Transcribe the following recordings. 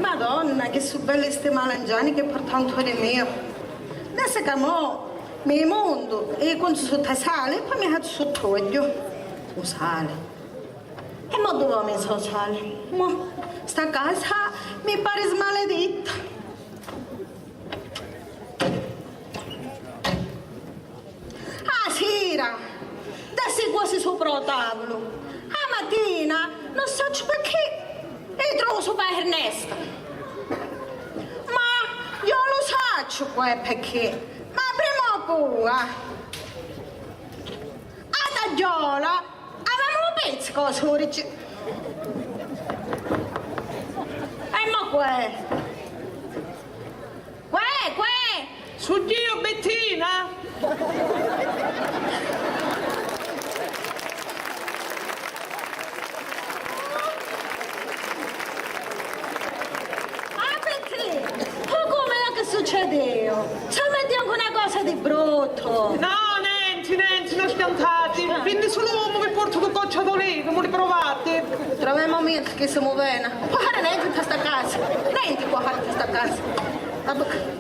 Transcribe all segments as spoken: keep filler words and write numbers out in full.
Madonna, chi su belli sti malangiani chi porta Antoni miu. Pensa ca mo mi muntu e i cunzu sutta sali e poi mi fazzu sutta ogghiu. U sali. E mo dove ho messo u sali? Mo sta casa mi pari smaliditta. A sira, dassi cosi supra u tavulu. A matina, non sacciu pecchì, i trovu supra Ernesto. Ma io lu sacciu cu è pecchì, ma prima o poi, a taggiola, avemu lu pizzicu, surici. E mo cu è? Cuè, cuè! Su Dio, Bettina! Ah, Bettina! Ma come è che succedeu? Ci metti anche una cosa di brutto! No, nenti, nenti, non schiantate! Vinni solo uomo mi porto due gocce d'oliva, mi li provate? Trovemu a mia che siamo bene. Poi fare nenti in sta casa. Nenti può fare in sta casa. Vabbè.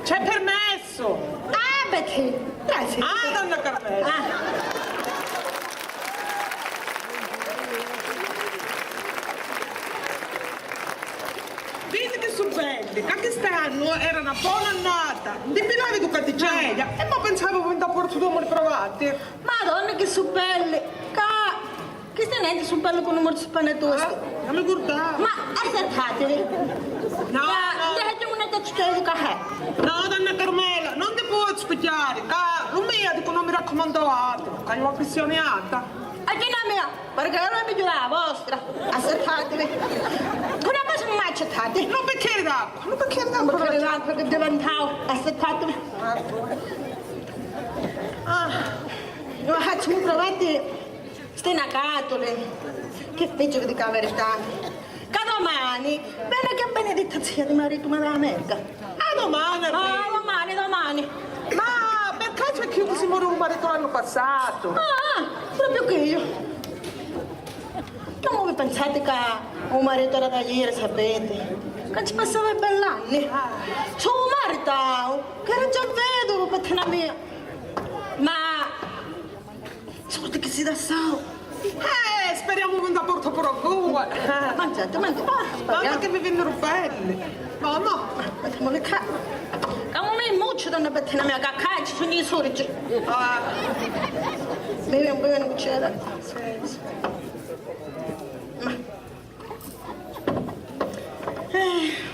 C'è permesso? Ah, perché? Grazie. Ah, donna Carmela. Ah. Vidi chi su belli, ca quest'annu era na bona annata, ndi pilavi cu catticeria, e mo pensavu vinda portu tu amori provati. Madonna, chi su belli, ca Chisti nenti su belli cu nu morzu panettu. Ah, non mi curdava. Ma azzardatevi. No, no. Dehete una tazza di caffè. No, donna Carmela, non ti puoi spiegare. Ca non mi dico, non mi raccomando altro. Ca io ho pressione alta. E chi non mia, perché ora mi la vostra. Azzardatevi. Una cosa non mi accettate. Non bicchiere d'acqua, non bicchiere d'acqua. Non bicchiere d'acqua che diventavo. Azzardatevi. Ah, io faccio un provetto. Sti nacatuli, chi fici vi dicu a verità? Ca domani veni che beneditta zia di maritu mi da America. A domani, ah, domani, domani. Ma per caso è chi si morì un marito l'anno passato? Ah, ah, proprio chi io. Ma voi pensate ca u maritu era da ieri, sapete? Ca ci passava i bell'anni. Ah. Su maritau, che era già veduvu, pattina mia. Ma Sorti chi si lassau. Eh, speriamo che non porta pure a voi. Mangiate, mangiate. Ah, speriamo. Mamma che mi vennero belli. Mamma. Mettiamole qua. Ca non mi muccio, donna Bettina mia, ca qua ci sono i sorgi. Ah. Bene, bene, c'era. Ma. Eh.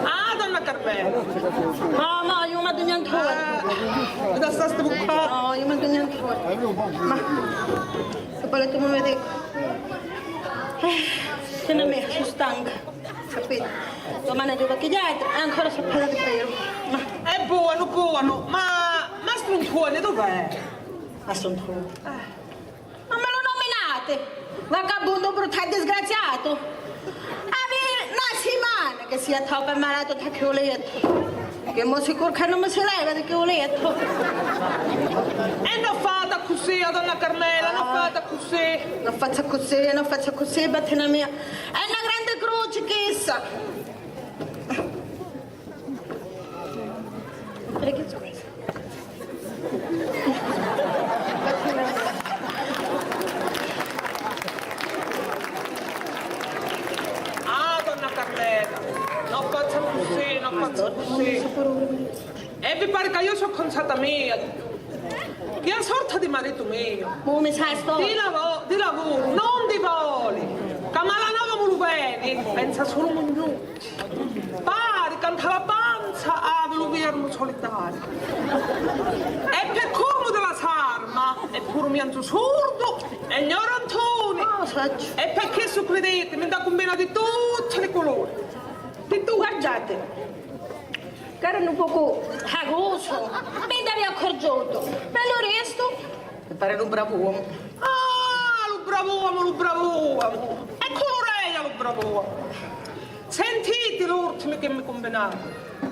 Ah, donna Carmela! No, no, io mi dugnu ancora. Ah, da sta stucca. No, io mi dugnu ancora. Ma, se volete mi vedete. Eh, che non mi, sono stanca. Capito? Domani arriva chi altro e ancora si parla di vero. Ma è buono, buono, ma, ma Struntone dov'è? Ma Struntone? Eh. Non me lo nominate! Vagabundo brutto e disgraziato! Avi na simana che si attoppa malato da chi u lettu, che mo sicuro che non mi si leva di chi u lettu. E non fate così, donna Carmela, non fate così. Non faccio così, non faccio così, Bettina mia. È una grande croce chissa. Ah, donna Carmela, non faccia così, non faccia così. E vi pare che io so' consata mia? Che a sorta di marito mio? Mo mi sa sto. Di lavo-, di lavoro, non di voi. Pensa sulu Mugnucci. Pari ca nta la panza havi lu viernu solitariu. E pi comu di la sarma, e puru mienzu surdu, e gnorantuni. Ah, sacciu. E pi chissu, criditimi, nta cumbina di tutti li culuri. Di tutti. Guardati, ca era un pocu hagusu, mi nn'avia accorgiutu. Pi lu restu, mi pari un bravu uomu. Ah, lu bravu uomu, lu bravu uomu! E culuri era lu bravu uomu! Sentiti l'urtimi chi mi cumbinau.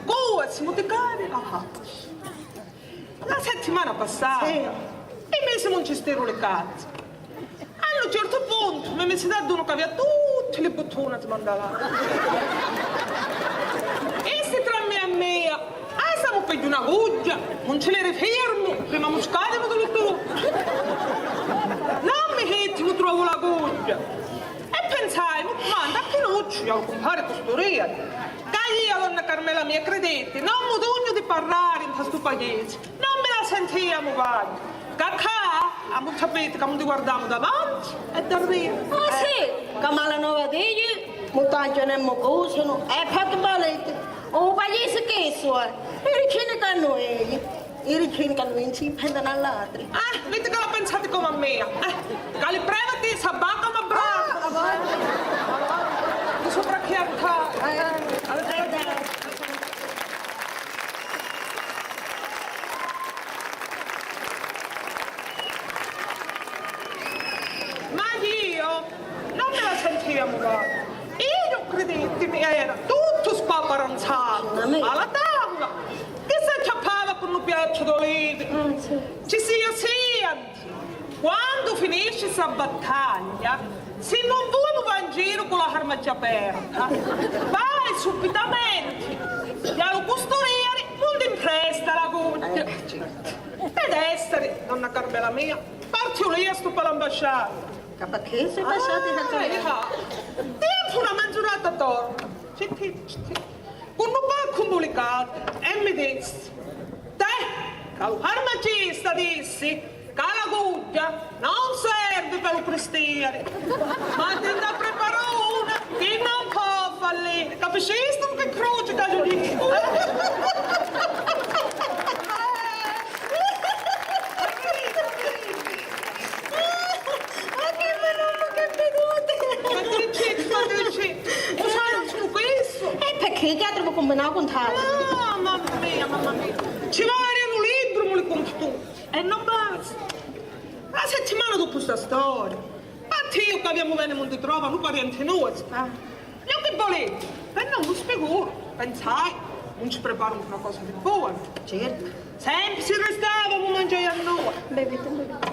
Cu si muticari la facci. La settimana passata, sì, i misi nun ci stiru li cazzi. A un certu puntu mi misi d'addunu ca avia tutti li buttuna smandalati. Issi tra mia e mia: "Ah, s'amu pigghiu na gugghia, nun ci li rifirmu, prima muscatimu di lu tuttu." Non mi hitti, mu trovu la gugghia. E pinsaimu, ma nta Pinucciu, iu lu cumpari Custuriari. Ca iu, donna Carmela mia, criditi, non mu dugnu di parrari nta stu paghisi. Non mi la sentia, mu vagnu. Ca ccà, a muccia piti, ca mu ndi guardamu davanti e darreri. Ah, sì? Ca malanova diji, mu tangianu e mu cusunu, e fatti baliti. U paghisi chissu è. I ricini ca nu eri, i ricini ca nu inci pendanu all'atri. Ah, vidi ca la pensati comu a mia. Eh, ca li prevati s'abbaccanu a bravu. Ah, avanti. Di supra chi arca. Eh, avanti. Ma iu non mi la sentia, mu vagnu. Iu, criditimi, era tuttu spaparanzatu a la tavula. Chi s'acciappava cu nu piattu d'olivi. Ah, sì. Ci sia, sianti, quandu finisci ssa battaglia, si non vui mu va in giru cu la harmagghia aperta, vai subitamenti da lu custurieri, mu ndi mpresta la gugghia. Eh, certu. Ed esseri, donna Carmela mia, partiu liastu pa l'ambasciata. Ca pacchì si passati? Ah, iha. Tempu una mangiurata torna. Citti, citti. Cu nu baccu mbulicatu e mi dissi: "Tè, ca lu farmacista dissi ca la gugghia non servi pa lu cristiari, ma ti nda preparu una chi non po falliri." Capiscistu chi cruci ca ju dicu? Ma chi mi rompu chi piduti! Ma chi dici, ma chi dici? U sanu sulu chissu? E pecchì, chi atru vi cumbinau cuntari? Ah, mamma mia, mamma mia! Ci voli un libru, mu li cuntu tu. E non basta. La settimana dopu sta storia, ma tiu ca aviamu veni mu ndi trova, nu parienti nostru. Ah. Iu chi voli? Pi non lu spiguru, pensai, nun ci preparu na cosa di buona. Certu. Sempri si ristavamu mangiai a noi. Beviti, beviti.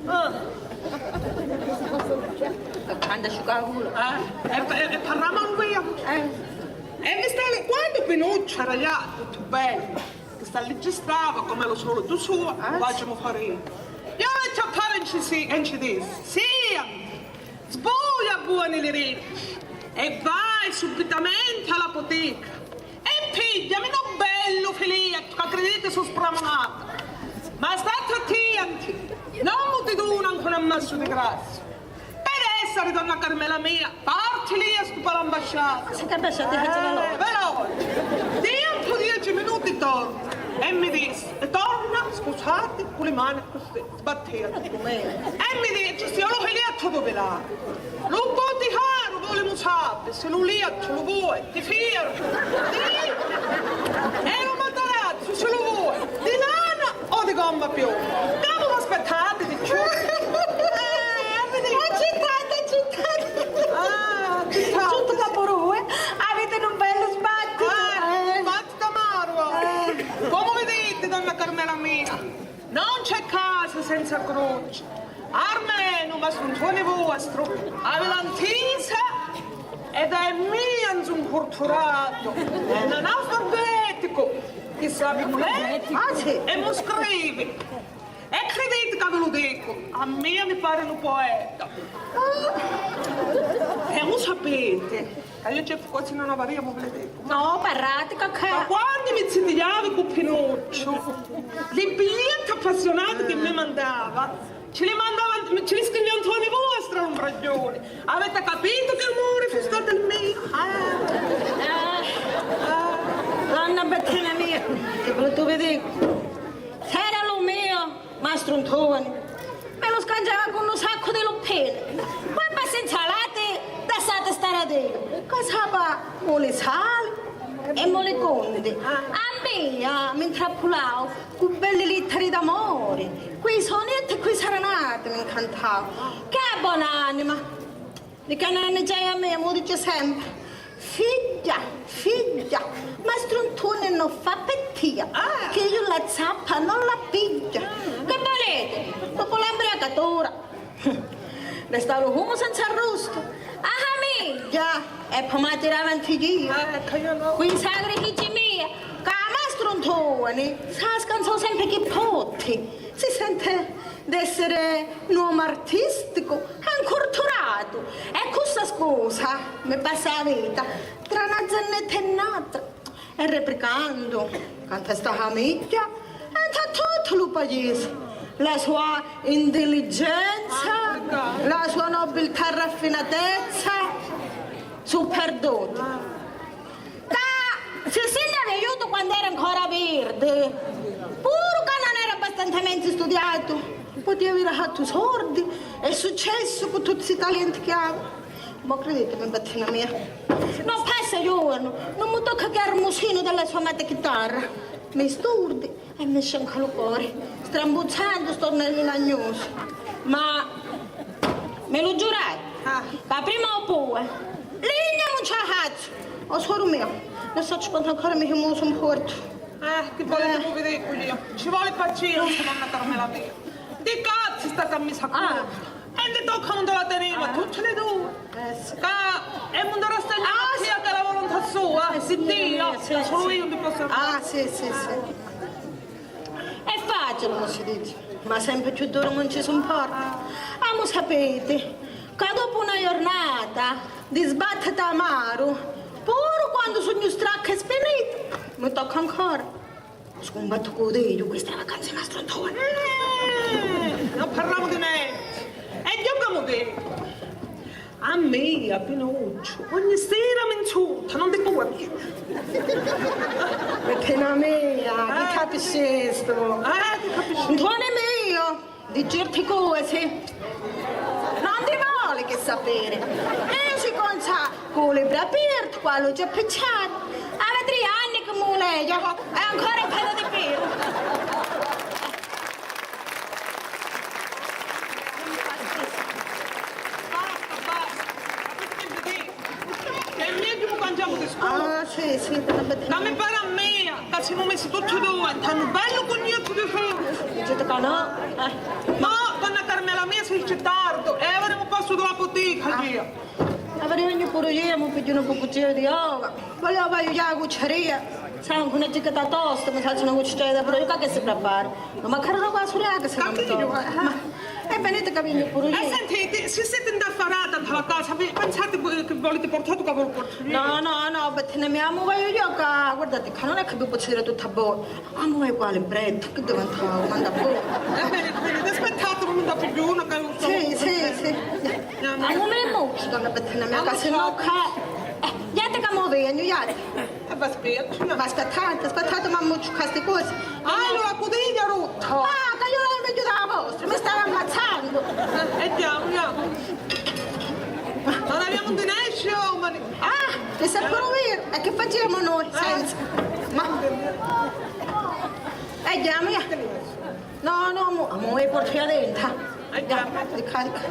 Ah. C'anda sciucà la gula. Eh, e, e, e parramu a lu via. Eh. E mi stava, quandu Pinucciu era llà, tuttu bellu, chi s'alliggistava comu è lu solitu suo, ah, lu facimu fari iu. Iu l'acciappai e nci si-, e nci dissi: "Sì, sbuja buoni li ricci e vai subitamenti a la putica e pigghiami nu bellu filiettu, ca criditi su spramunata. Ma statti attienti, non mu ti duna ancu n'ammassu di grassu." Pi essari, donna Carmela mia, parti liastu pa l'ambasciata. Ma si ca ambasciata, eh, facciamo noi. Veloci. Tempu dieci minuti torna. E mi dissi, e torna, scusati, cu li mani cusì, sbattìa. E mi dissi: "Sì, lu filiettu duvi l'hai? Lu buticaru voli mu sapi si lu liettu lu vui di fierru, di, e lu matarazzu si lu vui di lana o di gomma piuma. Comu v'aspittati di cchiù?" Eh, vidi. Accittati, accittati. Ah, accittati. Tuttu ca puru vui aviti nu bellu sbattitu. Ah, eh, sbattitu amaru. Eh. Comu viditi, donna Carmela mia, non c'è casa senza croce. Armenu Mastru Ntoni vuastru havi la ntisa ed è mienzu ncurturatu, è n'analfabeticu chi sapi mu leggi, ah, sì, e mu scrivi. E criditi ca vi lu dicu, a mia mi pari nu poeta. E u sapiti ca iu certi cosi non avariamu, vi li dicu. No, parrati, cacà. Ma quannu mi zittiavi cu Pinucciu, li biglietti appassiunati chi mi mandava, ci li mandava, ci li scrivia Ntoni vuastru, ragiuni. Avete capito che amore fu stato il mio? Ah, ah, donna Bettina mia, che brutto vi dico. S'era lu mio, mastru Ntoni, mi lu scangiava cu nu saccu di luppini. Poi p'insalati, lassati stari a Diu. Cosa fa? Voli sali e voli conditi. A mia mi ntrappulau cu belli littari d'amori, cu i sonetti e cu i saranati mi ncantau. Che bon'anima! Di cananni già a mia mu dici sempri: "Figghia, figghia, mastru Ntuni non fa pi tia, chi iu la zappa non la pigghia." Che volete? Dopo l'ambriacatura restau lu fumu senza arrustu. Ah, migghia! E poi mi tirava in tiglia. Cu i sacri fici mia, ca mastru Ntuni sa scansau sempri chi potti. Si sente d'essere n'uomo artistico e inculturato, e cu ssa scusa mi passa la vita tra na zannetta e n'altra, e repricandu ca nta sta famigghia e nta tuttu lu paese la sua intelligenza, la sua nobiltà e raffinatezza su perduti. Ca si si nni avia iutu quannu era ancora virdi, puru ca non era abbastanzamenti studiatu, potia aviri fattu sordi e successu cu tutti sti talenti chi havi. Ma creditimi, Bettina mia, non passa giornu, non mi tocca chi armusinu della sua amata chitarra. Mi sturdi e mi scenca lu cori, strambuzzandu sto nervi lagnusu. Ma mi lu giurati, ca prima o poi, ligna non ci la fazzu. O suoru mio, non sacciu quantu ancora mi chimusu un portu. Eh, chi volete, eh, poi vi dicu io. Ci voli pazienza, donna Carmela mia. Di cazzi sta cammisa curta. E ndi tocca non te la teneva, tutti li due. Eh, sì. Ca e non dovrà stare a tia che la volontà sua, eh, sì, Dio, sì, solo io non ti posso. Ah, sì, sì, sì. È facile, non si dice, ma sempre più duro non ci si importa. Ah, ma sapete, ca dopo una giornata di sbattiti amaru, puru quannu sugnu stracca e spinita, mi tocca ancora. Scumbattu cu Diu, questa è la vacanza di mastru Antoni. Eh, non parliamo di niente. E giocamu di. A mia, Pinucciu, ogni sera mi insulta, non ti può dire. Perché la mia, chi capisci sto? Eh, chi capisci? Antoni mio! Di certi cosi non ti voli che sapere. E io si conza cu libri aperti, quando c'è picciati. Ave tri anni che mu leia e ancora è pieno di pelo. Basta, basta. È meglio che cangiamo discorso. Ah, sì, sì, una bella. Ma mi pare a mia ca simu messi tutti e due, tannu bellu cugnutu di figli. Diciti ca no? Eh. No, donna Carmela mia, si dice tardu, e avremo posto della bottega, ah, via. Avrei ogni pure io, mi piglio un pocucino di yoga. Volevo aiutare la cucceria. Sa, una cicchetta tosta, mi faccio una cucceria da pure, io che si prepara. Ma magari una qua sulla che si non mi trova. Ma, e venite che vengo pure io. Ma sentite, se siete indaffarata dalla casa, vi pensate voi che volete portare tu che vuoi portare? No, no, no, Bettina mia, amo voglio io che, guardate, che non è che vi posso dire tutto a voi. Amo voi qua libretto, che diventa, manda a voi. Eh, bene, bene, aspettate, non mi dà più una che non so. Sì, sì, sì. Amo me mucci, donna Bettina mia, che se no che, eh, iate che mo vegno, iate. E va aspetta, no. Ma aspettate, aspettate, mamma, ci sti cosi. Ah, allora, cudina rotta. Ah, che io l'avevo meglio della vostra, mi stava ammazzando. Eh, e andiamo, andiamo. Non abbiamo un dinascio, ma... Ah, che se può dire, e che facciamo noi senza? Ma... E andiamo, via. No, no, mo, mo e porti a dentro. Ai, già. Di carica.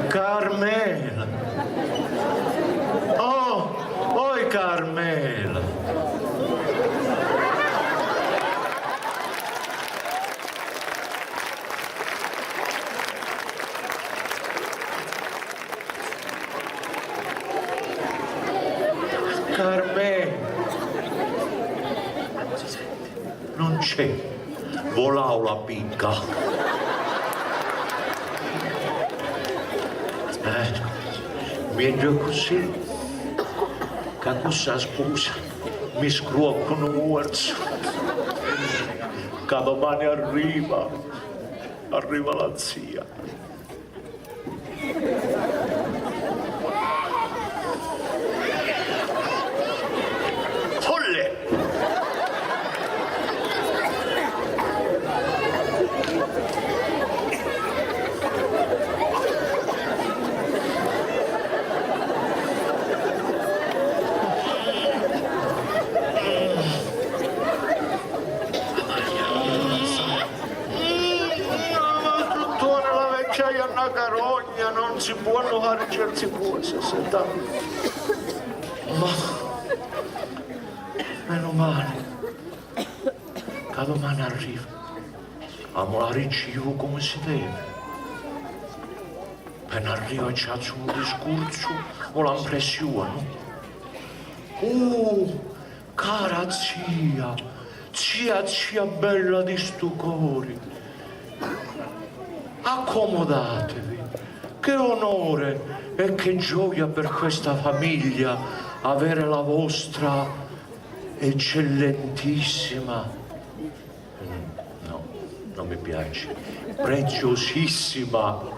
Carmela. Oh, oi Carmela. Carmè. Non c'è. Volau la picca. Eh. Megghiu accussì, ca cu ssa scusa mi scruoccu nu muorzu, ca domani arriva, arriva la zia. Folle! Mm, no, ma dutturi, la vecchiaia è na carogna, non si può fare certe cose, se da-, ma meno male ca domani arriva, amu la ricciu comu si devi. Appena arriva ci fazzu un discursu cu la mpressioni. Uh, cara zia, zia, zia bella di stu cori, accomodatevi, che onore e che gioia per questa famiglia avere la vostra eccellentissima, mm, no, non mi piace, preziosissima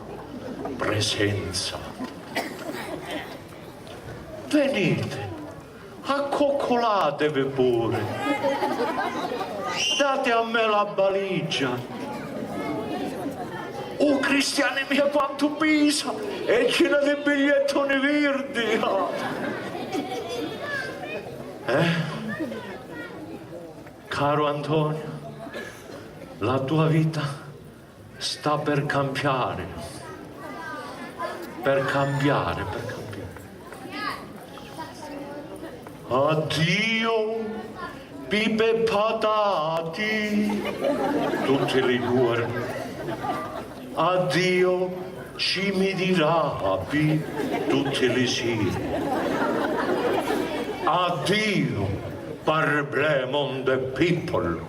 presenza. Venite, accoccolatevi pure. Date a me la valigia. Oh, cristiani mia, quantu pisa! È china di bigliettoni virdi! Eh? Caro Antonio, la tua vita sta per cambiare, per cambiare, per cambiare. Addio, pipe e patati, tutti li juorni. Addio, cimi di rapi, tutti li siri. Addio, parblem on the people.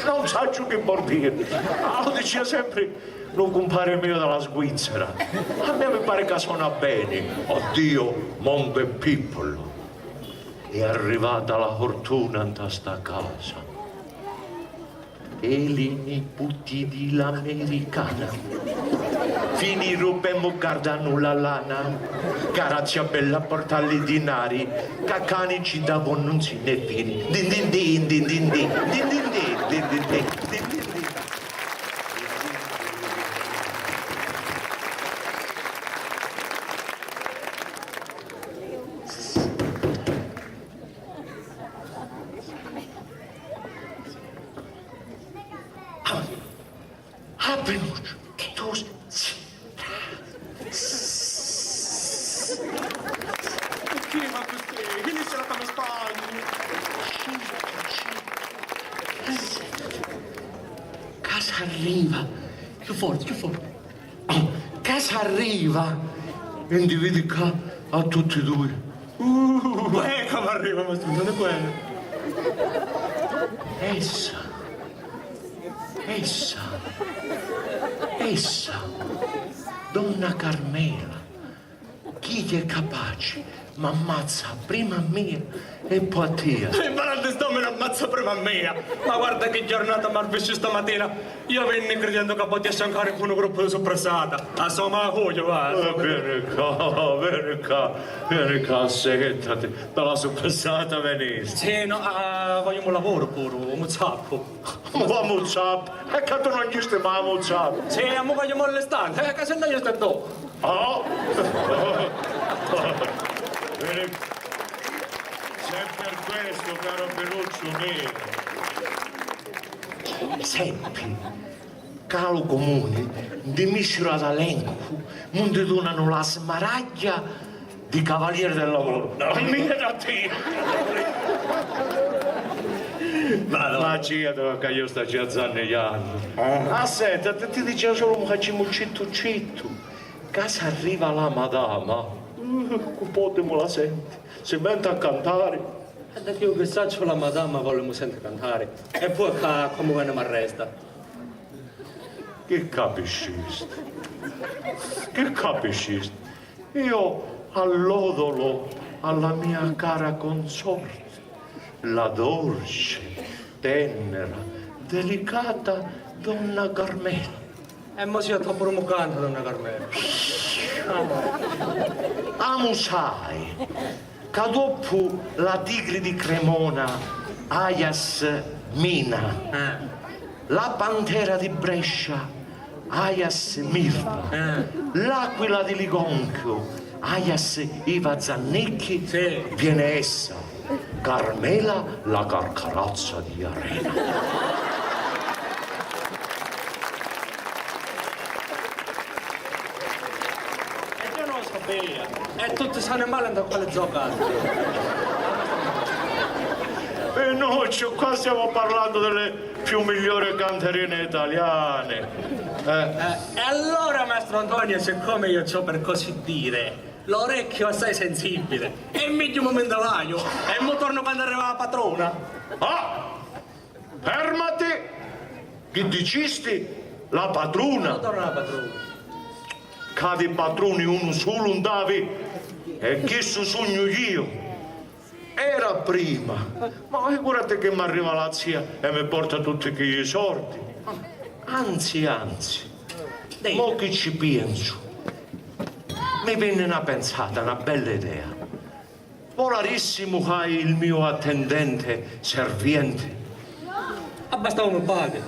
Non sacciu chi voli diri. Ah, lu dicia sempri lu cumpari miu di la Svizzera. A mia mi pari ca sona beni. Addio, Monte People. È arrivata la fortuna nta sta casa. E li niputi di l'americana finiru pe muccardannu la lana. Carazia bella porta li dinari, ca cani ci davonu nzi ne fini. Din din din, din din din, din din din, din din din, din din din. Ah, ah, Pinucciu, tu s-, s-, s-, chi ma custì? Chi mi sarà come sbagli? Ca s'arriva. Chiù forti, chiù forti. Ca s'arriva e ndi vidi ccà a tutti dui. Uh, eh, ca m'arriva, ma tu non è quello. Essa, essa, essa, donna Carmela, chi è capaci m'ammazza prima a mia e poi a tia. E varante st'omini ammazza prima a mia! Ma guarda chi giornata m'arvisci stamatina! Io vinni cridendu ca putìa sciancari cu nu gruppu di suppressata. A so ma cugghiu, va. Eh, veni ccà, veni ccà, veni ccà, settati. Da la suppressata venisti. Sì, no, ah, vogliu un lavoro puru, un zappo. Ma va mu zappu, e ca tu non ghisti mai mu zappu? Sì, amu vogliu molli stanti, eh, ca se no io sto do. Oh! Veni, se è per questo, caro Pinucciu mio. Senti, ca lu cumuni, ndi misciru ad alencu, mu ndi dunanu la smaragghia di cavaliere del lavoro. No, mica da ti! Ma no. Ma ci credu ca io sta già zannigliandu. Ah. Ah, senti, ti, ti dicevo solo un facimu cittu cittu. Ca s'arriva la madama, uh, cu podimu la senti, si menta a cantari. E da chi u sacciu la madama voli mu senti cantari. E poi ca comu veni m'arresta. Chi capiscisti? Chi capiscisti? Io allodolo alla mia cara consorte, la dolce, tenera, delicata donna Carmela. E mo si a troppu rummucante, donna Carmela. Amu sai ca doppu la tigri di Cremona, Ajas Mina, eh, la pantera di Brescia, Ajas Mirva, eh, l'aquila di Ligonchio, Ajas Iva Zannicchi, sì, viene essa, Carmela la carcarazza di Arena. E io non lo sapevo. E tutti sanno male da quale zocca. Pinucciu, qua stiamo parlando delle più migliori canterine italiane. Eh. Eh, e allora, mastro Antonio, siccome io c'ho per così dire l'orecchio assai sensibile, e mi giù momento vaio, e mo torno quando arriva la patrona. Ah! Fermati! Chi dicisti? La patruna? Quando torna la patrona? Ca di patruni unu sulu nd'avi, e chissu sugnu iu. Era prima, ma figurati chi m'arriva la zia e mi porta tutti chiji sordi. Anzi, anzi, mo chi ci piensu, mi vinni na pensata, na bella idea. Volarissimu fai il mio attendente, serviente? Abbastava un paga.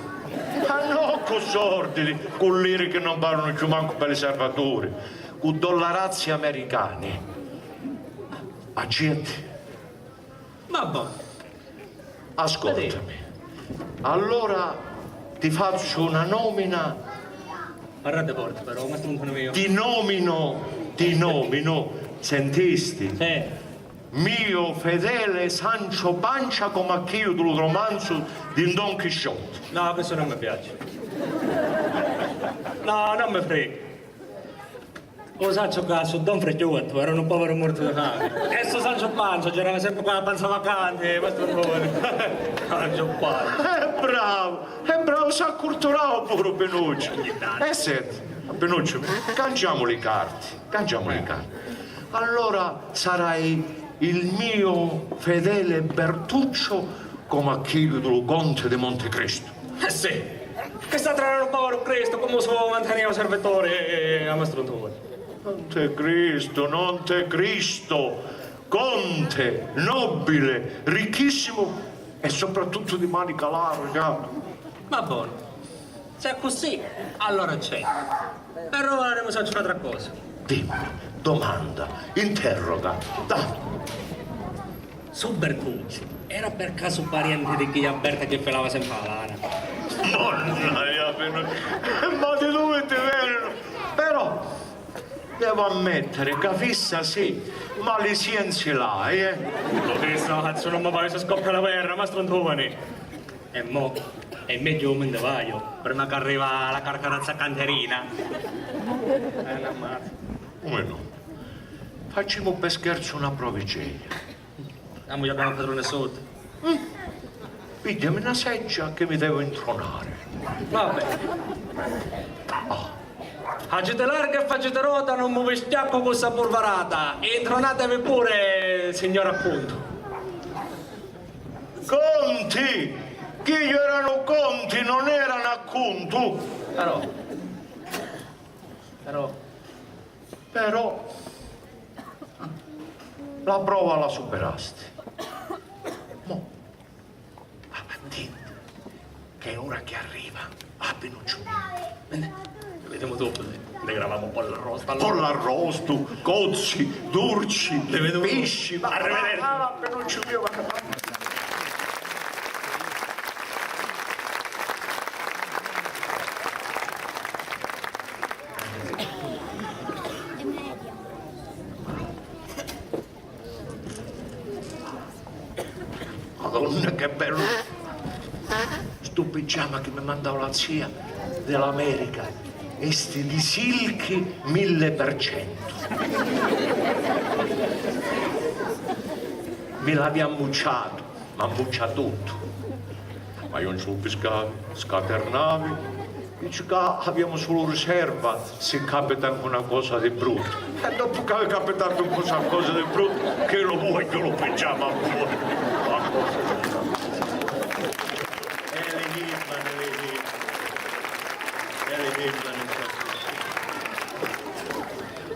Ma no cu sordi, cu liri chi non valunu cchiù mancu per li servaturi, cu dollarazzi americani. Accetti? Vabbè. Ascoltami. Allora ti faccio una nomina. Parrate forte però, ma struntone mio. Ti nomino, ti nomino, sentisti? Sì. Mio fedele Sancio Pancia come a chillu di lu romanzu di Don Chisciotti. No, questo non mi piace. No, non mi frega. Lu sacciu ca su Don Fricchiottu era un poveru mortu di fami. E su Sancio Panza girava sempre cu la panza vacanti, mastru Antoni. Sancio Panza. E bravu, e bravu, s'accurturau puru Pinucciu. E senti, Pinucciu, cangiamu li carti, cangiamu li carti. Allora sarai il mio fedele Bertuccio come a chillu di lu conte di Montecristo. Eh sì, questa tra un povero Cristo, come se lo manteneva servitore, eh, a mastro Antoni. Montecristo, Montecristo, conte, nobile, ricchissimo e soprattutto di manica larga. Ma bon, se è così, allora c'è. Però ora mi saccio fare qualcosa. Dimmi, domanda, interroga, dai. Su Bertucciu era per casu parienti di chija Berta chi filava sempri la lana? Mannaggia, Pinucciu, ma di dove ti venenu? Però devo ammettere ca fissa sì, ma li sienzi l'hai, eh? Lu fissa lu fazzu, non mi pari si scoppia la guerra, mastru Antoni. E mo è meggio un mendevaiu, prima che arriva la carcarazza canterina. Eh, la madre. Come no? Facciamo per scherzo una proviceia. Amu a chiamari a patruna sotto. Mm. Pigghiami na seggia che mi devo intronare. Vabbè. Ah. Faciti larga e faciti rota, non mi vi schiaccu cu ssa purvarata. Intronatevi pure, signor Accontu. Conti! Chiddu eranu conti, non eranu accontu. Però, però, però, la prova la superasti. Mo, attenti, che è ora che arriva. Ah, Pinucciu mio. Vedi? Li vediamo dopo, li, li gravamo con l'arrosto. Con l'arrosto, cozzi, durci, pesci. Arrivederci. Va, va, va, Pinucciu mio, va. Madonna, che bellu! Stu pigiama chi mi mandau la zia di l'America, esti di silchi mille per cento. Mi l'havi ammucciatu, m'ammuccia tuttu. Ma io non ci lu piscavi, scaternavi. Dici ca abbiamo solo riserva si capita anche una cosa di brutto. E dopo che capita anche una cosa di brutto, che lo vuoi che lo pigiama a voi? E le hitman, e le hitman, e le hitman.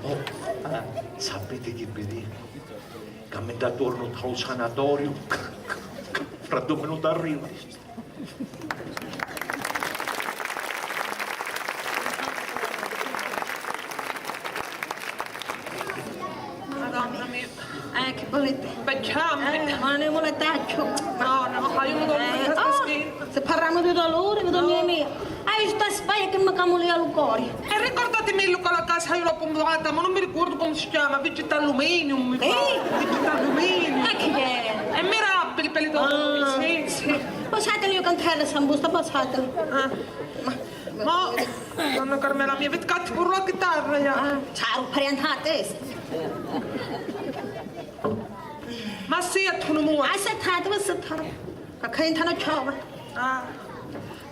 Oh, ah, sapete che vi dico? Caminate attorno al sanatorio, fra due minuti arriva. Madonna mia. Eh, che volete? Baciami. Eh, ma ne volete? No, no, io mi devo... Eh, oh, se parliamo di dolore, madonna mia. Ah, io sta sbaglio che mi camulia lu cori. E ricordatemi lu ca la casa io l'ho pumbata, ma non mi ricordo come si chiama, Vegeta Aluminium, mi fa. Eh? Vegeta Aluminium. E chi è? E mi rappi li pelli d'oro, ah, sì, sì. Passateli io canterla sambusta, passateli. Ah. Ma, ma, donna Carmela mia, vedi che ti burla la chitarra, ja. Ah, ciao, pariente a testa. Ma sì, a tu non muore. Assettate, assettate. Accanto a una ciova. Ah,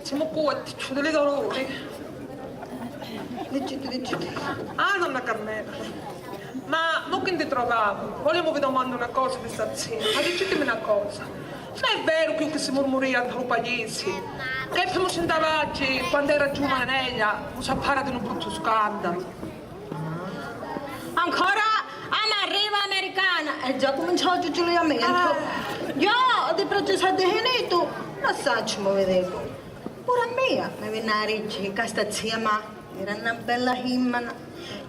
siamo cotti, ci delle dolori. Diciti, diciti. Ah, donna Carmela. Ma mo che ti trovavo, volevo vi domandare una cosa di sta zia. Ma dicitemi una cosa. Ma è vero che, che si murmuria nta lu paesi? Che femu sentavaggi quando era giuvanella, un s'affara di un brutto scandalo. Ancora a m'arriva americana e già cuminciau u ciucciuliamentu. Ah. Io di processu addifinitu non sacciu, mo vi dicu. Puru a mia mi vinni a diciri ca sta zia ma era na bella himmana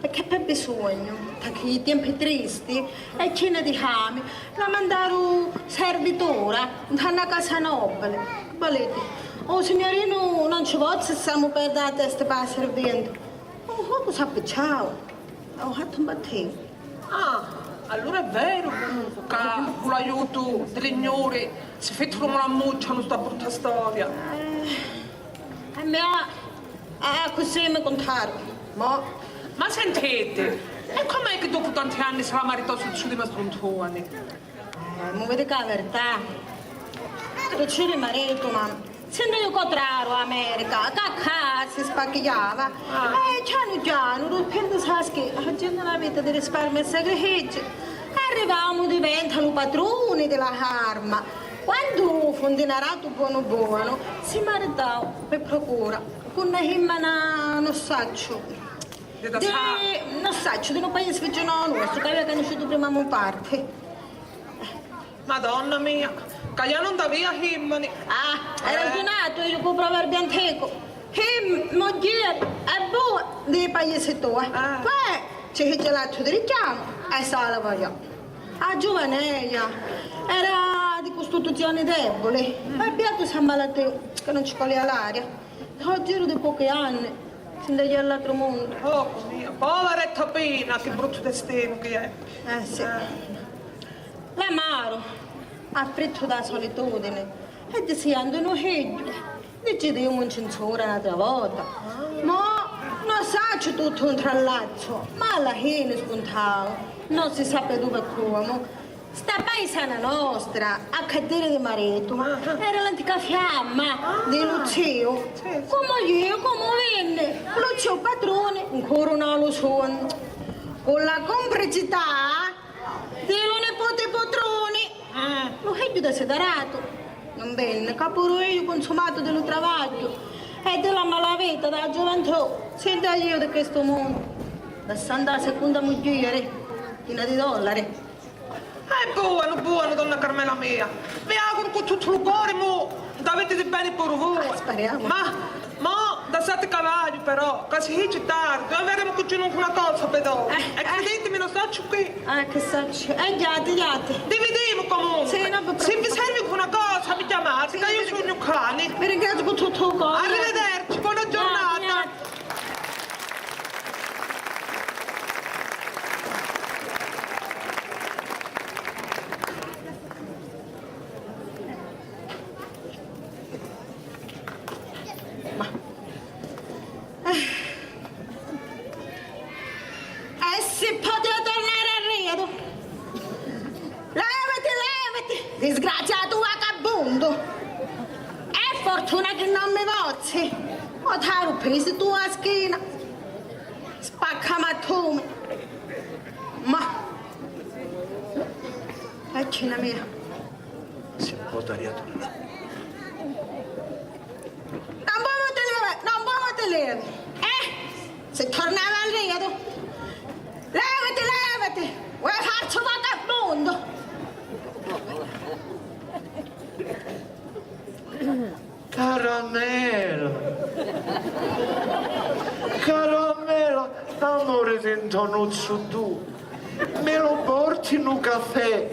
e che pi bisognu nta chiddi tiempi tristi e chini di hami la mandaru servitura nta na casa nobili. Valiti, u signurinu non ci vozzi samu perdi a testa pa sirvienti. Oh, oh, s'appicciau. Oh, hattu un battiu. Ah, allura è veru ca cu l'aiutu di li gnuri si fitturu un ammuccianu sta brutta storia. Eh, e mia, ah, così mi contaru. Mo. Ma sentiti, e com'è che dopu tanti anni si la maritò su zù di mastru Ntuani? Eh, mu vidi ca a verità. Tu ci rimaritu, ma si nni jucò traru America, ca ccà si spacchiava. Ah. E chianu chianu, ruppendusaschi, facennu na vita di risparmiu e sacrifici, arrivamu diventa lu patruni di la harma. Quandu fu ndinaratu bonu bonu, si maritau pi procura cu na himmana, non sacciu. Di, non sacciu, di un paesi vicinu a u nostru, ca avia canusciutu prima mo parti. Madonna mia, ca io non t'avia himmani. Ah, hai ragiunatu, iu cu proverbiu anticu. Him, mugghieri, e bua di paesi tua. Ah. Poi ci hicci l'attu di richiamu e sala vaiò. A giuvaneia era di costituzioni debuli, e beatu s'ammalattiu, ca non ci colia l'aria. A giru di pochi anni, si nni jia all'atru munnu. Oh, mia, povera e Topina, che bruttu destinu che è. Eh, sì. Eh. L'amaru, affrittu da solitudini, e disiandu nu figghiu, dicidi iu m'un ci nzura n'atra vota. Ah. Mo, non sacciu tuttu un trallazzu, ma alla fini spuntau, non si sapi duvi e comu. Sta paisana nostra, a caddiri di maritu, ah, era l'antica fiamma, ah, di lu ziu. Sì, sì. Comu iu, comu vinni, lu ziu patruni ncurunò lu sonnu. Cu la cumplicità di lu niputi patruni, ah, lu figghiu desideratu, non vinni, ca puru iu cunsumatu di lu travagghiu e di la malavita da giuventù, si nni jìu di chistu munnu, lassannu a secunda mugghieri china di dollari. È buonu, buonu, donna Carmela mia. Vi auguru cu tuttu lu cori, mu, t'aviti di beni puru vui. Ah, speriamo. Ma, mo, dasati ca vaiu, però, ca si hici tardi, e vedemu cu ci nun fu na cosa, però. Eh, e eh. Criditimi, non sacciu chi. Ah, che sacciu. Eh, jati, jati. Dividimu comunque. Sì, non vi preoccupate. Se vi servi cu na cosa, mi chiamati, ca io sugnu ccà. Vi ringrazio cu tuttu lu cori. Arrivederci, buona giornata. Jati, jati. Ma, eh. E si potìa turnari arrìtru? Lèvati, lèvati, disgraziatu vacabundu! E fortuna chi non mi vozzi! T'arruppisitu a schina, spacca mattumi. Ma e cina mia. Si può dare a tu. Non vuoi te levi, non vuoi te levi. Eh? Si tornava al nido. Levati, levati. Vuoi farci vagabondo? Caramela! Caramela, amore di nto nuzzu tu, mi lu porti nu cafè?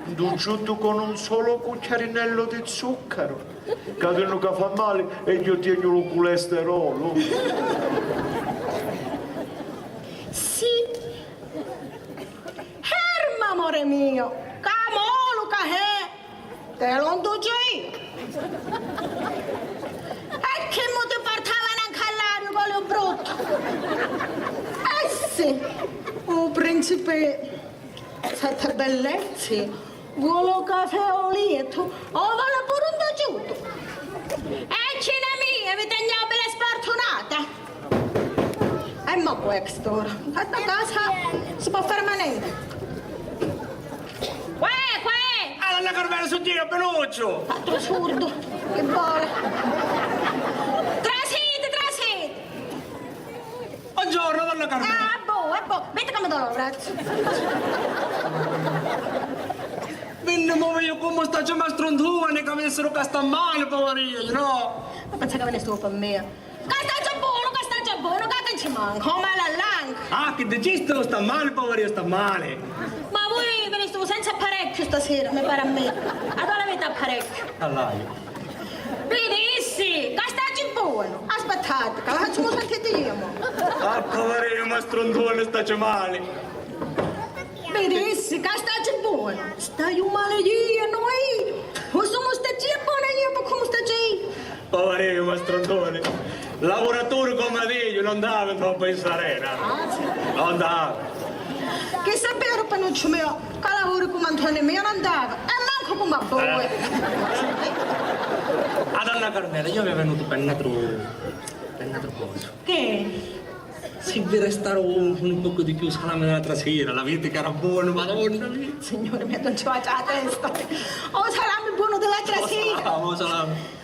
Ndu ciuttu con un solo cucchiarinello di zucchero, ca ti nu ca fa mali e io tiegnu lu culesterolo. Sì. Ferma, amore mio, ca mo lu cafè te lo nduciu io. E chi mu ti portava nanca all'aria, quello brutto? Eh sì, un principe, sette bellezze, vuole cafè o lietto, o vuole pure un nduciutu? E cina mia, vi tengo bella sfortunata. E mo cu è chist'ora? A sta casa si può fare manente. Uè, uè! Ah, donna Carmela, su io, Pinucciu! Altro surdo, che vuole? Trasiti, trasiti! Buongiorno, donna Carmela! Ah, boh, e boh, vedi come do lo braccio! Vinni mo io come sta c'è mastro Antuone che avessero che sta male, poverino, no? Ma pensa che ve ne sto per me. Ca sta già buono, ca sta già buono, ca che ci manca? Oh, ma la lang! Ah, che dicisti non sta male, poverino, sta male. Ma voi veniste senza apparecchio stasera, mi pare a me. Allora avete apparecchio. Allora. Vedi, issi, ca sta già buono. Aspettate, ca la facciamo sentire io, mo. Ah, poverino, mastro Antuone, sta c'è male. Vedi, issi, ca sta già buono. Stai un male io, noi. O sono sta già buona io, per come sta già io. Poverinu, mastru Antoni, lavuraturi comu a tiu non davi troppu in sarena. Ah, sì. Non davi. Chi saperu, Pinucciu miu, ca lavuri comu Antoni miu non davi, e mancu comu a voi. Eh. A donna Carmela, io mi è venuto per un altro, per un altro coso. Che? Si vi restaru un, un poco di più salame l'altra sera, la vedi che era buono, Madonna mia. Signore mio, non ci va già la testa. Oh, salame buono dell'altra sera. Oh, salame, oh, salame.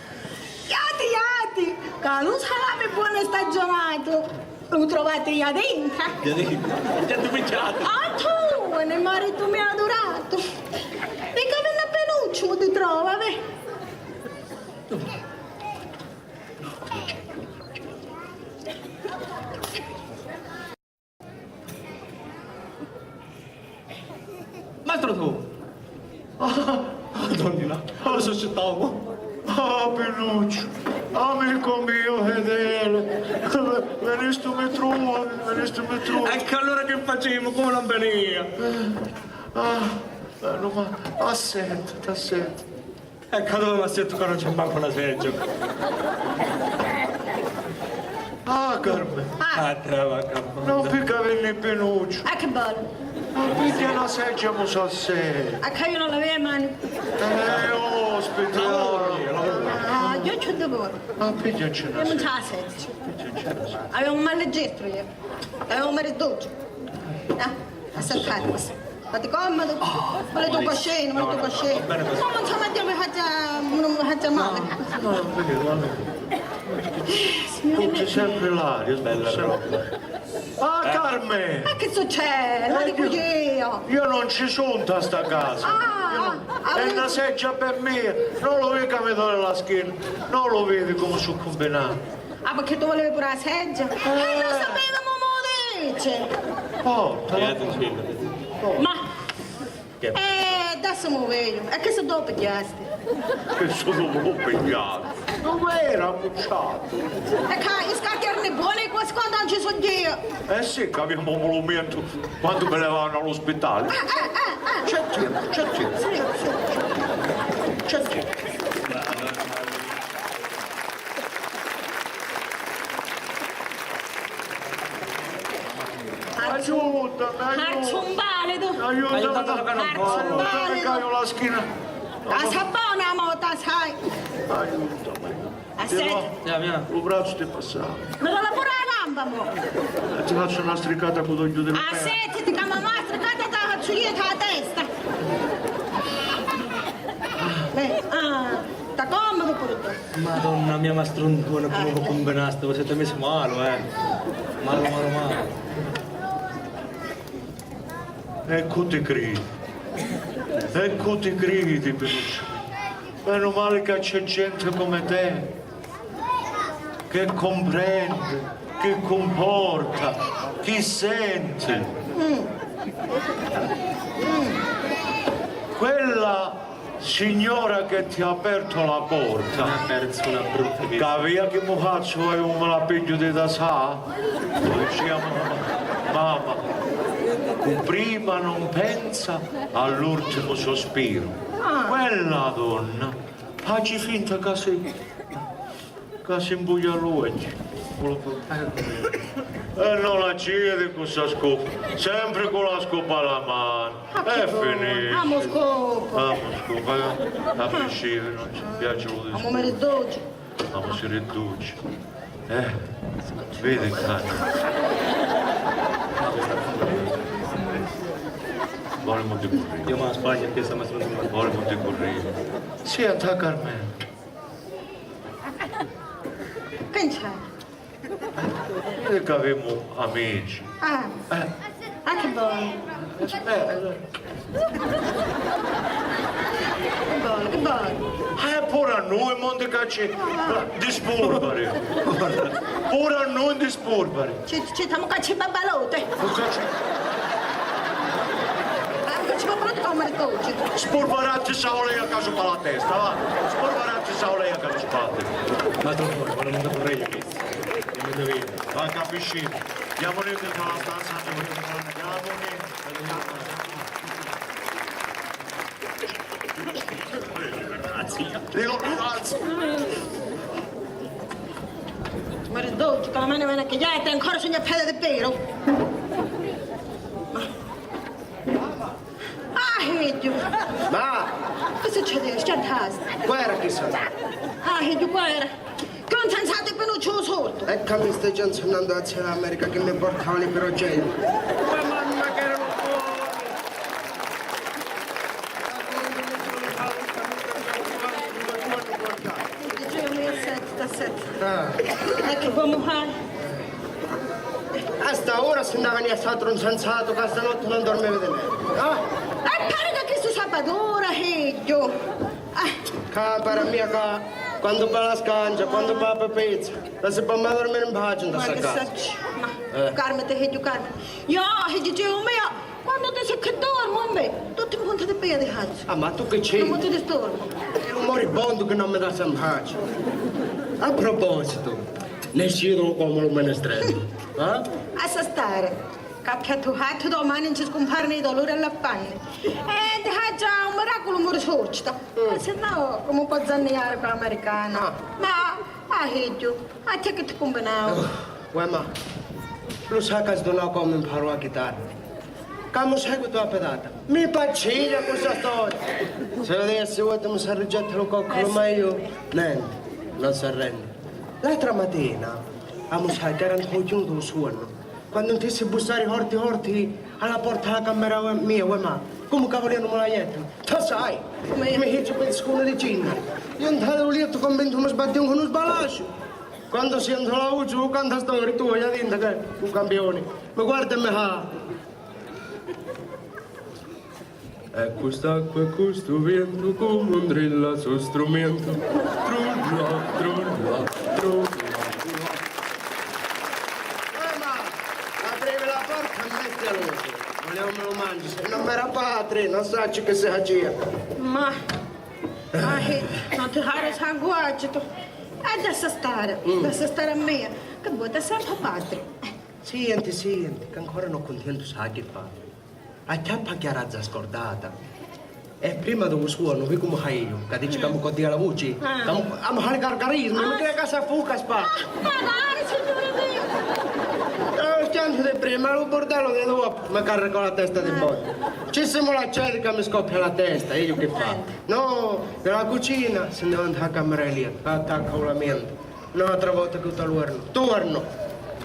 Iati, iati, ca lu salami buonu e stagionatu lu trovati ia dintra. Ia dintra? Centu picciati. Ah, tu, e maritu mio aduratu. Dica, vinni a Pinucciu, ti trova, ve. Mastru tu! Ah, Madonnina, cosa succitamu? Ah, Pinucciu, amicu miu fideli, venistu mi truvari, venistu mi truvari. Ecco, allora che facciamo? Come non venia? Eh, ah, eh, no, ma assentu, assentu. E ca dove m'assettu ca non c'è mancu na seggia? Ah, Carme. Ah. A te, va, Carme. Non picca vinni Pinucciu. Ah, che bello. Ma pigghia na seggia, mu s'assè. Ah, ca io non l'avevo in mano. Eh, ospiti, lavori, ah, lavori. Ah, io c'ho lavoro. Ma pigliaci na seggia. Io non c'ho la seggia. Avevo un mal di gestro io. Avevo un mal di doccia. Ah. Assettatisi. Fate comodu. Volete un cuscino? Volete un cuscino? No, non so, ma Dio mi faccia, non mi faccia male. No, no, non vedo, non vedo. Signore mio. Sempre l'aria, bella roba. Ah, Carme! Ma che succede? Ma dico io. Io non ci sono a sta casa. Ah, è una seggia per me. Non lo vedi che mi dà la schiena? Non lo vedi come sono combinato? Ah, perché tu volevi pure la seggia? Eh, lo sapevamo, mo dice. Porta. Beato, sì. Ma, eh, adesso mo vedo. E che se dopo pigliasti? Che se dopo pigliato? Non era ammucciato. E ca, i scacchi erano buoni, qua secondo non ci sono io. Eh sì, che abbiamo un monumento. Quantu mi levavanu a l'ospitali? Ah, ah, ah, ah. C'è tempo, c'è tempo, c'è tempo, c'è tempo. Aiutami, aiutami. Arzumbale tu. Aiutami, aiutami, aiutami, aiutami, che ho la schiena. Sta bona mo, ta sai. Aiutami. Senti. Lu brazzu ti passava. Mi rola puru la gamba, mo. E ti faccio una stricata cu l'ogghiu di la pera. Ah, senti, ti chiamo una stricata, ti la faccio io, ti la testa. Beh, ah, sta comodo pure tu. Madonna mia, ma strundone, come vi cumbinasti? Vi siete messi male, eh. Male, male, male. E cu ti cridi? E cu ti cridi, Pinucciu? Menu mali ca c'è gente come te, che comprende, che cumporta, che sente. Quella signora che ti ha aperto la porta. M'ha persu una brutta vita. Ca via chi mu fazzu, io me la pigghiu di tasà? Dicia mamma, mamma, cu prima non pensa all'ultimo sospiro. Ah. Quella donna faci finta ca si, ca si imbuglia l'uocchi. E non la cidi cu sta scopa, sempre cu la scopa alla mano. E finisci. Amo scopa. Amo scopa, eh. A piscina, non ci piace lo discorso. Amo mi riduci. Amo si riduci. Eh, vedi, cari. Volemu di currì. Io mi sbaglio, che sta... Volemu di currì. Sì, a ta Carmela. Che c'è? Eh, vedi ca avemu amici. Ah. Eh. Ah, che buono. Eh, eh. Che buono, che buono. Eh, pure a noi, monti ca ci, ah, dispurpari. Pure a noi dispurpari. Ci, ci, tamu ca ci babbalute. Tamu ca ci babbalute come le coci. Spurparati sa olea ca su pa la testa, va. Spurparati sa olea ca su pa la testa. Ma tu, ma non mi vorrei. Va, capisci? Andiamo dentro la stanza, andiamo dentro. Dico, ragazzi. Mariducci, ca la mani veni a chigliati, ancora sugnu a pedi di piru. Ah, higghiu. Ma? Chi succedeu? Schiantasti? Qual era chi sa? Ah, higghiu, qual era? Cunzenzati Pinucciu u sordu! E ca mi stai cunzennandu a zia d'America chi mi portava li pirogeni? Ma mamma che eranu buoni! Dicevi, senti, senti. Ah. E chi vuoi fare? A sta ura si nn'avani a sta trunzenzatu ca stanotti non dormivi di me. Ah? E pari ca chistu sabatura, higghiu. Ah. Ca pari a mia ca quannu va la scancia, quannu va la pipizza, non si può mai dormire in pace in sta casa. Ma che sacci? Ma, eh, calmati, higghiu, calmati. Io, higghiu mio, quannu ti si che dormu, a me, tutti i punti di piedi ti faccio. Ah, ma tu che c'è? Non ti disturbo. È un moribondo che non mi dà in pace. A proposito, ne siedo come un menestrello, eh? Assa stare. Ca piattu fattu, domani non ci scumpari i dolori e l'affanni. E ti faccia un miraculu, mu risorcita. Mm. Ma se no, come può zannaiare con l'americana? Ah. Ma, ah, higghiu, a te che ti cumbinau? Oh, uè, ma lu sai ca sdunau come imparo a chitarra? Ca mu seguitu a pedata. Mi paccilia cu sta storia. Se vedessi, uè, ti mi s'arrigetta lu coccu, eh, ma io, nenti, non s'arrende. L'altra matina, a mu sai ca era ncogliutu u suonnu. Quannu ntissi bussari forti forti a la porta a la camera mia, uè, ma comu ca vulianu mu la jettanu. Tu sai, mi hizzu pizzicunu di cinna. Io nta lu liettu convintu mi sbattiu cu nu sbalasciu. Quannu sientu la vuci, u cantastori, tu, jà dintra, che, u campioni, mi guarda e mi fa: E cu st'acqua e cu stu vientu, comu ndrilla su strumientu, trulla, trulla, trulla. Eh, ma aprivi la porta e metti a luci. Vulìu mi lu mangi, se non m'era patri, non sacciu chi si facia. Ma, ah, non ti fari sanguacitu. E dassa stari, mm, dassa stari a mia, che vuoi, ti sento patri. Sienti, sienti, ca ancora non cuntentu sai chi fa. Acchiappa a Chiarazza scordata. E prima di u suonnu, vi comu fa iu, ca dici ca mu coddìa la vuci, ah, ca mu, amu fari carcarismi, mi crìa ca s'affuca, spa. Ah, magari, signore mio. Eh, Tantu di prima, lu burdellu di dopu mi carricò la testa di bottu. Ci simu la cerca, mi scoppia la testa, e iu chi fa? No, nni la cucina, si nni va nta la camera di lettu, attacca u lamentu. N'autra vota chi u taluernu, tuornu!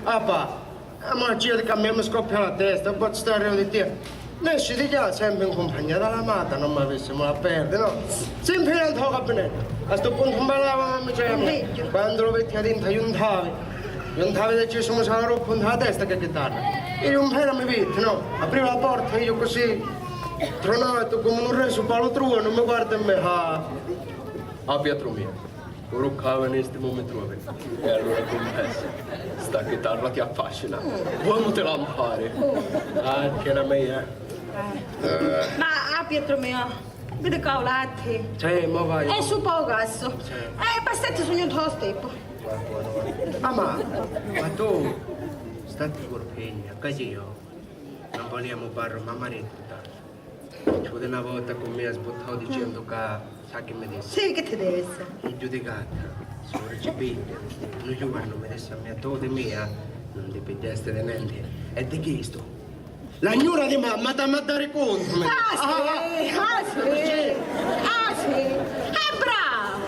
Apa! E mo a cia di cambià mi scoppia la testa, un pozzu stari di tia. Nesci di ccà sempri in cumpagnia da l'amata, non m'avissimu a perdi, no? Si nfila nta u gabinettu. A stu puntu un ballava mamma mia. Quandu lu vitti a dintra, iu ntavi. Iu ntavi di ci sumu sala roppu nta la testa che chitarra. Iu un pena mi vitti, no? Aprì la porta, iu così, tronatu, comu un re supra lu truonu, mi guarda e mi fa: Ah, Pietru mio. Puru ccà venistimu mi trovi. E allura cumpessa, sta chitarra ti affascina. Vuoi mu ti la mpari? Ah, che na mia. Ma, ah, Pietru mio, vidi ccà u latti. Sì, mo vai. E supra u cassu. Sì. E i pastetti sugnu nta u steppu. Ah, ma, ma tu, statti curpigna, ca iu non vuliamu parru, ma maritu tantu. Ci voti na vota cu mia sbuttau dicendu ca, sa chi mi dissi? Sì, chi ti dissi? Figghiu di gatta, sura ci pigghia. Nu juornu mi dissi a mia: Tu di mia non ti pigghiasti di nenti. E di chistu? La gnura di mamma t'amma a dari contu, mi dissi. Ah, sì, ah, sì, ah, sì. Eh, bravu,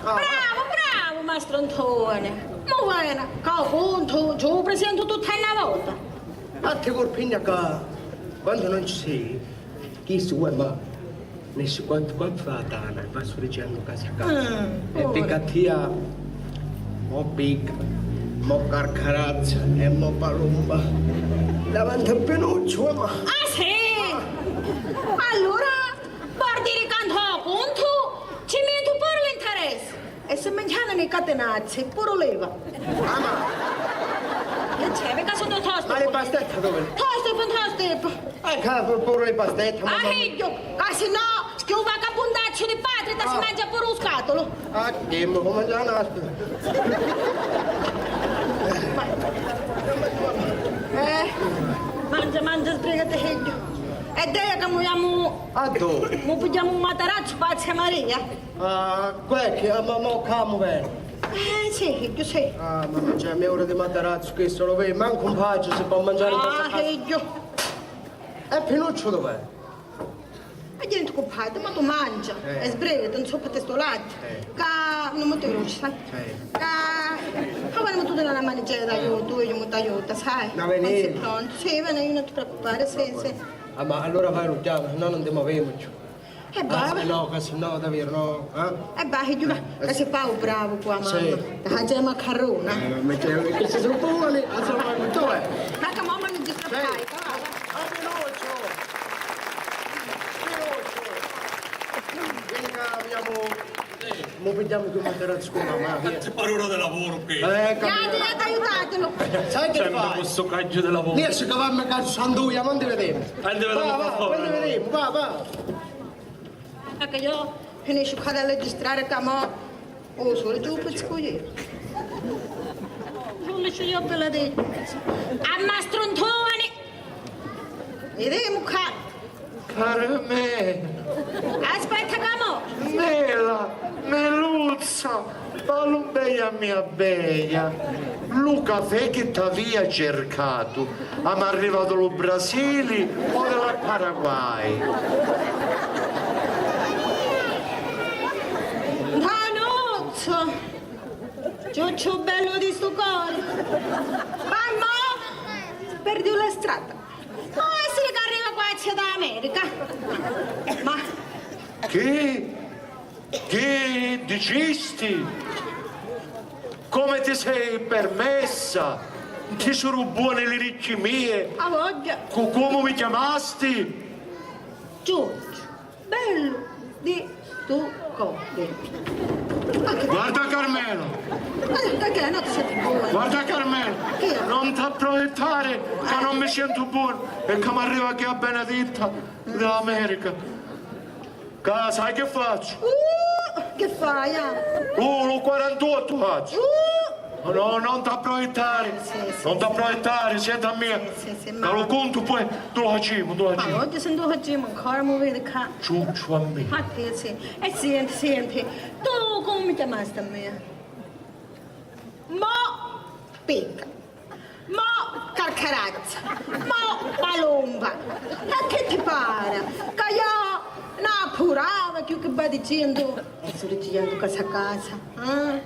bravu, bravu, mastru Antoni. Mu vena, ca u contu ci u prisentu tuttu a na vota. A ti curpigna ca, quandu non ci si, chistu uè, ma nesci quantu, quantu fa a tana, e va suricendu casa a casa. E picca a tia, mo picca, mo carcarazza e mo palumba. Davanti a Pinucciu, uè, ma. Ah, sì? Allura, vuol diri ca nto contu ci mettu puru l'interessi. E si mi nchiananu i catinazzi, puru leva. Ah, ma. Che c'è? Mica sono tosti. Ma li pastetta dove? Tosti, tosti. E ca puru li pastetta, ma. Ah, figghiu, ca si no, stu vagabundacciu di patri ti si mangia puru u scatulu. Ah, che mi mangia naspi. Eh, mangia, mangia, sbrigati, figghiu. E dai ca mu jamu. A dove? Mu pigghiamu un matarazzu, pazza Maria. Ah, quecchi, ah, ma, ma, camu veni? Eh, sì, figghiu, sì. Ah, ma non c'è mia ora di matarazzu, chistu lu vedi, mancu un paciu si può mangiari in questa casa. Ah, figghiu. E Pinucciu dov'è? E niente, cumpari, ma tu mangia, eh, e sbrigati, insomma, ti sto latte, eh, ca non mi ti bruci, sai? Eh. Ca, ca quando tu ti dai una maniglia d'aiuto, io mi t'aiuto, sai? Ma veni. Non sei pronto? Sì, veni, non ti preoccupare, sì, sì. Ah, ma allora vai, lu chiama, se no non ti moviamo più. E va. Ah, se no, ca se no, davvero, no? Eh? E va, figghiu, va, ca si fa u bravu cu a mamma. Sì. Ca c'è macarrona. Eh, ma c'è, che si sono buoni, insomma, dov'è? Ma che mamma mi dice, sì, fai, va, va. Ah, veloce! Veloce! Vieni ca abbiamo, mo pigghiamo due materazzi cu mamma, via. C'è paura di lavoro qui. Eh, capito. Andate, andate, aiutatelo. Sai che fai? Sempre questo caggio di lavoro. Riesci a cavarmi il calcio, Sanduia, non ti vedemo. Andate, va, va, va, non ti vedemo, va, va. Guarda che io finisco qua da registrare, ca mo, oh, solo giù un pezzo io. Non mi ci io per la de-, a mastro Antoni. Vedemu ca. Carmè. Aspetta, ca mo. Mela, Meluzza. Palumbeia mia beia, lu cafè chi t'avia cercatu, ama arrivatu lu Brasili o dal Paraguay? Ntanuzzu, ciucciu bellu di stu cori, ma mo perdiu la strata. Pò essiri ca arriva quacci da America. Ma. Chi? Chi dicisti? Come ti sei permessa? Ti suru buoni li ricchi mie? A vogghia. Cu-, comu mi chiamasti? Giorgio. Bellu di stu cori. Guarda Carmelo! Eh, perché no ti senti buono? Guarda Carmelo! Chi è? Non t'approfittare che non mi sento buono e che mi arriva chi a beneditta dell'America. Ca sai che faccio? Uh, che fai, ah? Uh, lu quarantotto faccio! Uh! No, non t'approfittare! Sì, sì, non t'approfittare, senti a mia! Sì, sì, ma lu contu poi, dove facciamo, dove facciamo? Ma oggi se dove facciamo ancora, mo vedi ca. Ciucciu a me! Ma che sì? E senti, senti, tu come mi chiamasti a me? Mo picca! Mo, car-, Carazza, mo palumpa, ma chi ti pari? Ca iò n'appurava chiù chi va dicendu e su rigirendu casa casa, eh?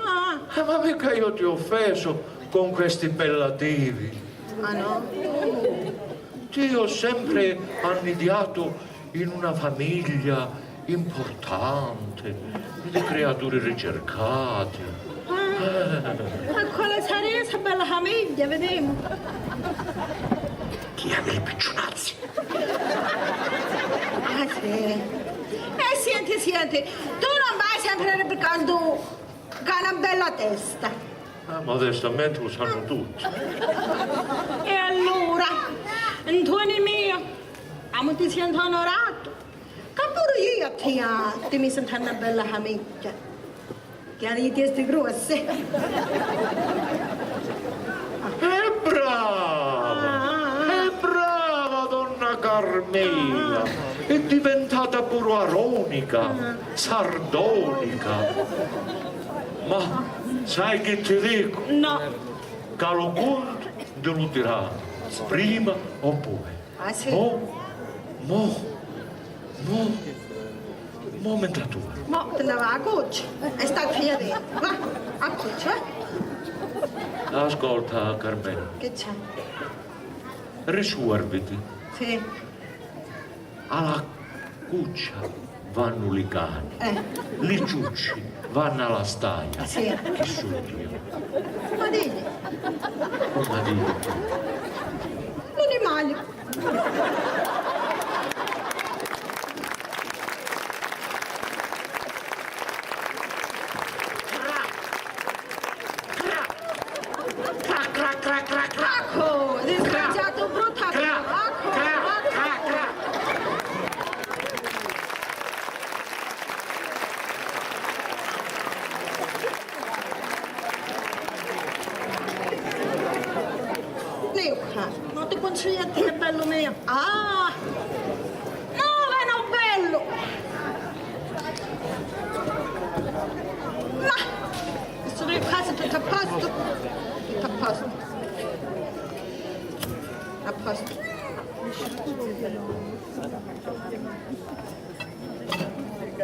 Ah. Eh, ma mica io ti ho offeso con questi appellativi. Ah, no? Ti ho sempre annidiato in una famiglia importante, di creature ricercate. Ah, eh, ma quale saria sta bella famiglia? Vedemu. Chi ha dei picciunazzi? Ah, sì. Eh, senti, senti, tu non vai sempre a ripicandu ca ha una bella testa. Ah, modestamente lo sanno tutti. E allura, Antoni mio, amu ti sento onoratu, ca puru io a tia ti mi sento una bella famiglia, che hai i testi grossi. E brava! Ah, ah, ah. E brava, donna Carmela! Ah. È diventata puru aronica, ah, sardonica. Ma sai che ti dico? No. Ca lu cuntu di lu tiranu, prima o poi. Ah, sì? Mo, mo, mo, mo mi ntra tua. Mo ti nni va a cuccia e sta figlia di... Va, a cuccia, va. Ascolta, Carmela. Che c'è? Risuarviti. Sì. A la cuccia vannu li cani, eh, li ciucci vannu a la staia. Sì. Chi sugnu io? Cumadini. Cumadini. L'animali. Cra, cra, cra, cra, cra. Ecco, disgraziato, brutta... Cra, cra, cra, cra. Luca, non ti consiglio a te, bello mio. Ah! No, ma non bello! Ma, sono in casa, tutto a posto? Tutto a posto. A posto.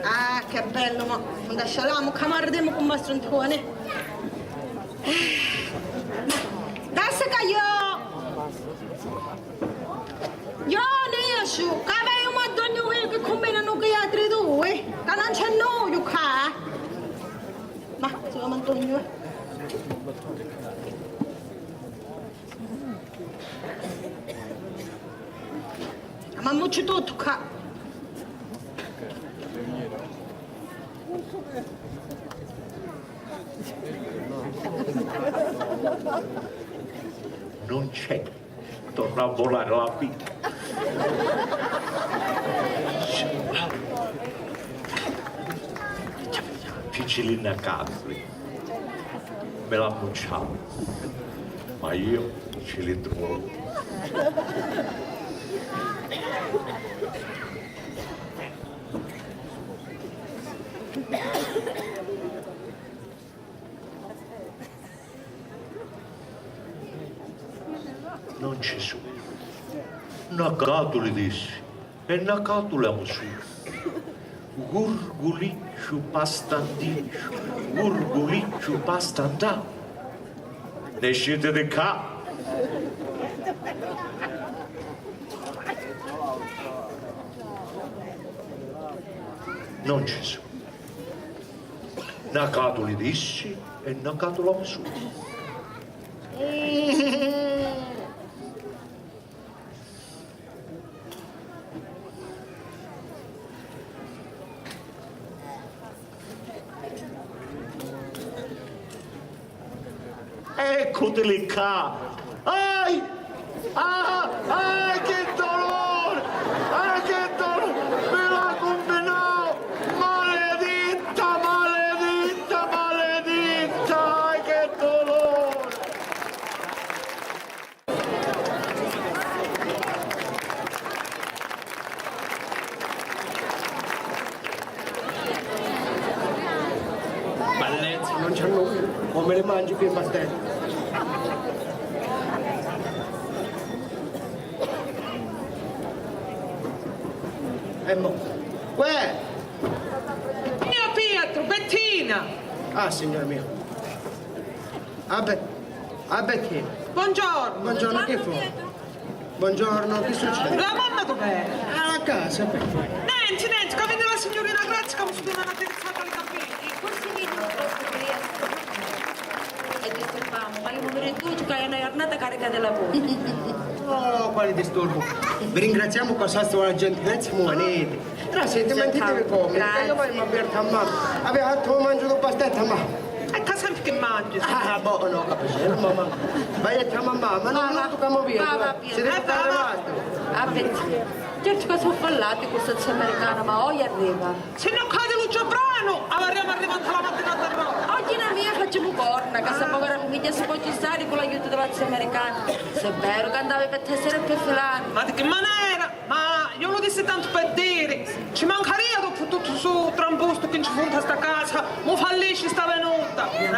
Ah, che bello, mo. Quando scialamu, ca mordemu con mastro Antone. Dassa ca io, io nesciu, ca veiu ma dognu io che combinanu che altri due, ca non c'è nulla qua. Ma, signor Antoni, eh. Ma mucci tutto qua. Non c'è. Torna a volare la vita. Piccilinna Capri. Me la mucciau, ma io ci li trovo. Non ci su. Na catuli dissi. E na catula musù. Gurgulicciu pastandicciu, gurgulicciu pastandà. Nesciti di ccà. Non ci su. Na catuli dissi e na catula musù. Eccutili ccà! Ai! Ah! Ai, che dolore! Ai, che dolore! Me la cumbinau! Maleditta, maleditta, maleditta! Ai, che dolore! Bellezza, non c'è nulla, o me li mangi pi martelli. E mo? Uè! Mio Pietro, Bettina! Ah, signor mio. Ah, Be-, ah, Bettina. Buongiorno. Buongiorno, chi fu? Buongiorno, chi succede? La mamma dov'è? Ah, a casa, perché? Nenti, nenti, ca veni la signorina Grazia ca mi fu duna na tirizata li capiddi. Forsi vidi un poco di e disturbamu, ma io mi ricordo che è una giornata carica di lavoro. Oh, quale disturbo! Vi ringraziamo con sassu la gentilezza, ma venite. Però senti, mentitevi come, che io poi mi aperto a mamma. Avete fatto un mangiu di pastetta, ma... E ca senti che mangi? Ah, boh, no, capisci, mamma. Vai a mamma, ma non lo tocchiamo via. Va, va, va. Siete arrivati? Ah, pensi. Certo che sono fallati questa zia americana, ma oggi arriva. Si no cadi lu giabranu, avarriamu arrivatu la matinata rotta. Oggi na mia facciamo corna, che sta povera famiglia si può aggiustare con l'aiuto della zia americana. Se è vero che andavi per essere più filani. Ma di che manera? Ma io lo dissi tanto per dire. Ci mancaria dopo tutto sto trambusto che ci fu in sta casa, mo fallisci sta venuta. Eh.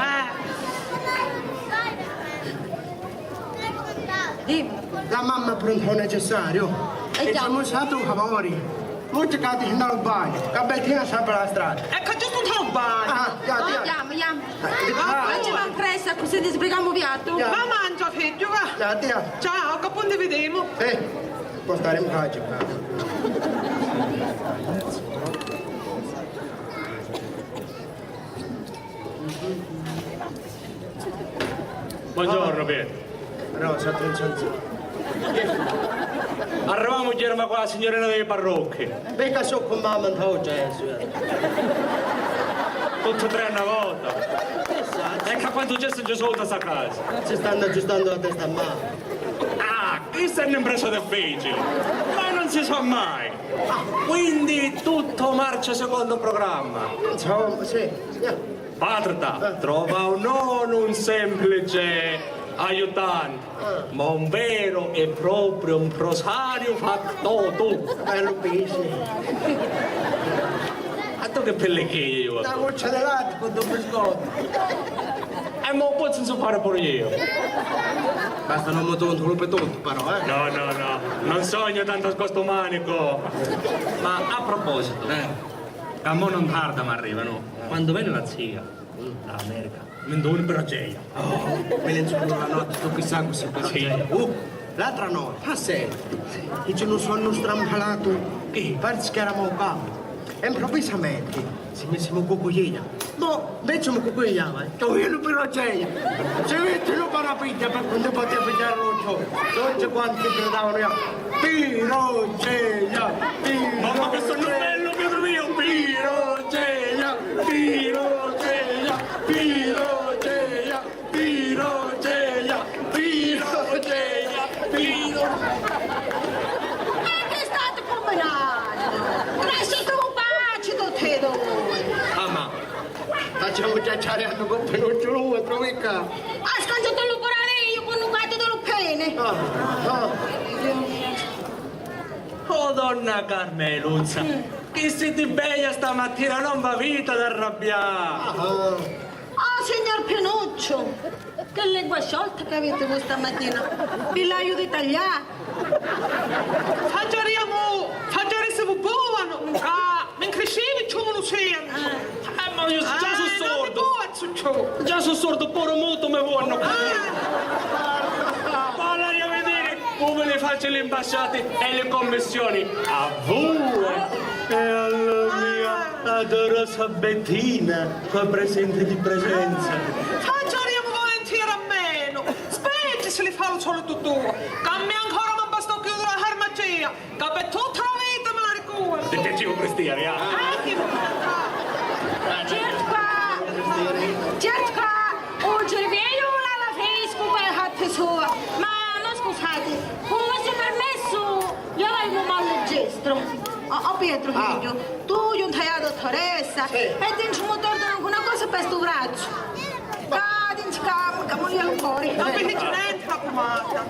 Dimmi. La mamma pronta un necessario. E e già. Ci ha mostrato un favore. Mo ti cadi in un bagno, ca Bettina sempre la strada. E ca giusto un bagno. Ah, già, già. Andiamo, andiamo. Eh, ah, facciamo in fretta, così ti sbrighiamo via, tu. Già. Va mangia, figlio, va. Già, già. Ciao, che poi ne vediamo. Eh, può stare in pace, qua. Buongiorno, Pietro. No, sta attenzione. Arrivamu, Germa, qua, signorina dei parrocchi. Perché so con mamma, non ho già. Tutti e tre a una volta. Ecco quanto c'è, se Gesù da sta casa. Si stanno aggiustando la testa a mano. Ah, questa è un'impresa difficile. Ma non si sa mai. Ah, quindi tutto marcia secondo programma. Insomma, sì. Parta, trova un non un semplice aiutante, ma un vero e proprio impresario fatto tu. Bello pesce. A tu che pellicchini io? Una goccia di latte con due biscotti. E mo pozzo inzuppare pure io. Basta non mi tonto lo petotto però, eh. No, no, no, non sogno tanto scosto manico. Ma a proposito, eh. Ca mo non tarda, ma arriva, no? Quando veni la zia, mm, da America, mi ndò un però geia. Oh, mi lenzu la notte, tu chissà così però geia. Uh, l'altra notte, ah, senti, chi ci nu sonnu strampalatu, chi? Parsi che eramu au capu. E improvvisamente si misimu cucuiina. Mo, invece mi cucuiava, eh. Toglielu però geia. Si metti lu parapigghia per quando poteva pigliare lo ciò. Tutti quanti gridavano, io. Piroceia! Mamma, che sonnu bellu, Pietro mio! Piroceia! Piroceia! Piroceia! Piroceia! Piroceia! Piro- Ma che state combinando? Lasciate un bacio tutti e due! Mamma, facciamo chiacchiare anche con Pinucciu, lo vuoi trovare qua? Ha scangiato l'operare io con un gatto dello pene. Ah, ah. Oh, donna Carmeluzza, mm, che siti beia stamattina, non v'avita d'arrabbià. Ah. Oh, signor Pinucciu, che lingua sciolta che avete voi stamattina. Vi l'aiuto a tagliare. Facciaremu, facciaremu buono, ca mi incriscivi ciò lu sentu. Eh, ma io già so' sordu. Già so' sordu, puru mutu mi vonnu. Voleria vedere come le faccio le imbasciate e le commissioni a voi. E allora mia, la dorosa Bettina, qua presente di presenza. Facciaremu volentieri a meno. Spenti si li fa lu solu tuttu. Ca mi ancora m'abbastò chiudere la farmacia, ca per tutta la vita me la ricordo. Ti piaceva prestiare, ah? Ah, che... Certu ca, certu ca u cerviellu la, la friscu per fatti sua. Ma no, scusate, con vostro permesso, io avevo un mal al gestro. Oh, oh, Pietro, ah, figlio, tu non sei la dottoressa? Sì. E ti ci torna una cosa per sto braccio. Ca, ti ci cam-, camulia il cuore. Non mi dice niente, la pomata.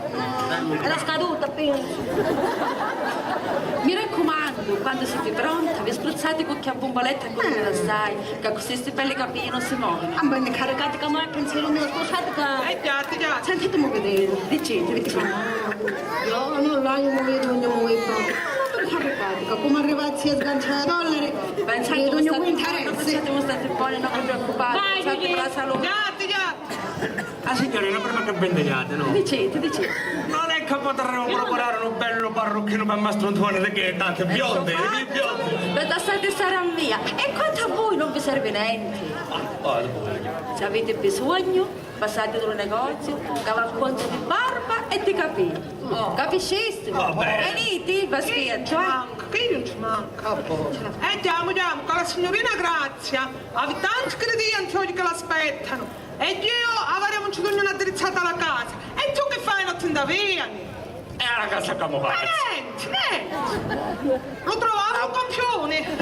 Era scaduta, penso. Mi raccomando, quando siete pronta, vi spruzzate qualche bomboletta con il sai, che così sti belli capelli non si muovono. Ah, bene, caricate come il pensiero mio, scusate che... Eh, già, già. Sentite, mo vedete. Dicete, dicete. No, no, là io mi vedo, non mi vedo. Ma non caricate. Comu arrivazzi a sganciari i dollari, pensate, dugnu cu interessi. Pensate, state boni, non vi preoccupate, pensate per la salute. Già, già. Ah, signorina, prima che vi ne jate, no? Dicite, dicite. Non è che potremmo procurare un bello parrucchino per Mastro Antonio, che è tanto biondi, biondi. Pensate, sarà mia. E quanto a voi non vi serve niente. Ah, ah, voi. Se avete bisogno, passate dal negozio, che va a conto di barba e di capelli. Oh. Capisciste? Va bene. Venite, va scherzo, eh? Manca, che io non ci manca. Ah, boh. E andiamo, andiamo, con la signorina Grazia. Avi tanti clienti oggi che l'aspettano. E io avremo un citugno addrizzato alla casa. E tu che fai, non ti indavini? E a la casa camu fai? Niente, niente. Lo trovavo un campione.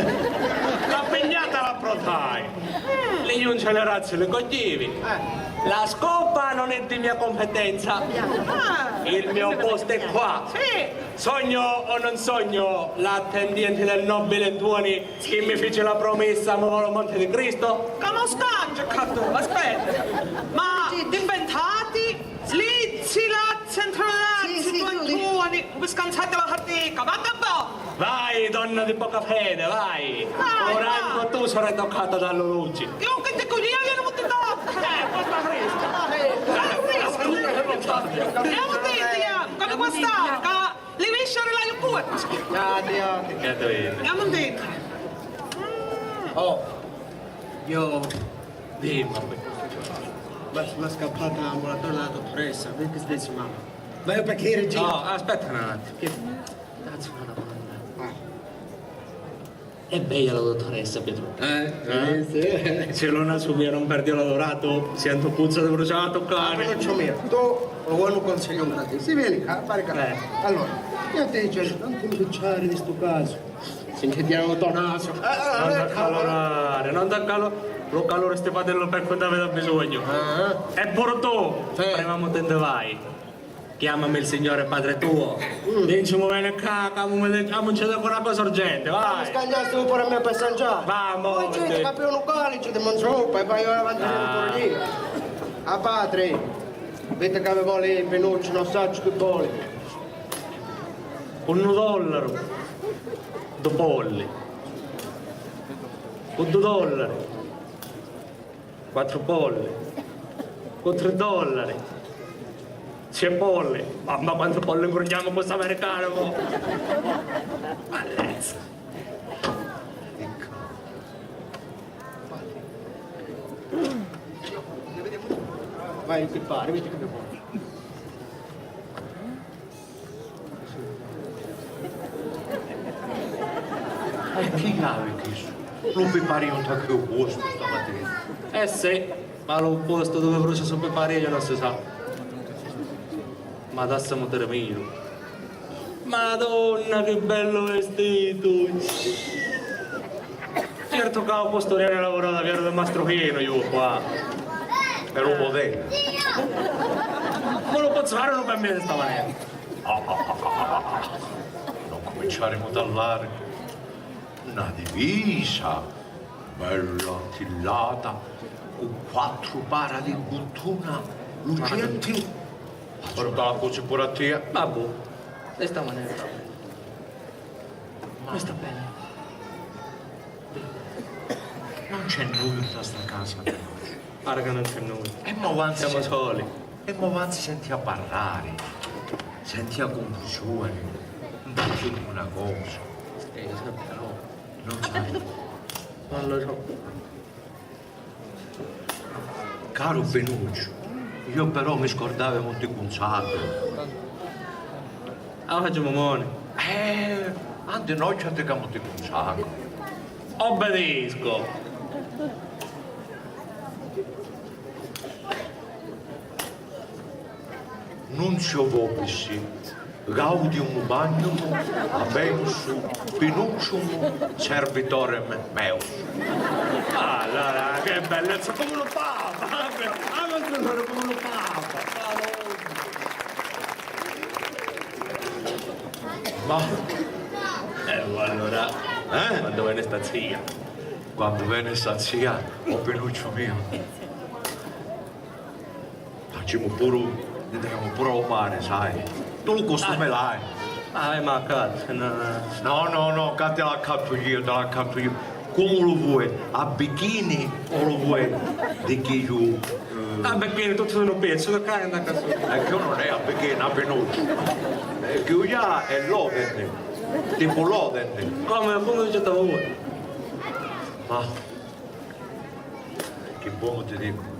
La pignata la protai. Eh. Li junce le razze le coglivi. Eh. La scopa non è di mia competenza. Ah. Il mio posto è qua. Sì. Sogno o non sogno, l'attendiente del nobile Tuoni chi mi fici la promessa, ma volo Monte di Cristo? Ca non scangia, Cardò, aspetta. Ma diventati slizzi, lazzi, introllazzi, sì, sì, tu e tu, giovani, vi scansate la fatica, vagabonda! Vai, donna di poca fede, vai! Vai, ora vai. Anche tu sarai toccata dall'orologio. Io che ti coglieva, io non ti tocco! Eh, questa fresca! Andiamo dentro, come può stare? Li visceri la jucurti! Ati, ati. Che te vedi? Andiamo dentro. Oh, io... Dimmi. Ma, ma è scappata l'ambulatore della dottoressa, perché stessi mamma? Ma io perché ero... No, aspetta un attimo. Che cazzo, una domanda. Ah. È bella la dottoressa, Pietro. Eh? Eh? Sì, sì. Se non assomiglia a un perdiolo dorato, sento puzza di bruciato cane. Ah, non c'ho mia. Tu lo vuoi un consiglio gratis? Si vieni qua, fare qua. Eh. Allora, io ti dico, non ti impicciare di sto caso. Senti, ti ho naso. Eh, eh, non ti accalorare, non ti accalorare. Lo calore stefatello per quando avete bisogno. Ah. E pure tu, sì. Prima mo te ne vai. Chiamami il Signore Padre tuo. Mm. Dici, mu veni ccà, ca mu mi dici, ah, mu ci dico una cosa urgente, vai. Ma scagliasti pure a me per San Già. Vamo, poi ci capì un calice di manzoppa e vai avanti in liturgia. Ah, patri, vedi che mi voli Pinucciu, non saccio chi voli. Un dollaru, du polli. Un dollaru. Quattru polli. Cu tri dollari. Sei polli. Mamma, quantu polli ngurghiamu cu st'americanu, mo! Mallezza. Ecco. Vai, ti pari, vedi che mi vuoi. E chi havi chistu? Lu piparinu nta cheu postu stamatina? Eh sì, ma lu postu duvi brucia su piparinu non si sa. Ma dassimu tirmiru. Madonna, chi bellu vestitu! Certu ca u posturiani lavora da viaru di Mastru Pienu, iu qua. Per un modello. Ma lu pozzu fari unu pi mia di sta manera? Ah, ah, ah, ah, ah, ah. Non cominciare a mutallare. Na divisa bella attillata cu quattru para di buttuna lucenti. Guarda, la cuci pure a tia. Babbu, de sta manera. Ma sta bene. Non c'è nulla da sta casa per oggi. Pare che non c'è nulla. E mo vanzi... Siamo soli. E mo vanzi senti a parlare, senti a confusione, non va più una cosa. Eh, lo so, però. Non sai. Non lo so. Caru Pinucciu, io però mi scordavo Monti Gunzago. Ah, facciamo mone. Eh, ante noi c'è che Monti Gunzago. Obbedisco. Nunzio vobis, gaudium magnum, habemus Pinuccium servitorem meus. Ah, là, là, che bellezza, come un papa! Ah, ma come un papa! Ma, eh, allora, eh? Quando vene sta zia? Quando vene sta zia, o Pinucciu mio. Faccimu puru, andamu puru a u mari, sai? Tu lu costume l'hai. Ah, eh, ma cazzo, no, no. No, no, no, ca ti l'accattu io, ti l'accattu io. Comu lu vuoi? A bikini o lu vuoi di chiddu, eh? A bikini, tuttu in un pezzu, tocca andare a casa. E chiddu non è a bikini, a pinuccia. E chiddu là è l'oden, tipo l'oden. Come, come dicete voi? Ma, che buono ti dico.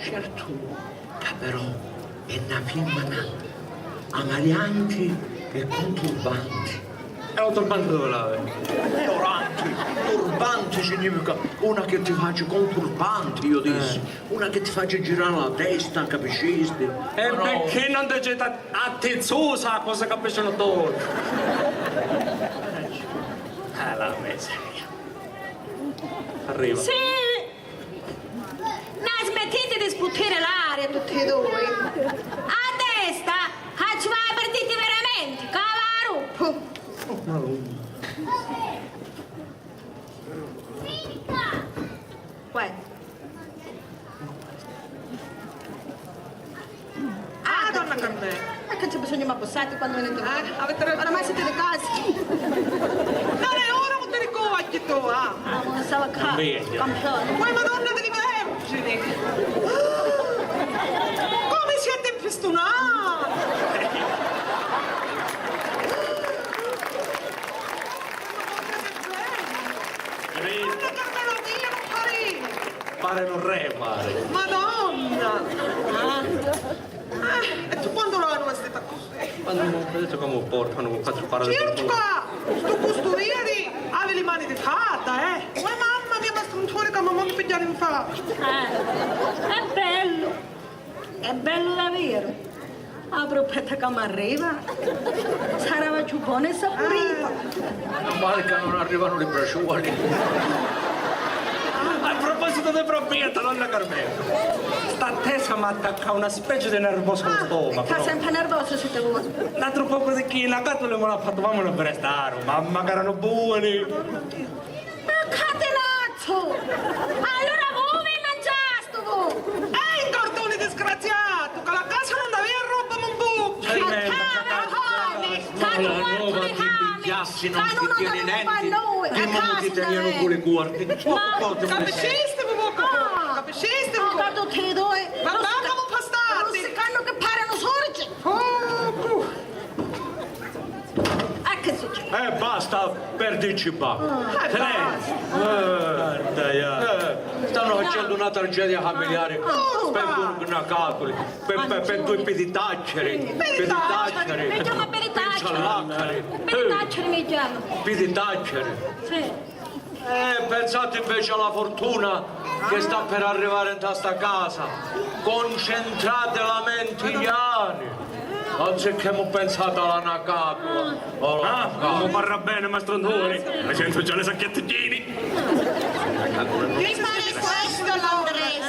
Certu ca però è na fimmina amalianti e cun turbanti. E u turbanti dove l'havi? Ignoranti! Turbanti significa una che ti faci con turbanti, io dissi. Una che ti faci girari la testa, capiscisti? E ma no. Perché non dicete a, a Tizzusa cosa capiscono tutti? Ah, la miseria. Arriva. Sì! Na smettiti di sputtiri l'aria tutti e dui. A testa, a ci va a perditi veramenti, cavaruppu! Oh, Madonna. Uè. Ah, donna Carmè! E che c'è bisogno mi abbussati quannu veni tu? Eh, avete ragione. Oramai siete di casa. Non è ora di dire qua, che tu, ah. Ah, non stava qua. Campione. Poi Madonna delle Vergini. Come siete infestunati! Madonna Carmela mia, non pari! Pare un re, pare. Madonna! Ah. Eh, e tu quantu l'anu vestita così? Quantu m'ho visto come portano, faccio fare. Certu ca stu custurieri havi li mani di fata, eh! Uè, mamma mia, ma strunturi ca mi vonnu pigghiari in faccia! Eh, è bellu! È bellu daveru! A prupetu ca m'arriva, sarava cchiù bona e sapurita. Male ca non arrivano li braciuoli. A proposito di prupetu, donna Carmela, sta tesa m'attacca una specie di nervoso allu stomacu. Sta sempre nervoso, si ti vuoi. L'altru poco di chi la catula mi l'ha fatto, mamma, non ve ne staru, mamma, che erano buoni. Ma catenazzu! Allura vu vi mangiastu vu! Ehi, ingorduni disgraziatu, ca la casa non avia roba, mon bu! Tremenda catastasi! Ca tu mortu di fami! Ca nun avia roba a noi! Ti muti tenianu cu li cuordi! Ma capiscisti, vu? Capiscisti, vu? Ca tutti e dui! Guarda, come impastati! Russi-, russi-, cannu che paranu sorgi! Oh, E che succede? Eh, basta, perdicci, va. Ah, tre. Basta. Eh, guarda, eh, stanno facendo una tragedia familiare per due, una catuli, per, per, per due pidi taccheri. Pidi taccheri. Mi chiama pidi taccheri. Pidi taccheri mi chiama. Pidi taccheri. Sì. Eh, pensate invece alla fortuna che sta per arrivare in sta casa. Concentrate la mente, Iani. Anziché mo pensate alla nacatula. Ah, come parla bene, mastro Antoni. La gente già le sacchette piene. Che fare questo, l'Andres?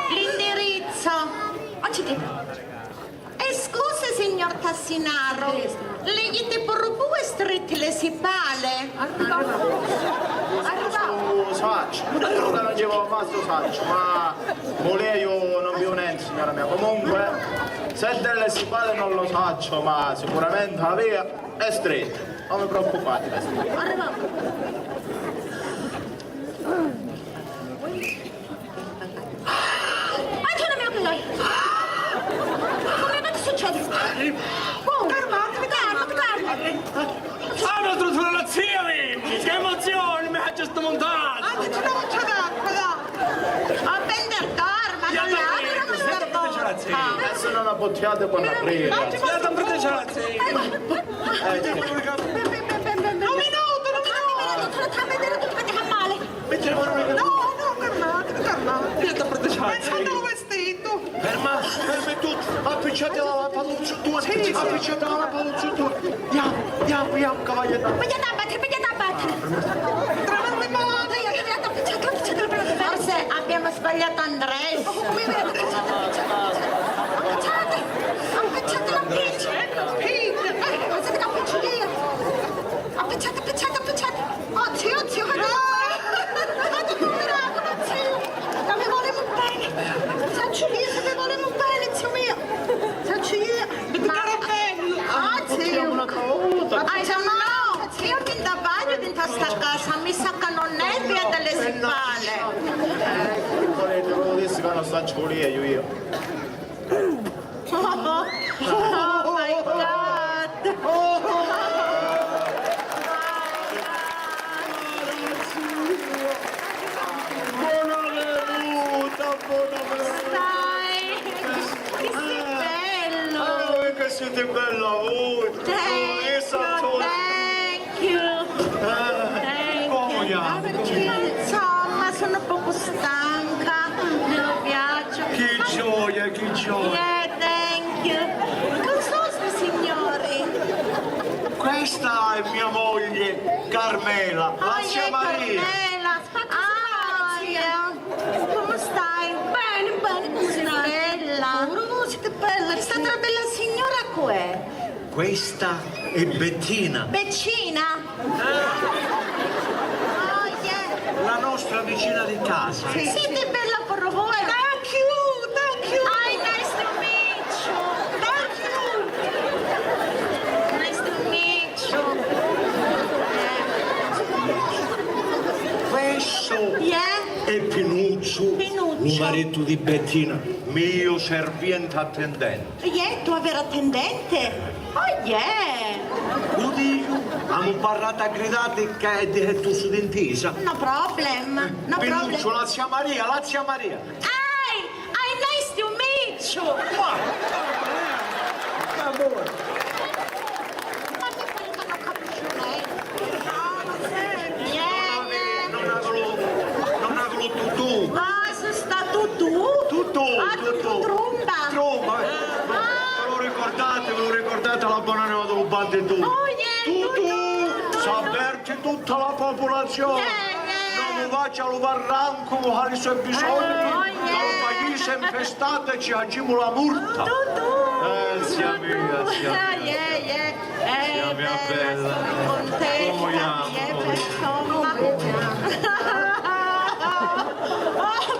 L'indirizzo. Oggi ti E scusi, signor Tassinaro, li jiti puru vu e stritti li sipali? Stu sacciu, io non ci vado mai stu sacciu, ma vulìa, io non viu nenti, signora mia. Comunque, se delle sipali non lo saccio, ma sicuramente la via è stretta. Non vi preoccupate, è stretta. Antonio mio, che lei? Come, che succede? Oh, fermati, fermati, fermati. Ah, nostro fratello, zio, che emozione, mi ha già smontato. Ah, che c'è una goccia d'acqua, dai. A vendere dorma, non la... Adesso non la bottiate con la prega. Un minuto, un minuto. Trattamenti, trattamenti, trattamenti, fa male. No, no, calmati, calmati. Io ti ho proteso. Ma sono vestito. Ferma, fermi tutti. Appicciate la paluzzu tu. Sì, sì. Appicciate la paluzzu tu. Andiamo, andiamo, andiamo, cavaliere. Pigliate a battere, pigliate a battere. Trovami male. Pigliate, pigliate, appicciate, appicciate la paluzzu. Forse abbiamo sbagliato Andres. Oh, qui vedete, appicciate, appicciate. Appicciate, appicciate la pizza. Pizza. Picciati, picciati, picciati! Oh zio, oh zio, vado a morire! Vado a morire, oh zio! Ma vi volemu bene! Sacciu io se vi volemu bene, zio mio! Sacciu io! Ma... Ah, zio! Ah, no! Io mi ndavagghiu dintra sta casa, mi sa ca non è via delle Sippale! Eh, volete, ve lo dissi ca non sacciu pure io, io. Oh my God! Bona venuta, bona venuta! Stai! Chi si bellu! Ah, che siete bella voi! Thank you, thank you! Eh, come andiamo? Insomma, sono poco stanca, devo viaggio. Che gioia, che gioia! Yeah, thank you. Cosa sono sti signori? Questa è mia moglie, Carmela, la zia Maria. Carmela, aspetta, ah, yeah. Come stai? Bene, bene, come stai? Bella. Pure voi siete bella. Questa altra bella signora chi è? Questa è Bettina. Beccina? Oh, yeah. La nostra vicina di casa. Sì, sì, è bella pure voi. Thank you, thank you. Hi, nice to meet you. Thank you. Nice to meet you. Questo è Pinuzzu, Pinuzzu, lu maritu di Bettina, mio serviente attendente. Iè, tua vera attendente? Oh, iè! Lu dicu, amu parratu a gridati ca è difettusu d'intisa. No problem, no problem. Pinuzzu, la zia Maria, la zia Maria. Ehi! Hi, nice to meet you! Ma, ma, ma, ma non capisco niente. Non avere, non averlo, non averlo tutù. Ah, sei stato tu? Tutù, ah, tutù. Trumba. Trumba. Ah. Ve lo ricordate, ve lo ricordate la buonanima del banditù? Oh, yeah, tutù. Tutù. S'avverti tutta la popolazione. Yeah, yeah. Non mi faccia lo parranco, ha i suoi bisogni. Oh, yeah. Dal paese infestato e ci facciamo la murta. Tutù. Eh, zia mia, zia mia. Ah, yeah, yeah. Eh, bella, sono contenta, eh, per insomma. Oh,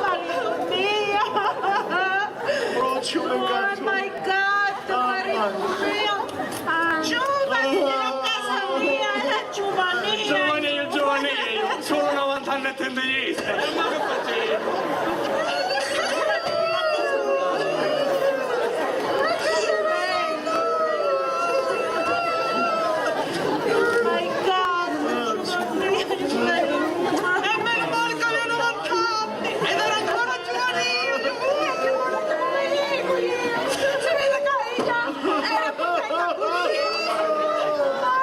Maria mia! Oh my God, Maria mia! Giovani della casa mia, era giovanile! Giovanile, giovanile! Solo novanta anni e tendinite! Ma che facevi?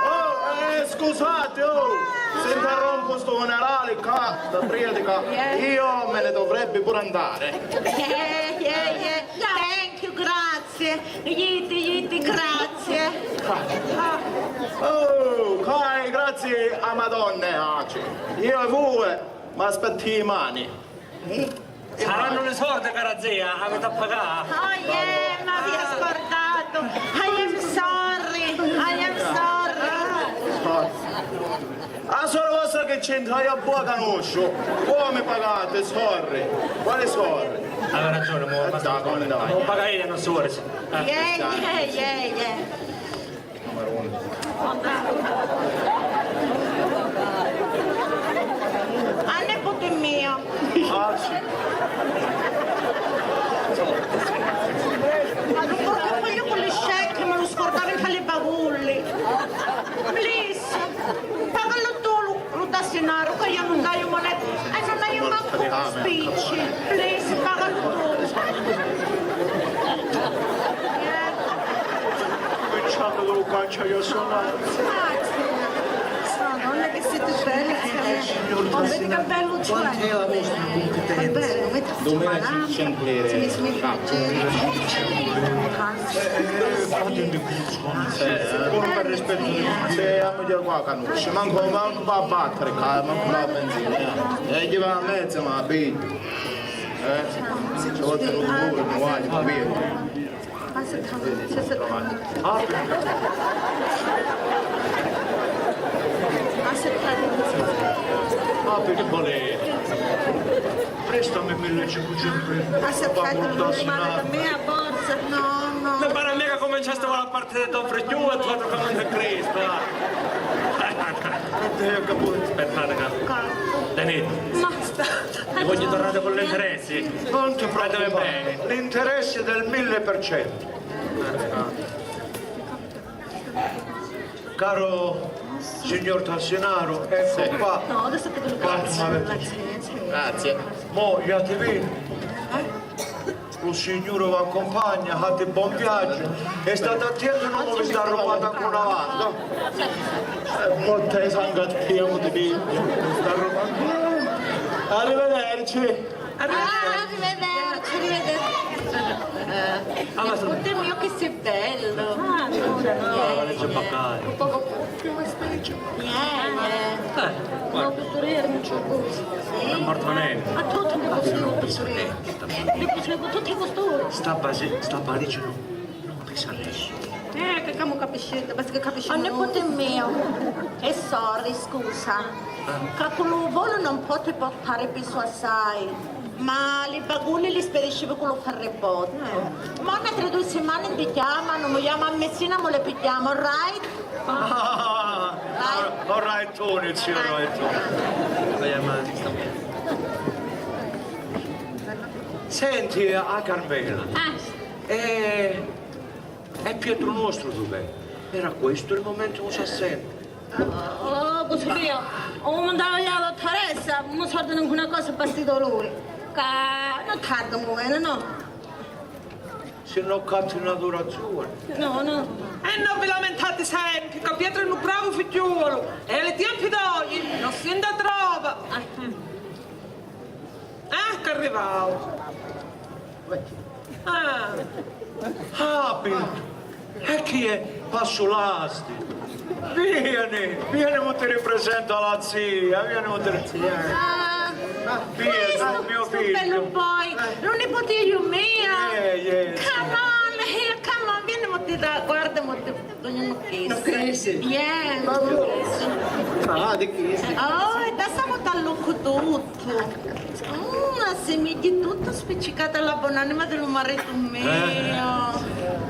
Oh, eh, scusate, oh, se interrompo sto funerale qua, da prima di qua. Io me ne dovrebbe pure andare. Yeah, yeah, yeah. Thank you, grazie. Jiti, jiti, grazie. Oh, cari, grazie a Madonna, eh, io e voi, ma aspetta i mani. Saranno li sordi, cara zia, aviti a pagà. Oh, yeah, m'avia scordatu. I am sorry, I am sorry. A sora vostra che c'entra? Io a voi a canusciu. Voi mi pagate, sorri. Quali sorri? Avete ragione, mo, eh, basta, dai, dai. Mo paga io, non si vuole. Eh. Yeah, yeah, yeah, yeah. A niputi mia. Ah, sì. Ma non voglio quelli scecchi, me lu scordavo in tali bagulli. Please, pagalu tu lu, lu tassinaru, ca io non haiu moneta e non haiu mancu spicci. Please, pagalu tu. Pensando che lo caccia io sono. Madonna, che siete belli, signori. Oh, vedi che bello, cioè. Quant'è la vostra competenza? Domenica ci siamo. Eh, pure per rispetto di, se amo già qua canusci, manco, manco va a battere qua, manco va a benzina, eh. E gli va a mezzo, ma vedi. Eh? Ci vuole un lavoro, ma guarda, capito? Ah, sì, sì, sì. Ah, che voli? Prestami mille e cinquecentu euro. Aspetta, non mi male da me a borsa. No, no. Mi pare a me che cominciasti a fare parte di Don Frigiù e tu come Cristo, ah. Aspettate, cara. Tenete. Ma sta. E voglio tornare con gli interessi. Non ti preoccupare, l'interesse è del mille per cento. Caro signor Tassinaro, ecco qua. No, adesso ti devo. Grazie. Grazie. Mo, jatevene. Lu Signuri v'accumpagna, fati bon viaggiu e stati attenti, non vi sta arrubbata cu na vanta. Eh, mo te sanga ti amo di me, sta arrubbata. Arrivederci. Ah, arrivederci, arrivederci. Ah, ma sono. Oddio mio, che sei bello. Ah, allora, no. Ah, vale, c'è Baccari. Un poco più. Niente. Eh, guarda. No, pittore, non c'ho gusto. Sì. È morto nero. A tutti mi gusta il pittore. Io posso tutti i costumi. Sta base, sta valigia non, non pesa nessuno. Eh, che camu capiscete, basta che capisci. Oh, nipote mio, e sorry, scusa, ca cu lu volu non poti portari pisu assai, ma li baguli li spediscivi cu lu ferribottu. Mo n'atri dui simani ti chiamanu, mu jamu a Messina, mo li pigghiamu, alright? Ah, alright, Tony, sì, alright, Tony. Senti, a Carmela, eh, è Pietro nostru, tu vedi? Era questo il momento, non sa sempre. Oh, così mio, oh, mandava io la dottoressa, non mi sordono una cosa, bastito lui. Ca non tarda, mo, eh, no? Se no catti una durazione. No, no. E non vi lamentate sempre, ca Pietro è un bravo figliuolo, e ai tempi d'oggi non si ne trova. Ah, mm. Ah, c'arrivau. Ah. Ah, Pintu, e chi è? Passulasti? Vieni, vieni, mo ti ripresento alla zia, vieni, mo ti ri-. Ah, vieni, questo, mio figlio. Sto bello boy, eh, lu nipotigliu mio. Yeah, yeah, sì. Come on, here, come on, vieni, mo ti da-, guarda, mo ti Dognu nu kissi. Nu kissi? Yeah. Ah, di kissi. Oh, e dassamu talluccu tuttu. Mm, assimigli tuttu spiccicata alla bonanima di lu maritu mio. Eh. Yeah,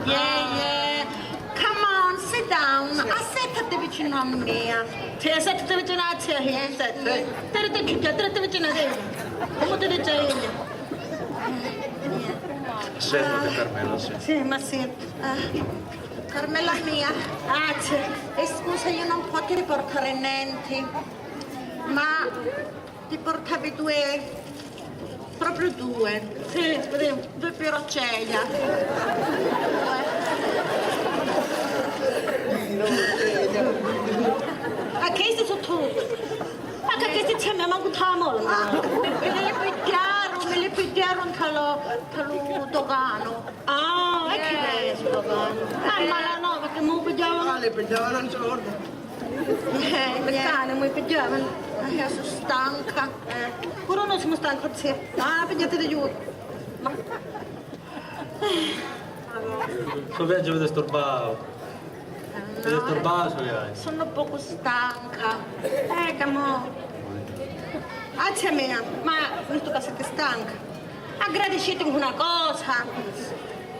yeah. Come on, sit down. Assettati vicino a mia. Sì, assettati vicino a tia, eh, assettati. Tirati, tirati vicino a tia. Come ti dice io? Assettati, Carmela, sì. Sì, ma sì. Ah, Carmela mia, ah, e scusa, io non posso riportare niente, ma ti portavi due, proprio due. Sì, sì, due piroceglia. Ma che sei sotto? Ma che, che ti c'è mia manco t'amore? Ah, mi li pigghiaru, mi li pigghiaru nta lu, nta lu doganu. Ah, e chi è stu doganu? Ah, ma la no, perché mi pigghiavanu. Ah, li pigghiavanu un giorno. Eh, perché mi pigghiavanu. Eh, sono stanca. Eh, pure noi siamo stanchi, sì. Ah, pigliate di giù. Ma Sto viaggio vi disturbavo. Vi disturbavo sto viaggio. Sono un poco stanca. Eh, come on. Grazie mia, ma non tu che sei stanca. Aggradisciti una cosa.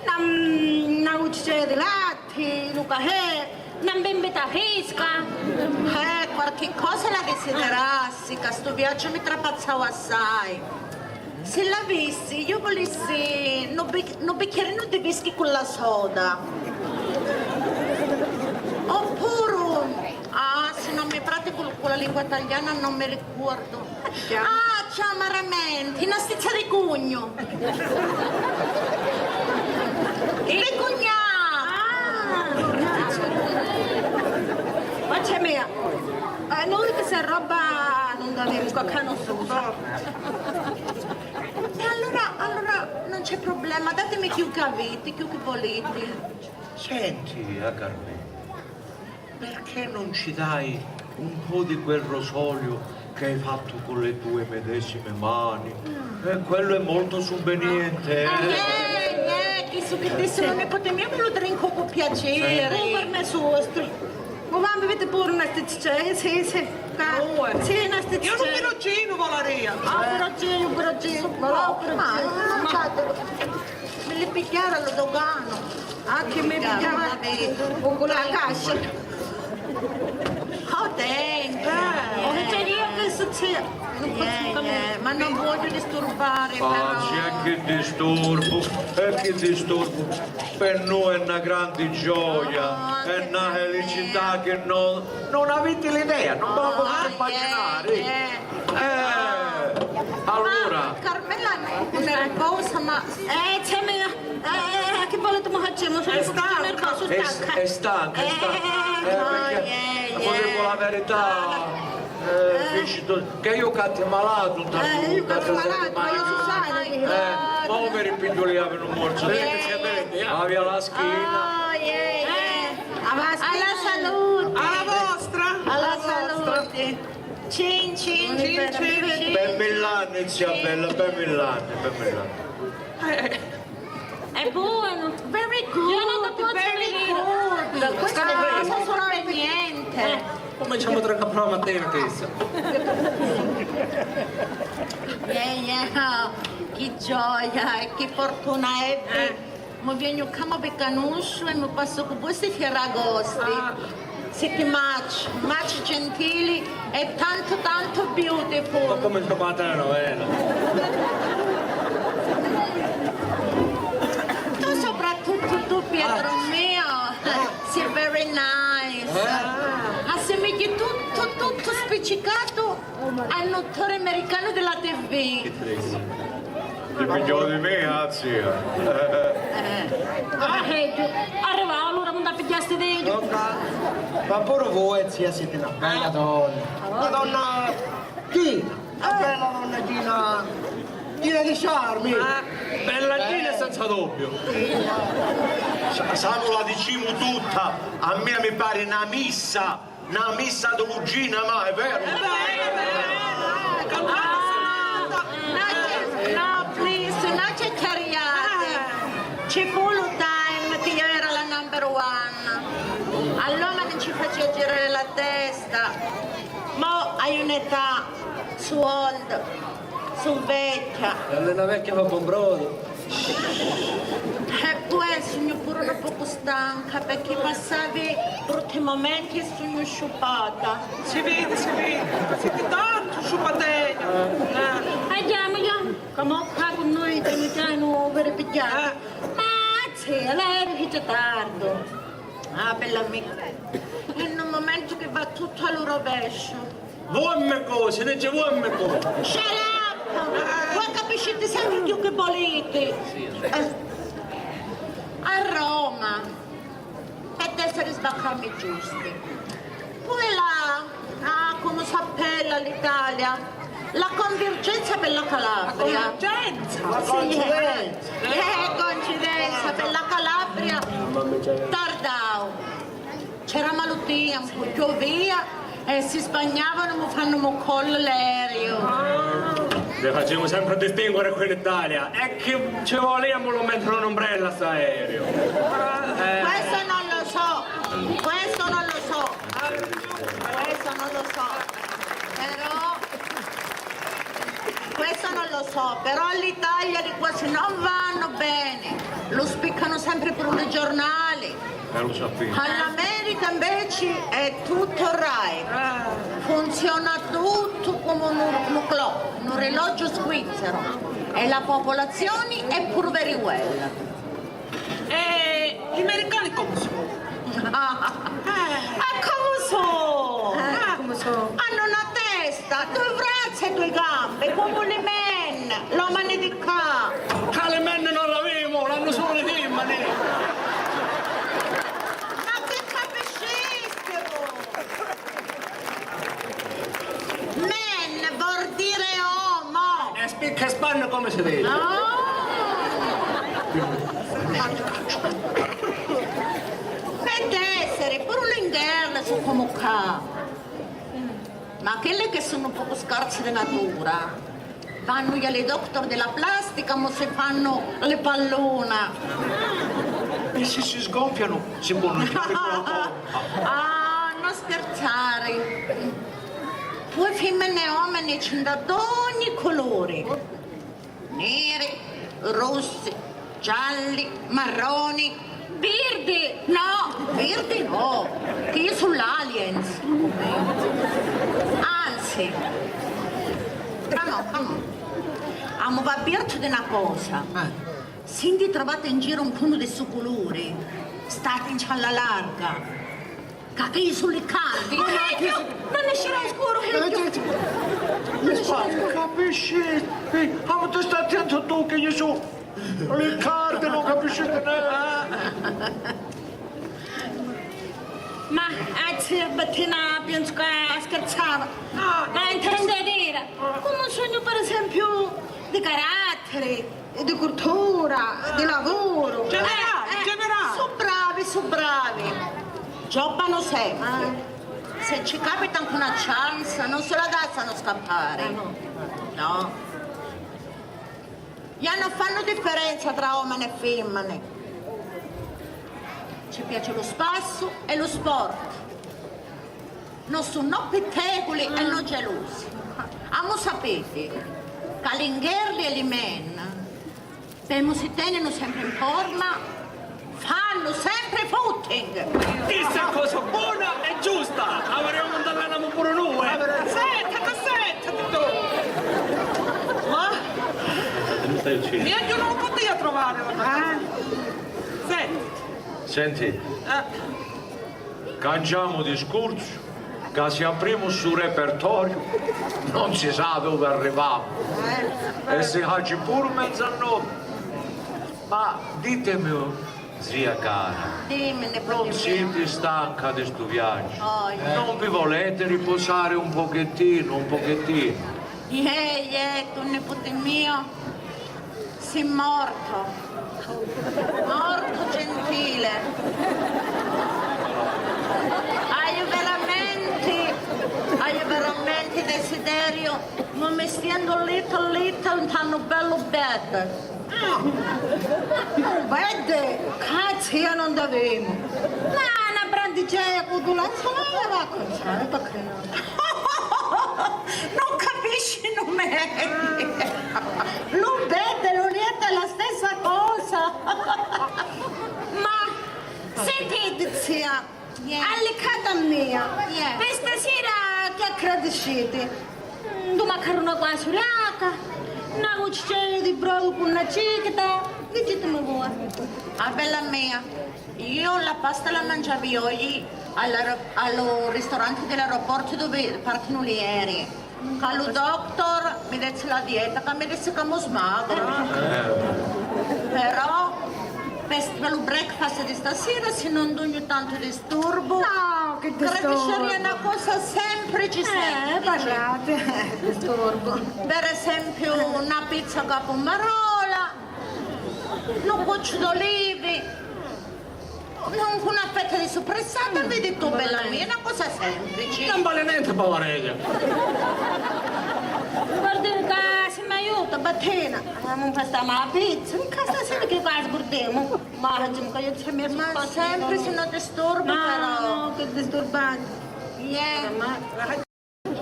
Una, una cucina di latte, un caffè, una bibita fresca. Eh, qualche cosa la desiderassi, che sto viaggio mi trapazzavo assai. Se l'avissi, io volissi nu bic-, nu bicchierinu di whisky cu la soda. Oppuru, ah, si non mi pratico cu la lingua italiana non mi ricordo. Ah, ciao, maramenti, na stizza di cugnu. Di cugnà! Ah! Ma c'è mia. Eh, noi questa roba non avevamo, qua non so. E allora, allora non c'è problema, datemi chiù che avete, chiù che volete. Senti, a Carmè, perché non ci dai un po' di quel rosolio che hai fatto con le tue medesime mani? Eh, quello è molto sovveniente, eh. Ah, niente, niente, su che adesso non mi potete mia, me lo drinco con piacere. Sì. Con permesso vostro. Mamma, vidi puru na stizza, eh, sì, sì, ca-, sì, na stizza. Io un pirogginu volaria. Ah, pirogginu, pirogginu, volò, pirogginu. Ma, ma, mi li pigghiaru a lu doganu. Ah, chi mi pigghiaru cu la cascia. Oh, thank you. Eh. Oh, c'è io che succede? Non posso cambiare. Ma non voglio disturbare, però. Ah, c'è che disturbo, e che disturbo. Per noi è una grande gioia, è una felicità che non, non avete l'idea, non ve la potete immaginare. Eh, allora. Ma Carmela non è nervosa, ma, eh, c'è mia. Eh, eh, eh, che volete, ma facciamo? Sono nervosa, sono stanca. È stanca, è stanca. Eh, perché, a dire la verità, eh, dici tu, che io catti malatu, eh, io catti malatu, ma io so sani, eh, poveri pigghiuli avevano morto. Aveva la schina. Ah, yeah, yeah. Alla salute. Alla vostra. Alla salute. Cin, cin, cin, cin. Per mill'anni, zia bella, per mill'anni, per mill'anni. Eh. È buono. Very good. Io non lo posso very good. Questo non so solo niente. Eh, cominciamo tra capo la mattina, questo. Yeah, yeah. Che gioia e che fortuna è. Eh. Mi vegnu ccà, mi vi canusciu e mi passu cu voi sti Ferragosti. Ah. Siti much, much gentili e tantu, tantu beautiful. Ma come sta qua a telenovela? Tu soprattuttu tu, Pietro mio, si very nice. Eh? Assimigli tuttu, tuttu spiccicatu a un attore americanu della T V. Ti pigghiò di me, ah, zia. Eh. Ah, eh, arriva, allora non ti pigghiasti di... Ma pure voi, zia, siete una bella donna. Una donna china, una bella donna china, china di charmi. Ah, bella china senza dubbio. Sa-, Samu, la dicimu tutta, a mia mi pari na missa. Na missa di Luigina, ma è vero? È vero, è vero. Ah, no, no, please, no cicciariate. Ci fu lu time che io era la number one. Allora non ci faceva girare la testa. Mo hai un'età, su old. Su vecchia. E allena vecchia fa bon brodu. E poi sugnu puru un pocu stanca perché passavi brutti momenti e sugnu sciupata. Si vidi, si vidi, siti tantu sciupateña. Eh. E andiamo, andiamo, ca mo ccà cu noi pianu pianu veri pigghiati. Eh. Ma sì, l'aereo che c'è tardu. Ah, bella mia. In un momento che va tutto a lu rovescio. Vuoi me cosi, dice vuoi me cosi. Shut up! Voi capisciti sempri cchiù chi voliti. Eh, a Roma, per essere sbaccami giusti. Poi là, ah, come s'appella l'Italia? La convergenza per la Calabria. La convergenza? Sì, eh. Eh, coincidenza, per la Calabria. Tardau. C'era malutia, un po' chiovia e si sbagnavano, mi fanno mo collo l'aereo. Ah. Li facemu sempri distinguere qui in Italia. E chi ci voli a lu mentre un'ombrella sta aereo. Eh. Questo non lo so, questo non lo so, questo non lo so. Però Questo non lo so, però all'Italia li cosi non vanno bene, lo spiccano sempre pure i giornali. Eh, lo sappiamo. All'America invece è tutto right, funziona tutto come un, un clock, un orologio svizzero, e la popolazione è pure very well. E i mericani comu su? Eh. E comu su? Eh, comu su? Hanno una testa, due braccia e due gambe, comu li men, l'omini di ccà. Ca li men non l'avemu, l'hanno solo li fimmini. Ma chi capisciti? Men vuol dire omo. E spicca e spanna come si vede? No. P'essere, puru l'invernu su comu ccà. Ma chilli che sunnu un pocu scarsi di natura, vannu a li doctor di la plastica, mo si fannu li palluna. E si si sgonfianu, si ponnu girari cu la pompa. Ah, non Scherzari. Poi fimmini e omini ci nd'ha d'ogni culuri. Niri, russi, gialli, marroni. Virdi! No, virdi no, chi io su l'aliens. Anzi, come, come? Amu v'avvirtu di na cosa. Eh. Si ndi trovati in giru ncunu di stu culuri, statincci alla larga. Ca chi su li cardi. Ma non escirà scuru, eh, eh, eh, eh, non capisci? Eh, ma tu stai attento tu che io so li cardi, non capisci niente. Ma, eh, zia Bettina, penso che scherzava. No, ma intende dire, come sognu per esempio di carattere. E di cultura, di lavoro. Generali, eh, eh, generali. Su bravi, su bravi. Giovano sempre. Ah. Se ci capita anche una chance, non se la lasciano scappare. Ah, no. No. E non fanno differenza tra uomini e femmine. Ci piace lo spasso e lo sport. No su no pitteculi e no gelusi. Amu sapiti ca li ngherli e li men, pemu si teninu sempri in forma, fannu sempri footing. Chista è cosa bona e giusta! Avremu nd'allanamu puru nui! Settati, settati tu! Ma io non lo potevo trovare, guarda. Senti. Senti. Eh. Canciamu discursu, ca si aprimu stu repertoriu non si sa dove arrivamu. E si haci puru menzanotti. Ma ditemi, zia cara, dimmi, non siti stanca di stu viaggio? Oh, yeah. Non vi volete riposare un pochettino, un pochettino? Iè, iè, tu niputi mio, si morto. Morto gentile. Haiu veramenti, haiu veramenti desideriu, ma mi stendu little little nta nu bellu bed. Ah! Beddi? Cazzi, io non t'avemu! Ma na brandiceia cu du lenzuola va a conciare, perché no? Non capisci numeri! Lu beddi e lu liettu è la stessa cosa! Ma sentiti, zia, Allicata mia, pi stasira chi aggradisciti? Mm, du maccaruna cu a suriaca, na vucicedda di brodu cu na cicchita, dicitimi voi. Ah, bella mia, io la pasta la mangiavi oji alla, allo ristorante dell'aeroporto dove partono gli aerei. Ca lu doctor mi dezzi la dieta, ca mi dissi ca mu smagra. Eh. Però, pe, pe lu breakfast di stasira, si non dugnu tantu disturbu, no, che disturbu. Credi saria na cosa semplici, semplici. Eh, parlate, eh, disturbu. Per esempiu, na pizza cu a pummarola, nu cucciu d'olivi. Comunque una fetta di suppressata, vedi tu, bella mia, una cosa semplice. Non vale niente, povaredda. Guarda ca si mi aiuta, Bettina. Amu mpastamu la pizza, in casa sera che qua sburdemu. Ma oggi che io ci ho messo. Ma sempre se non disturbi, no, però. No, che disturbante. Yeah. Ma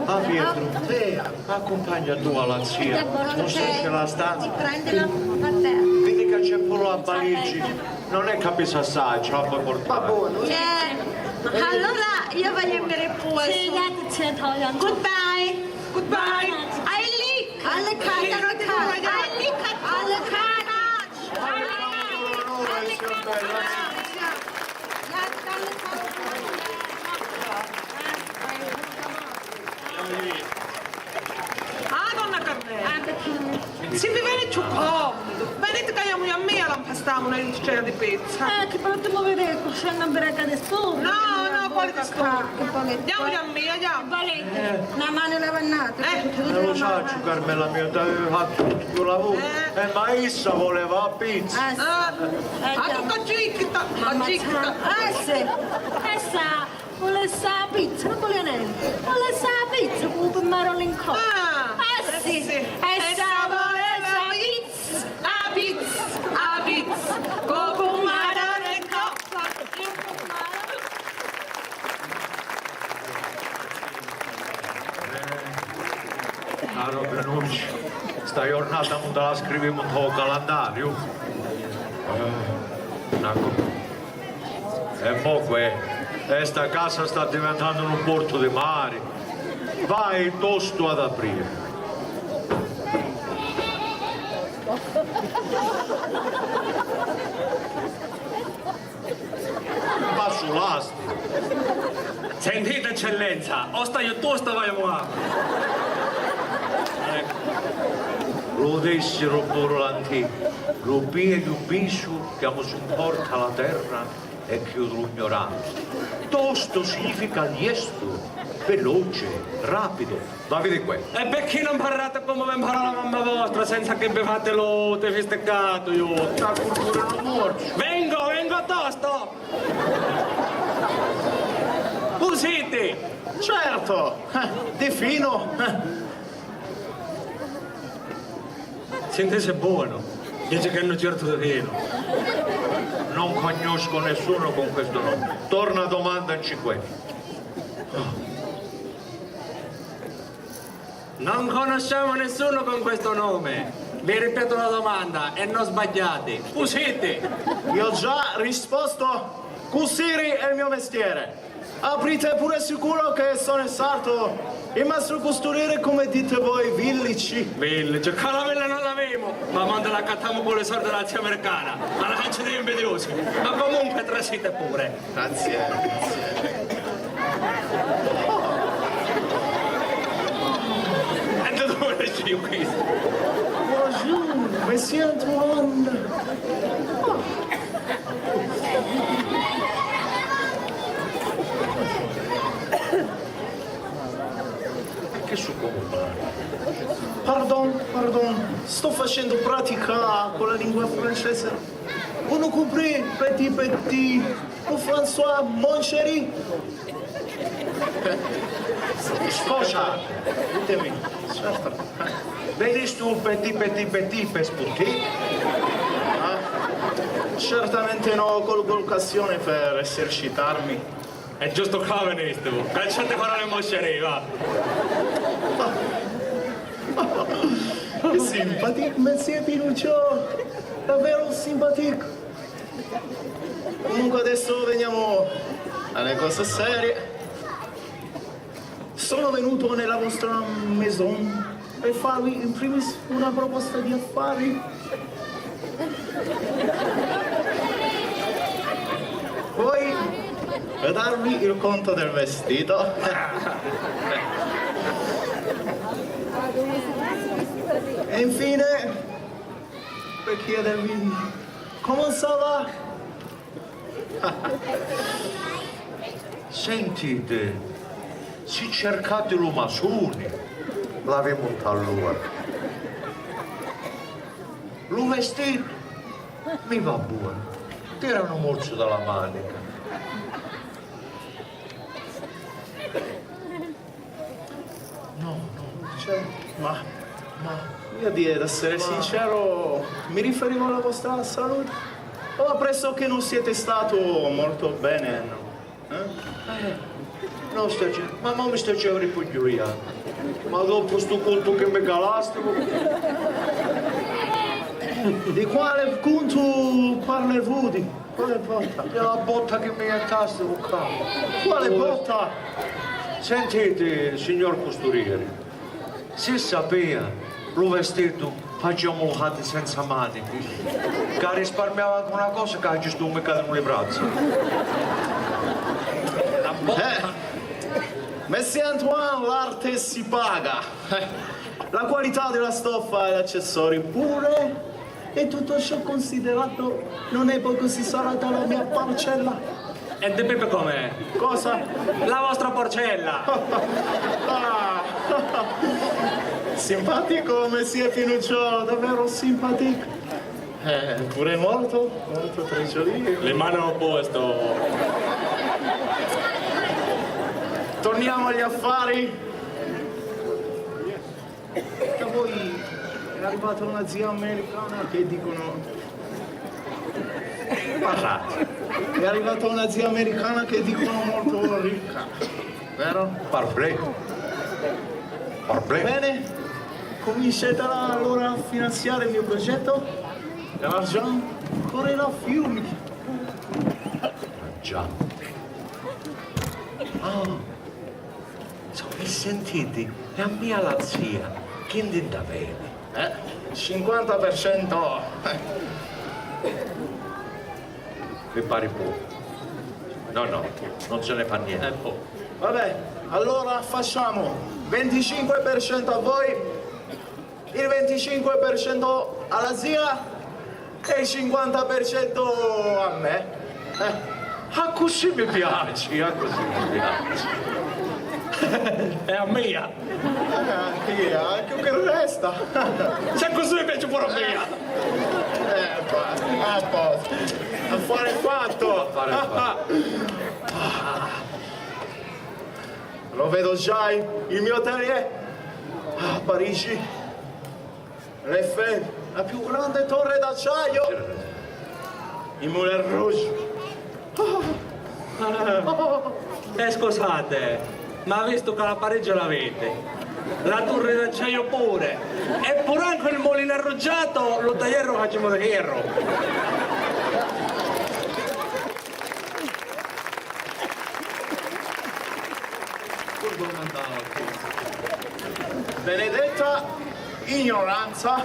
Ah, Pietro, accumpagna tu a la zia, non so che la stanza. Prendila, vabbè. Vedi che c'è pure la valigia, non è che pesa assai, ce la puoi portare. Va buono. Cioè, allora io voglio mi riposo. Sì, grazie, Antonio. Goodbye. Goodbye. I lick. Alle cacare, alle cacare. Alle cacare. Ah, donna Carmela, si vi veni cchiù comodu, veniti ca jamu io a mia la mpastamu na liscea di pizza. Eh, chi poi ti mu vidi cu sè na biraca di disturbu. No, no, quali disturbu? Jamu io a mia, jamu. Vale, na manu lava n'atra. Eh, lo sacciu, Carmela mia, t'avevi fattu tuttu stu lavuru. Eh, ma issa voleva la pizza. Ah, sì. Ah, tu ca cicchita, ma cicchita. Ah, sì. Essa vulessi la pizza, non vulia niente. Vulessi la pizza cu u pummarola in coppa. Ah, sì. Essa vuleva la pizza, la pizza, la pizza, cu u pummarola in coppa. Il pummarola. Caro Pinucciu, sta jurnata nun ta la scrivimu nta u calendariu? Eh, na co-, e mo què, e sta casa sta diventannu nu portu di mari. Vai tostu ad aprire. Passulasti. Sentite, eccellenza, o staiu tostu o vaiu a muari. Lu dissiru puru l'antichi, lu pieghju bisu chiamu su porta la terra e chiudu lu gnoranti. Tostu significa liestu, veloce, rapidu. Ma vidi què. E picchì non parrate come vi mparò la mamma vostra, senza che vi fate lu tifisticcatu, iu? Sta curcurinu morciu. Vengo, vengo tosto! Cusiti? Certo, eh, di fino, eh. Sintisi bonu, dici che hanno certo di vino. Non conosco nessuno con questo nome. Torna domandaci què. Non conosciamo nessuno con questo nome. Vi ripeto la domanda e non sbagliate. Cusiti? Io già risposto, cusiri è il mio mestiere. Aprite pure sicuro che sono sarto. Il mastru custurieri, come dite voi, villici. Villici, ca la villa non l'avemu, ma quando l'accattamu cu li sordi della zia americana, alla faccia dei invidiosi. Ma comunque trasite pure. Grazie, grazie. E da dove esci questo? Bonjour, monsieur Antoine. Che su comu parli? Pardon, pardon, sto facendo pratica con la lingua francese. Vous nous comprenez, petit, petit, pour François Monchery? Scusa, ditemi, certo. Vedistu petit, petit, petit per sportì? Ah, certamente no, colgo l'occasione per esercitarmi. È giusto qua venistivu. Calciate fora le moscerie, va. Che simpatico, monsieur Pinuccio. Davvero simpatico. Comunque adesso veniamo alle cose serie. Sono venuto nella vostra maison per farvi in primis una proposta di affari. Poi darvi il conto del vestito. E infine, per chiedervi, comment ça va? Sentite, si cercate lu masuni, l'avemu nta l'ora. Lu vestitu mi va buonu, tira nu morzu da la manica. No, no, cioè, ma, ma, io, di, ad essere sincero, mi riferivo alla vostra salute. Ho appreso che non siete stato molto bene, no? Eh? Eh, no, sta ce-, ma mo mi sta cercari pigghia. Ma dopo stu cuntu che mi calastivu? Di quale conto parlez-vous? Quale botta? È la botta che mi jettastivu ccà. Quale botta? Sentite, signor custurieri, si sapia, lu vestitu faciamu lu cati senza manichi, ca risparmiava anche una cosa ca ci stu mi cadinu li brazza. La botta. Eh, Monsieur Antoine, l'arte si paga. Eh, la qualità della stoffa e l'accessori pure. E tutto ciò considerato, non è poi così salata la mia parcella. E di Pippi com'è? Cosa? La vostra porcella! Ah, simpatico, monsieur Pinucciolo, davvero simpatico. Eh, pure morto, morto tre giorni. Le mani a posto. Torniamo agli affari. Da voi è arrivata una zia americana che dicono, parlate, è arrivata una zia americana che dicono molto ricca, vero? Parflè. Parflè. Bene, Comincerà allora a finanziare il mio progetto? L'argent correrà a fiumi. L'argent. Ah, so che sentiti, è a mia la zia, chi ndi nta veni? Eh, cinquanta per cento. Mi pari poco. No, no, non se ne fa niente. Eh, po'. Vabbè, allora facciamo venticinque per cento a voi, il venticinque per cento alla zia e il cinquanta per cento a me. Eh. Ah, così mi piaci, ah, così mi piaci. È a mia. Eh, chi, anche che resta? Se così mi piaci pure a mia. Eh, a posto. Affare fatto. Affare fatto. Lo vedo già, il mio atelier a Parigi. L'Eiffel, la più grande torre d'acciaio. Il Moulin Rouge. Eh, scusate, ma vistu ca la Parigi l'aviti, la torre d'acciaio pure, e pure anche il mulino arruggiato, lo taglierro facciamo da hierro. Benedetta ignoranza.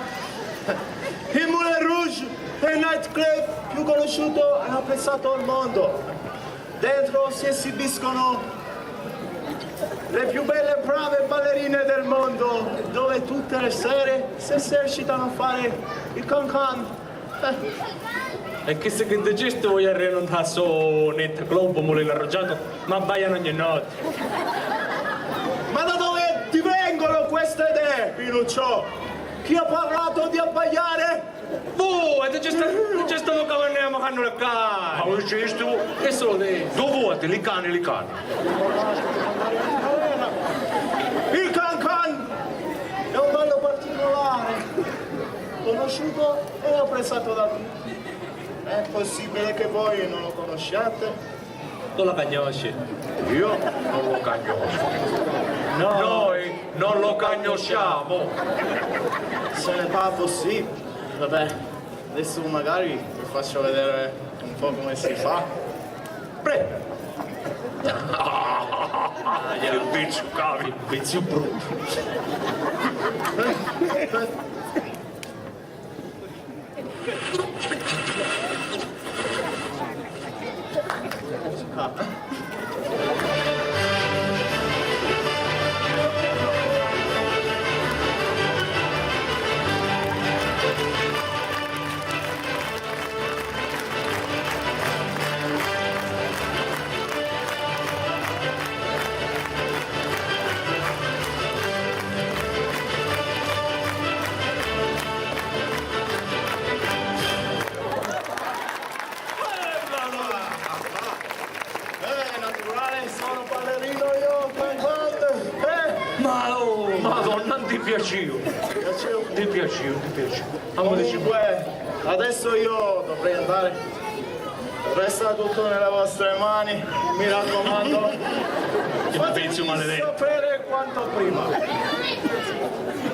Il Moulin Rouge è il nightclub più conosciuto e apprezzato al mondo. Dentro si esibiscono le più belle brave ballerine del mondo, dove tutte le sere si esercitano a fare il cancan. E chissi chi dicisti vujarrianu nta stu nightclub, mulinu arruggiatu, ma abbaianu ogni notti. Ma da dove ti vengono queste idee, Pinuccio? Chi ha parlato di abbaiare? Vu, e ti ci sta, ti ci sta lu cavannu e macannu le cani. Ma lu dicisti? Che sulu dicisti? Dui voti, li cani, li cani. Il cancan è un ballo particolare, conosciuto e apprezzato da tutti. È possibile che voi non lo conosciate? Tu lo cagnosci? Io non lo cagnosco. No. Noi non lo cagnosciamo. Ce n'est pas possible. Vabbè, adesso magari vi faccio vedere un po' come si fa. Prego. Che vizziu cavi, vizziu bruttu. Eh, naturale, sono ballerino io, cantante, eh! Ma, oh, Madonna, non ti piaciu! Piaciu? Ti piaciu, ti piaciu. Comunque, adesso io dovrei andare. Resta tutto nelle vostre mani, mi raccomando. Fatemi sapere quanto prima.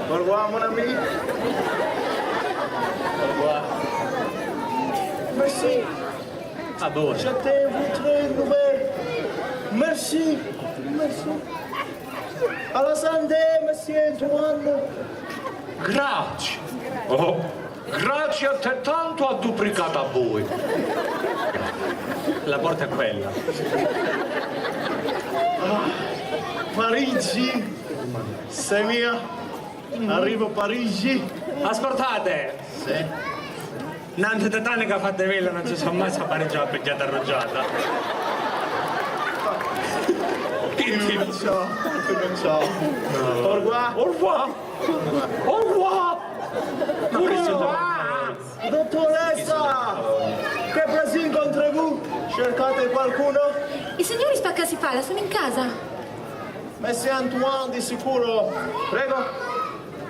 Au revoir, mon ami. Au revoir. Merci. Ah, bon. Je te voudrais nouvelle. Merci. Merci. Alla santé, monsieur Antoine. Grazie. Oh, grazie a te tanto addupricata a voi. La porta è quella. Ah, Parigi. Sei mia. Arrivo a Parigi. Ascoltate. Sì. Nanti Titanica fatta villa non si sa mai se Parigi la pigghiata arruggiata. Chi ti... Ciao, ciao. Au revoir. Au revoir. Au revoir. Ma questo... Dottoressa, che plaisir incontrez-vous? Cercate qualcuno? Il signor Spaccasipala, sono in casa. Monsieur Antoine, di sicuro. Prego.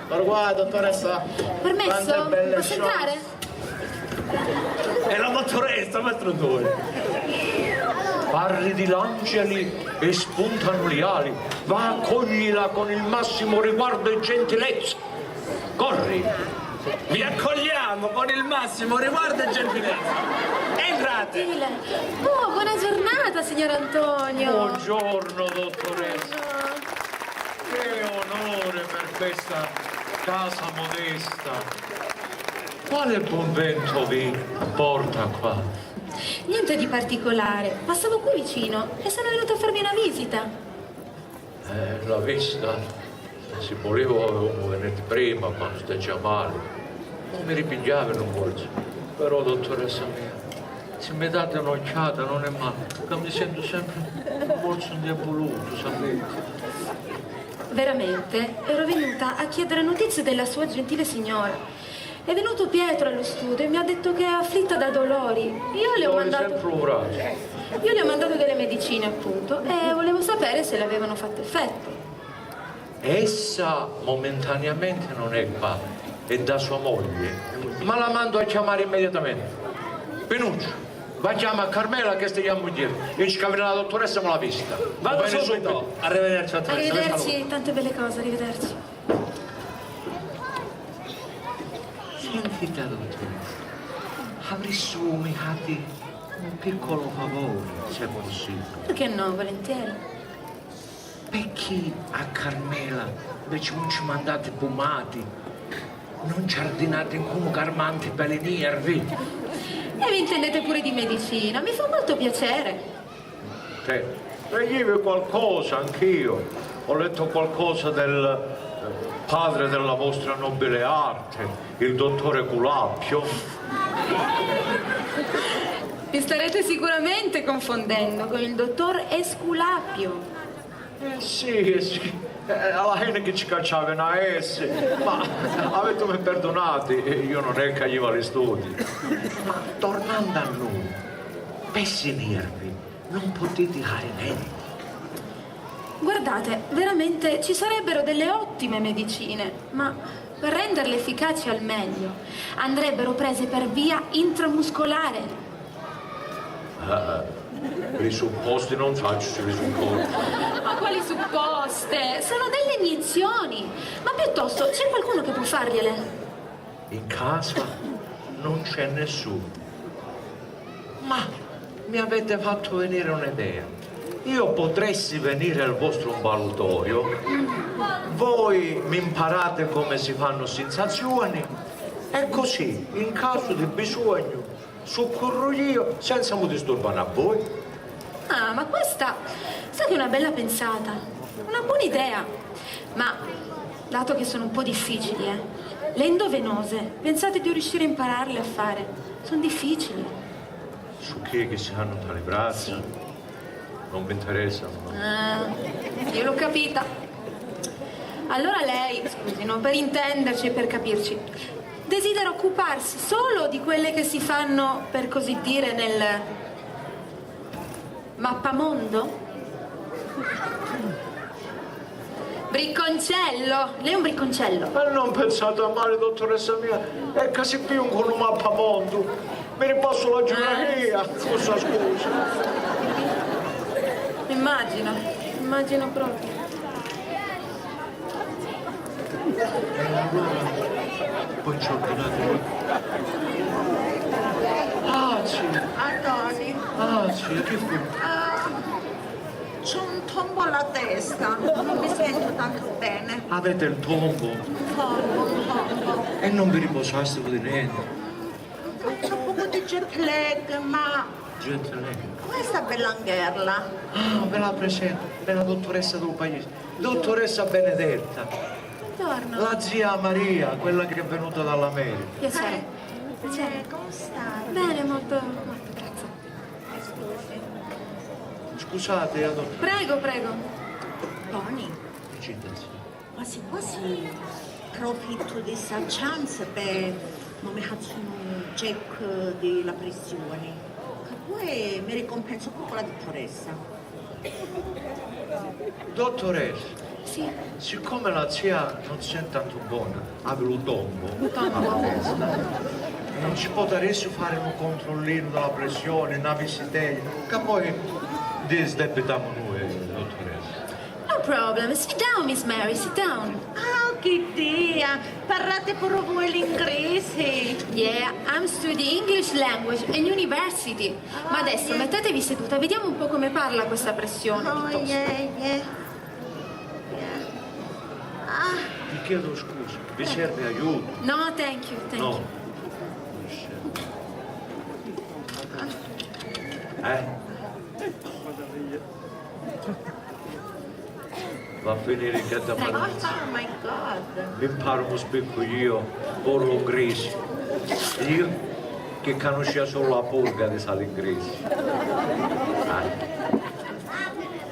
Au revoir, dottoressa. Permesso? Tante belle... Posso entrare? È la dottoressa, mastru Antoni. Parri di l'angeli e spuntano li ali. Va, accoglila con il massimo riguardo e gentilezza. Corri! Vi accogliamo con il massimo riguardo e gentilezza. Entrate! Gentile. Oh, buona giornata, signor Antonio. Buongiorno, dottoressa. Buongiorno. Che onore per questa casa modesta. Quale buon vento vi porta qua? Niente di particolare. Passavo qui vicino e sono venuta a farvi una visita. Eh, la vista, si vulivu avevamo venuti prima, ma sta già mali. Non mi ripigghiavi un polso. Però, dottoressa mia, si mi date un'occhiata, non è male, ca mi sentu sempre un polso indebolutu, sapete. Veramente, ero venuta a chiedere notizie della sua gentile signora. È venuto Pietro allo studio e mi ha detto che è afflitta da dolori. Io le ho mandato, io le ho mandato delle medicine, appunto, e volevo sapere se le avevano fatto effetto. Essa momentaneamente non è qua, è da sua moglie, ma la mando a chiamare immediatamente. Pinucciu, va a chiamare a Carmela, che sta a mugghieri, e scavinare la dottoressa, ma la visita. Vado subito. Arrivederci, dottoressa. Arrivederci, tante belle cose, arrivederci. Sentite, dottoressa, avrissumi fati un piccolo favore, se possibile. Perché no, volentieri. Perché a Carmela invece non ci mandate pomati, non ci ordinate un calmante per i nervi? E vi intendete pure di medicina, mi fa molto piacere. Sì. Leggevi qualcosa, anch'io. Ho letto qualcosa del, eh, padre della vostra nobile arte, il dottore Culapio. Vi starete sicuramente confondendo con il dottor Esculapio. Eh sì, eh sì. Eh, alla fine chi ci cacciavi una S? Ma avitumi pirdunati, io non è ca jiva a li studii. Ma tornandu a noi, pi ssi nervi, non potiti fari nenti? Guardate, veramente ci sarebbero delle ottime medicine, ma per renderle efficaci al meglio andrebbero prese per via intramuscolare. Eh, li supposti non sacciu si li supportu. Ma quali supposte? Sono delle iniezioni! Ma piuttosto, c'è qualcuno che può fargliele? In casa non c'è nessuno. Ma mi avete fatto venire un'idea. Io potressi venire al vostro ambulatore, voi mi imparate come si fanno sensazioni e così, in caso di bisogno, soccorro io senza mi disturbare a voi. Ah, ma questa, sai che è una bella pensata, una buona idea. Ma, dato che sono un po' difficili, eh, le endovenose, pensate di riuscire a impararle a fare? Sono difficili. Su chi è che si hanno tali braccia? Sì. Non mi interessano, no? Ah, io l'ho capita. Allora lei, scusi, no, per intenderci e per capirci, desidera occuparsi solo di quelle che si fanno, per così dire, nel mappamondo? Bricconcello! Lei è un bricconcello! Ma non pensate a male, dottoressa mia, è ca si pigliu un mappamondu, mi ripassu la giurnaria, cu ssa scusa. Immagino, immagino proprio. E allora poi ci ordinate. Ah, sì. Antoni. Ah, sì, che fu? Ah, c'ho un tombo alla testa, non mi sento tanto bene. Avete il tombo? Un tombo, un tombo. E non vi riposastite di niente? C'ho un poco di jet lag, ma... Jet lag? Questa bella angherla. Ah, ve la presento, è la dottoressa del paese. Dottoressa Benedetta. Buongiorno. La zia Maria, quella che è venuta dall'America. Piacere. Eh, piacere. Come stai? Bene, molto, molto, grazie. Scusi. Scusate, la dottoressa. Prego, prego. Toni. Che c'è, zia? Quasi quasi profittu di sta chance pe, mo mi fazzu un check di la pressioni, ca poi mi ricompensu puru cu la dutturessa. Dottoressa, sì, siccome la zia non si sente tanto bona, havi lu tombo. Lu tombo. Alla testa, non ci potarissi fari un controllinu della pressioni, na visitella, ca poi di sdebbitamu nui, dottoressa. No problem. Sit down, Miss Mary, sit down. Ah, Chi dia, parrati puru vui l'ingrisi? Yeah, I'm studying English language in university. Ma adesso mettetevi seduta, vediamo un po' come parla questa pressione, piuttosto. Yeah, yeah. Ah. Vi chiedo scusa, vi serve aiuto? No, thank you, thank you. Eh? Va a finiri che ti... Oh, oh my God. Mi mparu un spiccu io, puru un grisi. Io che canuscia sulu la purga di Salingrisi. Ah.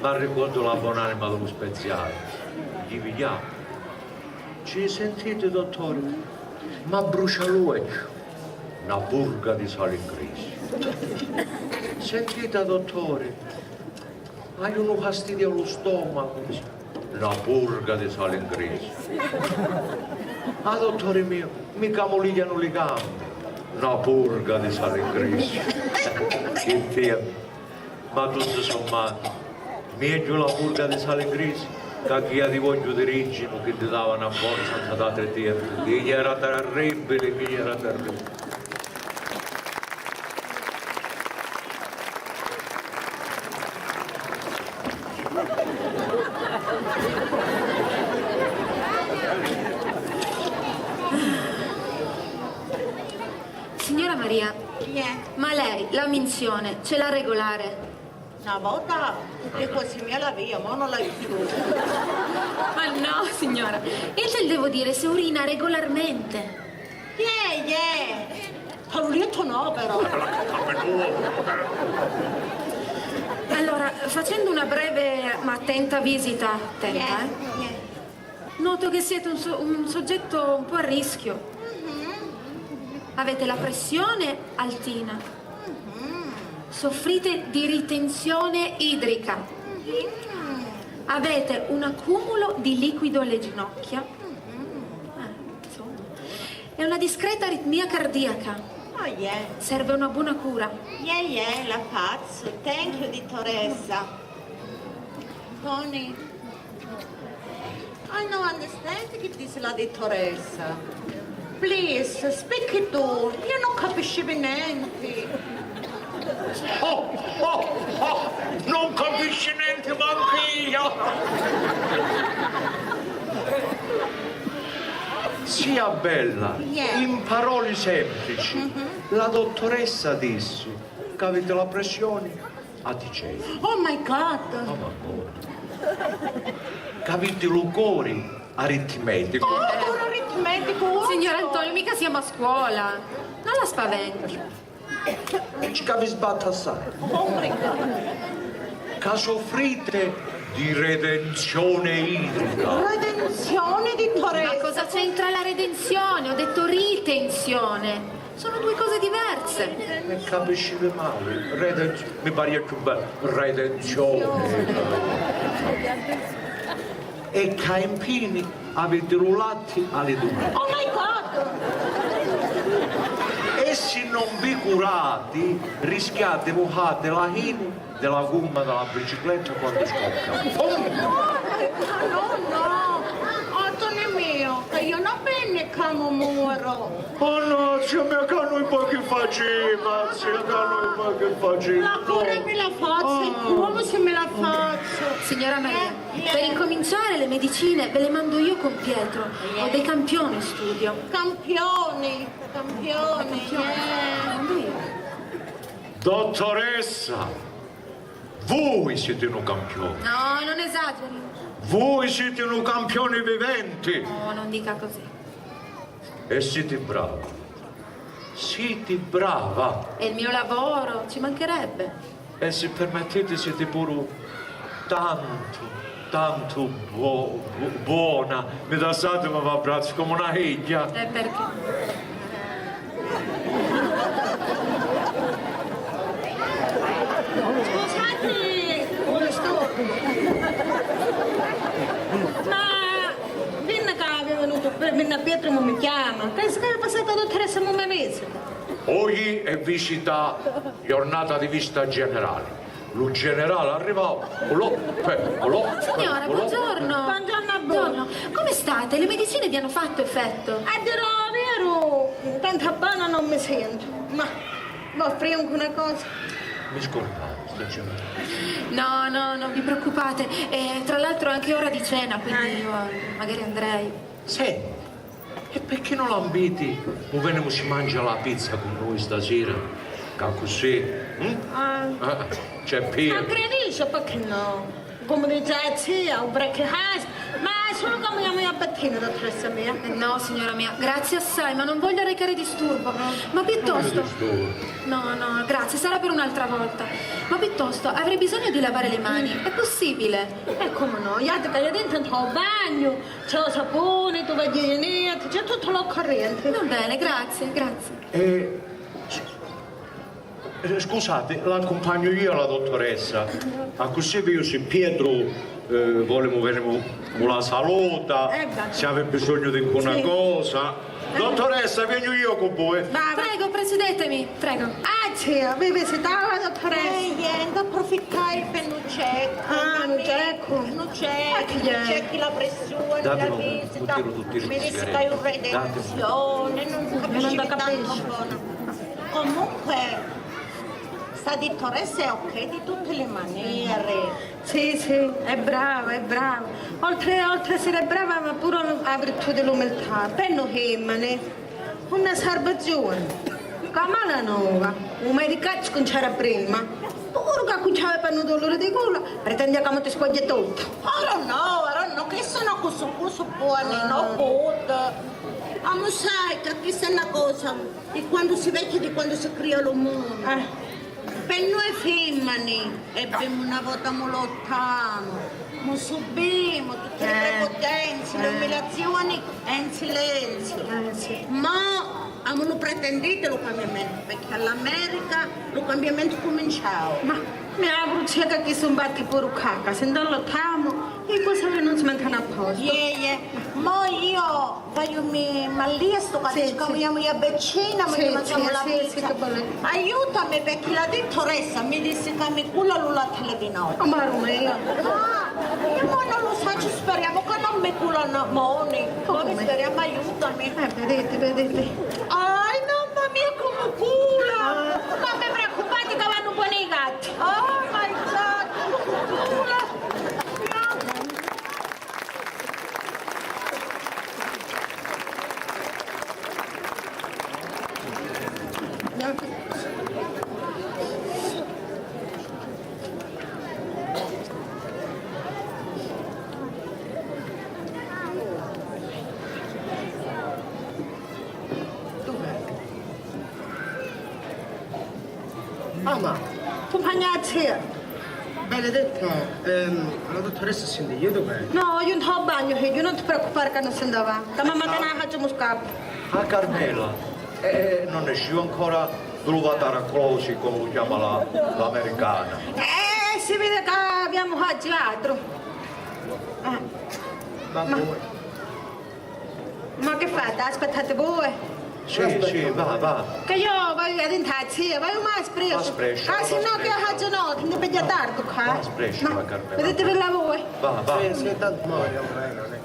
M'arricordu la bonanima di lu speziali. Gli pigliamu. Ci sentiti, dottore? M'abbrucia l'uocchiu. Na purga di Salingrisi. Sentita, dottore, haiu nu fastidiu a lu stomacu. Na purga di Salingrisi. Ah, dottore miu, mi camuligghianu li gambi. Na purga di Salingrisi. Chi tiempu. Ma tuttu summatu, megghiu la purga di Salingrisi ca chija di Vogghiu di Rigginu chi ti dava na forza nta l'atri tiempi, chi era terribili, chi era terribili. Signora Maria, ma lei la minzione ce l'ha regolare? Na vota e quasi mia l'avia, mo non l'haiu più. Ma no, signora, io te devo dire se urina regolarmente. Yeah, yeah. T'aviu dettu no, però. Allora, facendo una breve ma attenta visita, attenta, eh. Noto che siete un so-, un soggetto un po' a rischio. Avete la pressione altina. Soffrite di ritenzione idrica. Avete un accumulo di liquido alle ginocchia. Eh, insomma. E una discreta aritmia cardiaca. Oh, yeah. Serve una buona cura. Yeah, yeah, la fazzu. Thank you, dittoressa. Tony. I don't understand chi dissi la dittoressa. Please, speak it tu. Io non capiscivi nenti. Oh, oh, oh, non capisci nenti mancu io. Zia Bella, in paroli semplici, la dottoressa dissi ca aviti la pressioni a dicennu. Oh my God! Oh my God! C'aviti lu cori aritmeticu. Oh, cori aritmeticu! Signor Antonio, mica siamo a scuola. Non la spaventi. Ci c'avi sbatta assai. Oh my God! Ca soffrite di retenzione idrica. Redenzione, dittoressa! Ma cosa c'entra la redenzione? Ho detto ritenzione. Sono due cose diverse. E capiscivi mali, redenz-, mi paria chiù bellu, redenzione. E ca infini aviti lu latti a li dui. Oh my God! E si non vi curati, rischiati di mucati la hini di la gumma di la bicicletta quannu scocca. Pum! No, no, no! Antoni mio, ca io non venne ca mu moro! Oh no, zia mia, ca nui pochi facima, zia, ca nui pochi facima. La cura mi la fazzu, e comu si mi la fazzu? Signora Maria, per incominciare le medicine ve le mando io con Pietro. Ho dei campioni in studio. Campioni, campioni, eh. Dottoressa, vui siti nu campioni. No, non esageri. Vui siti nu campioni viventi. No, non dica così. E siti brava. Siti brava. È il mio lavoro, ci mancherebbe. E si permettiti, siti puru tantu, tantu bu-, bu-, bona. Mi tassati, ma v'abbrazzu comu na higghia. E perché? Scusati! Ma vinni ca havi venutu, vinni a Pietru, mi chiama. Pensi ca havi passatu a dottoressa, mi visita. Oji è visita, jornata di visita generali. Lu generali arrivau, culò, pe-, culò, pe-, Signora, culò, buongiorno. Buongiorno a Buongiorno, come state? Le medicine vi hanno fatto effetto? A diri u veru, tantu bona non mi sentu, ma v'offriu ancu una cosa. Mi scurdai, sto giro. No, no, non vi preoccupate. E tra l'altro è anche ora di cena, quindi io magari andrei. Senti, e perché non l'ambiti? O venimu si mangia la pizza con noi stasera? Che così, mm? Ah. Ah, c'è Pietro. Ma credici, perché no? Come dice la zia, un breakfast, ma solo quando andiamo a Bettino, dottoressa mia. Eh, no, signora mia, grazie assai, ma non voglio arrecare disturbo. Ma piuttosto... Come disturbo? No, no, grazie, sarà per un'altra volta. Ma piuttosto, avrei bisogno di lavare le mani, è possibile? E come no? Iatri ca iu dentro ho bagno, c'è il sapone, tovagliini, c'è tutto l'occorrente. Va bene, grazie, grazie. Eh, s- eh, scusate, l'accompagno io la dottoressa. Accussì vedio si Pietro, eh, vole muveremu cu la saluta, eh, se avete bisogno di una cosa. Dottoressa, vengo io con voi. Va, va. Prego, precedetemi, prego. Ah, zia, vi visitava la dottoressa? Eh, eh, approfittai per non c'è. Ah, non c'è. Non c'è, non c'è chi la pressione, la visita. Mi disse che hai un redenzione, non capisci tanto buono. Comunque, sta dottoressa è ok di tutte le maniere. Sì, sì, è brava, è brava. Oltre, oltre a essere brava, ma pure ha virtù dell'umiltà. Per noi femmine, una salvazione. Ca malanova, u medicacciu chi c'era prima, puru ca cunciava per un dolore di gola, pretendia ca mo ti squaglia tutto. Ora no, ora no, che sono così, così buoni, no good. Ma sai che questa è una cosa di quando si vecchia, di quando si cria lo mondo. Eh. Per noi femmini, e prima una volta mu lottamu, mu subimu tutte le prepotenze, le umiliazioni e in silenzio. Eh, sì. Ma amu nu pretendite lu cambiamentu, perché all'America lu cambiamentu cuminciau. Ma mi auguru sia ca chi si un batti puru caca, si non lottamu, e cose non si mettono a posto. Iè, iè, mo io Vaiu mi m'allistu ca ti scambiamu a beccina, mi mangiamu la pizza. Aiutami perché la dottoressa mi dissi ca mi cula lu latte di notte. Ma Romeo. Ah, io mo non lo sacciu, speriamo che non mi cula moni. Speriamo, aiutami. Eh, vedete, vedete. Ai, mamma mia, come cula! Non vi preoccupate che vanno buoni i gatti. Oh my God, come cula! Dov'è? Ah, ma... Cumpagna a zia. Benedetta, ehm, la dottoressa si sente, io dov'è? No, io sto a bagno, figlio, non ti preoccupare che non si ne va. Che mamma te ne facciamo scappo. Ah, Carmela, eh, non esciu ancora dulu vatara closi, come lo chiama la, l'americana. Eh, si vede che abbiamo mangiato. Ah. Ma, ma Ma che fate? Aspettate voi? Sì, sì, va, va. Che io voglio diventare zia, voglio mai spresso. Ma spresso, ma spresso. Ah, se no che faccio no, che mi piglia tardi qua. Ma spresso, ma Carmela. Vedetevela voi. Va, va. Sì, sì, tanto mo, non è.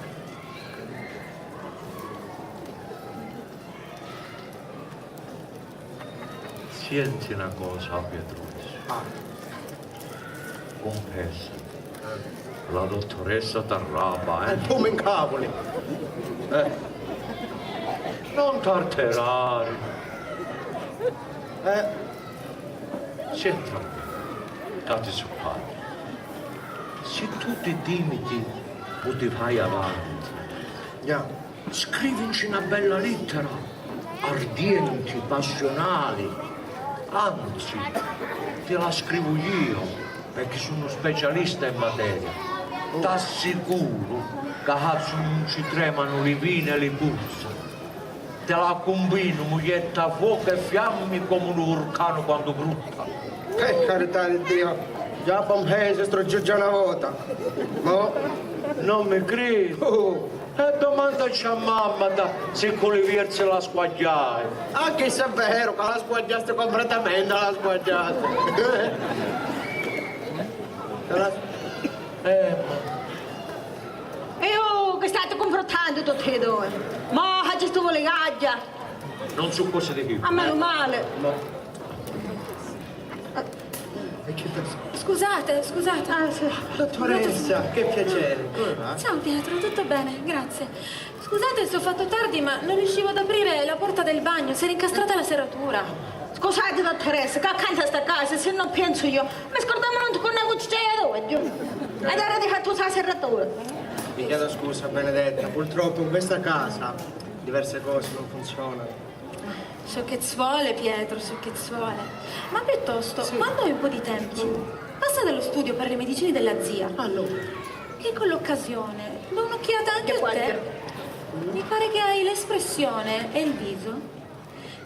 Sienti na cosa, Pietrucciu. Ah. Cunfessa. Eh. La dottoressa t'arrabba, eh? E tu mi ncavuli. Eh. Non t'arterari. Eh. Sienti, ca ti su padri. Si tu ti timiti, puti fai avanti. Già. Scrivinci na bella littera, ardienti, passionali, anzi, ti la scrivu io, perché sono specialista in materia. T'assicuru ca Hazzu non ci tremanu li vini e li puzza. Te la cumbinu, mu jetta focu e fiammi comu nu vulcanu quandu grutta. Che carità di Dio, già Pompei si struggì già na vota. Mo? Non mi cridi? Oh. E domandacci a mammata si cu li vierzi la squagghiai. Ah, chi s'è veru ca la squagghiasti completamente, la squagghiasti. Eh, ma... E oh, Cunfruttanti tutti e dui. Mo ci stu vuligagghia. Non su cose di più. A meno male. No. E che te- Scusate, scusate. Ah, sì. Dottoressa, che piacere. Come va? Ciao Pietro, tutto bene, grazie. Scusate se ho fatto tardi, ma non riuscivo ad aprire la porta del bagno, si era incastrata la serratura. Scusate, dottoressa, che accanto a sta casa, se non penso io, mi scordavo non ti conneco ci c'è l'odio. Ed era di fatto la serratura. Vi chiedo scusa, Benedetta, purtroppo in questa casa diverse cose non funzionano. Ciò che ci vuole, Pietro, ciò che ci vuole. Ma piuttosto, quando hai un po' di tempo, passa dallo studio per le medicine della zia. Allora. Che con l'occasione do un'occhiata anche a te. Mi pare che hai l'espressione e il viso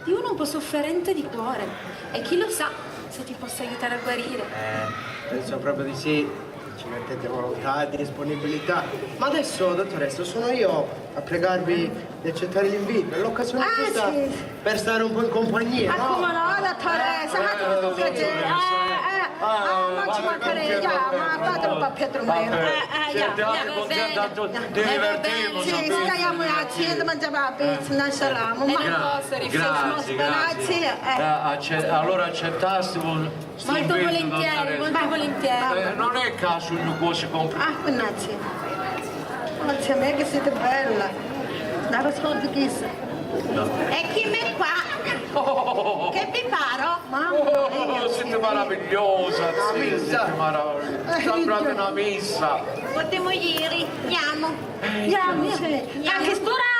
di uno un po' sofferente di cuore. E chi lo sa se ti posso aiutare a guarire. Eh, penso proprio di sì. Ci mettete volontà e disponibilità. Ma adesso, dottoressa, sono io a pregarvi di accettare l'invito. È l'occasione giusta per stare un po' in compagnia, no? Ah, sì. Ah, come no, dottoressa, ma tutto un piacere. Eh, eh, ah, non ci mancherebbe, ma fatelo per Pietro mio. Eh, eh, senti, va bene, divertimmoci. Sì, stiamo a cena, mangiamo la pizza, non sarà. Ma grazie, grazie. Eh, acce- allora accettasti un Molto volentieri, molto volentieri. Eh, non è caso il mio cuore si compra. Ah, mannaggia. Mannaggia a me che siete bella. Dava soldi chissà. E chi me qua? Che vi paro? Mamma mia, siete meravigliosa, zia, siete meravigliosa. Sembrate una missa. Potremmo ieri, andiamo. Andiamo, sì. Anche st'ora.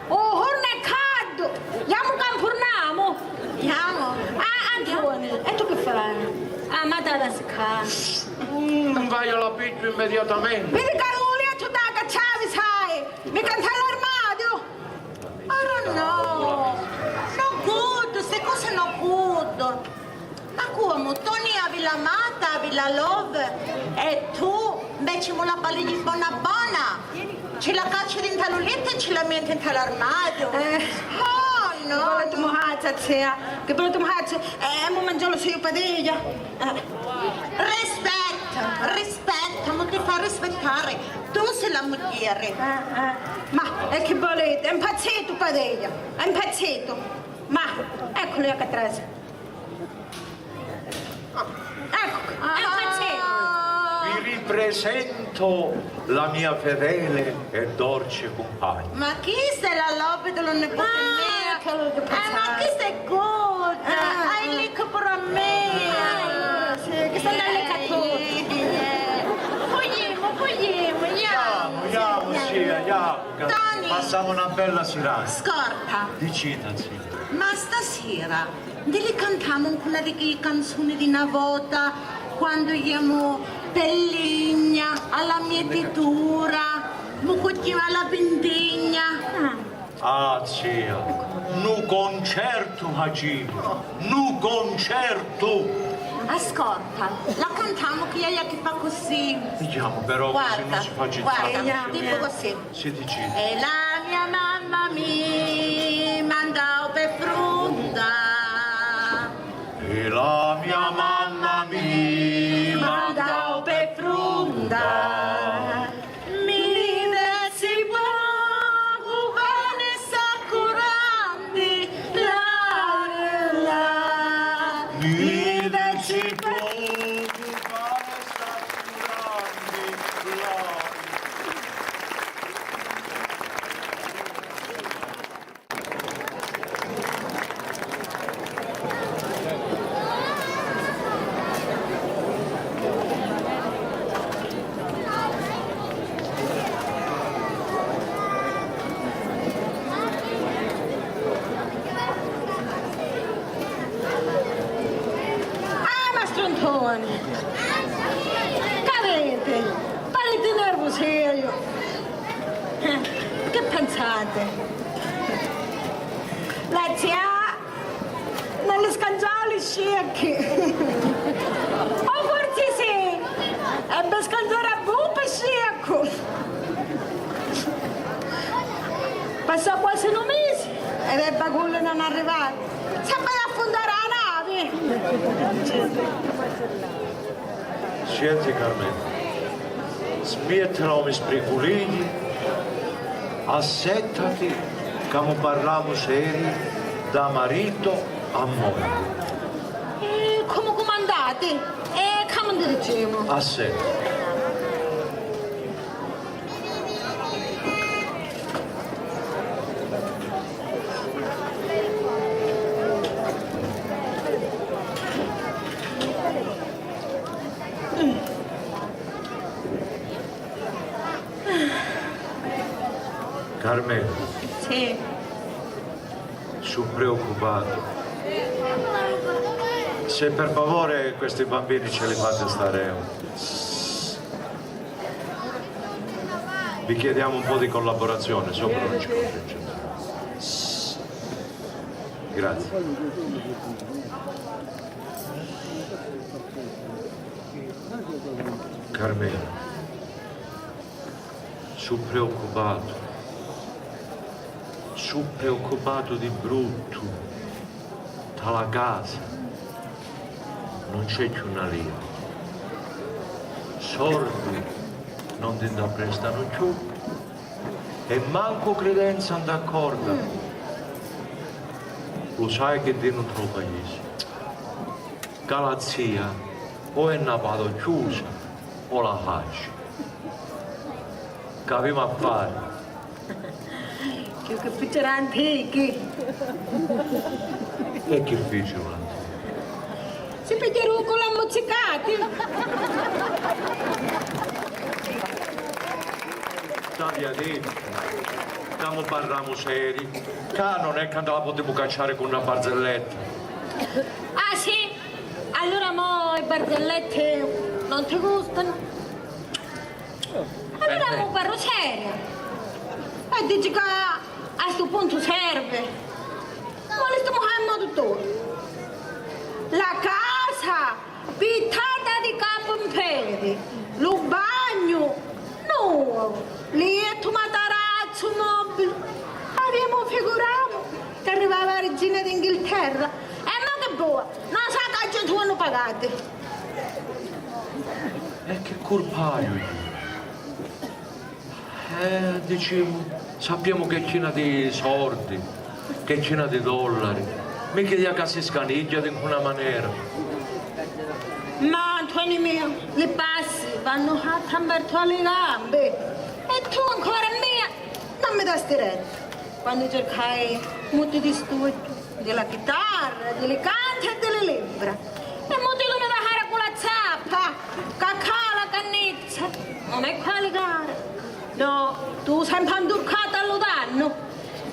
Oh, hornu è caddu! Jamu ca nfurnamu! Jamu! Ah, Antoni, e tu chi fai? Ah, ma dada si ca. Mm, vai all'abbiglio immediatamente. Vidi ca lu liettu da cacciavi, sai! Mi canta l'armadiu! Ora no! No good, ste cose no good! Ma comu? Toni havi la mata, havi la love e tu inveci mu la paligli bona bona. Ci la cacci dintra lu littu e ci la metti nta l'armadiu. Eh. Oh no! Chi vuliti mu fazza, zia? Chi vuliti mu fazza? Eh, mu mangiò lu so padeddu. Eh. Rispetta, rispetta, mu ti fa rispettari. Tu si la mugghieri. Eh, eh. Ma e chi vuliti? È impazzitu padeddu, è impazzitu. Ma ecculu ca trasi. Ecco, è impazzitu. Vi ripresento la mia fedele e dolce compagna. Ma chista è la love di lu niputi mio. Ah, che lu... Eh, ma chista è good. Ah, hai licca puru a me. Ah, sì, chista è la licca a tutti. Eh, eh. Fugghimu, fugghimu, jamu. Jamu, jamu, zia, jamu. Toni. Passamu na bella sirata. Scorta. Dicita, zia. Ma stasira Di li cantamu ncuna di chilli canzuni di na vota, quandu jiamu pi ligna, a la mietitura, mu cugghiamu a la vindigna. Ah, zia, nu concertu facimu, nu concertu! Ascorta, la cantamu chi è chi fa così. Vediamo però, così non si fa... Guarda, guarda, tipo così. Siti zittu. E la mia mamma mi mandau pe frunda. E la mia mamma mi mandau pe frunda. Mi desi pocu pane sacurandi, la, la. Mi desi pocu pane sacurandi, la. Ah, mastru Antoni! C'aviti? Pariti nervusiu! Eh, chi pinsati? La zia non li scangiau li scecchi! O forsi sì! E mi scangiò a vuppa sceccu! Passò quasi nu misi ed e bagulli non arrivai. S'avvai a fundari a navi! Senti, Carmè, smiettila o mi spriculigli. Assettati, ca mu parramu seri da marito a mogli. E comu cumandati, e ca mu ndiricemu. Assettati. Carmela. Sì. Su preoccupatu. Se per favore questi bambini ce li fate stare un... Vi chiediamo un po' di collaborazione, sopra non ci convince. Grazie. Carmela. Su preoccupatu, su preoccupatu di bruttu, nta la casa non c'è cchiù na lira. Sordi non ti nta prestanu cchiù e mancu cridenza nta accorda. Lu sai chi dinu nta lu paisi? Ca la zia o è na pado chiusa o la faci. C'avemu a fari? Chiù chi ficiru l'antichi. E chi ficiru l'antichi? Si pigghiaru cu l'ammuzzicati. T'avia dittu, ca mu parramu seri, ca non è ca nta la putimu cacciari cu na barzelletta. Ah, sì? Allura mo i barzellette non ti gustanu? Allura mo parru seria. E dici ca a stu puntu servi? Mo li stu mucannu tuttu. La casa pittata di capu in pedi, lu bagnu novu, liettu, matarazzu, mobili. Avemu figuramu ca arrivava la regina d'Inghilterra. E mo chi vua? No sa ca già tuonu pagati. E chi curpa haiu iu? Eh, dicimu, sappiamu ch'è china di sordi, ch'è china di dollari, micca idea ca si scanigghia di ncuna manera. Ma, Antoni miu, li passi vannu a tambartu a li gambi, e tu ancora a mia non mi dasti retta. Quannu circai muti di studiu, di la chitarra, di li canti e di li libbra. E muti tu mi dahara cu la zappa, ca ccà la cannizza non è quali cara. No, tu sempri andurcata a lu dannu.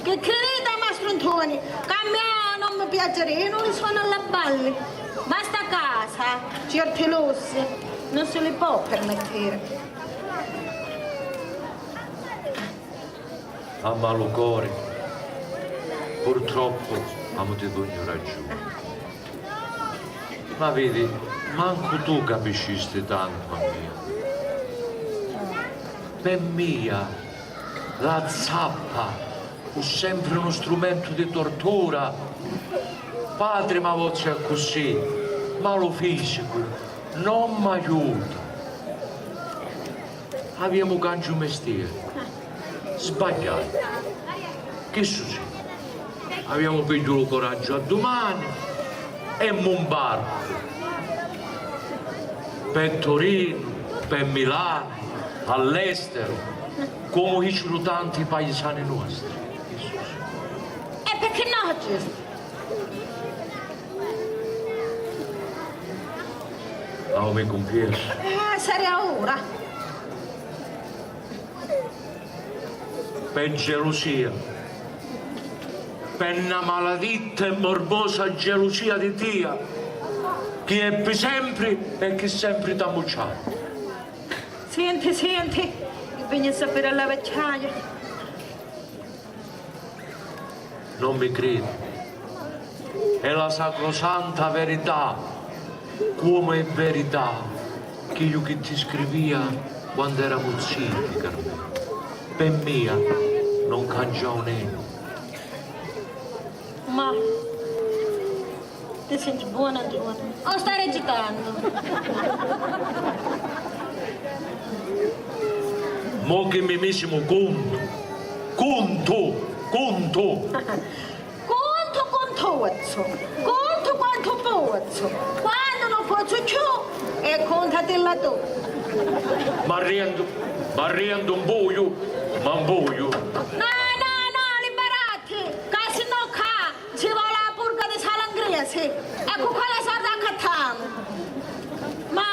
Chi criditi a mastru Ntoni, ca a mia non mi piacerinu li soni a la balli. Ma sta casa, certi lussi, non si li pò permettiri. A malu cori, purtroppu, amu ti dugnu ragiuni. Ma vidi, mancu tu capiscisti tantu a mia. Pi mia, la zappa fu sempri nu strumentu di tortura. Patri m'avozzi accussì, ma lu fisicu non m'aiuta. Aviamu canciu mistieru. Sbagghiai. Chissu sì. Aviamu pigghiu lu coraggiu a dumani e mu mbarcu. Pi Torinu, pi Milanu, all'esteru, comu hiciru tanti paisani nuostri. Chissu sì. E picchì no haccisti? Ah, mi cumpiessu. Eh, saria ura. Pi gelusia. Pi na maladitta e morbosa gelusia di tia, chi è pi sempri e chi sempri t'ammucciai. Senti, senti, chi veni a sapiri a la vecchiaia. Non mi cridi? È la sacrosanta verità, comu è verità chiddu chi ti scrivia quandu eramu ziti, Carmela. Pi mia non cangiau nenu. Ma ti senti bona, Antoni? O stai recitannu? Mo chi mi misimu cuntu, Cuntu, cuntu. Cuntu, cuntuzzu, cuntu quantu pozzu, quannu nun pozzu cchiù e cuntatilla tu. M'arrientu, m'arrientu, 'mbuiu, ma 'mbuiu. No, no, no, liberati, ca sinnò ccà ci voli a purga di Salangresi e cu quali sordi accattamu? Ma,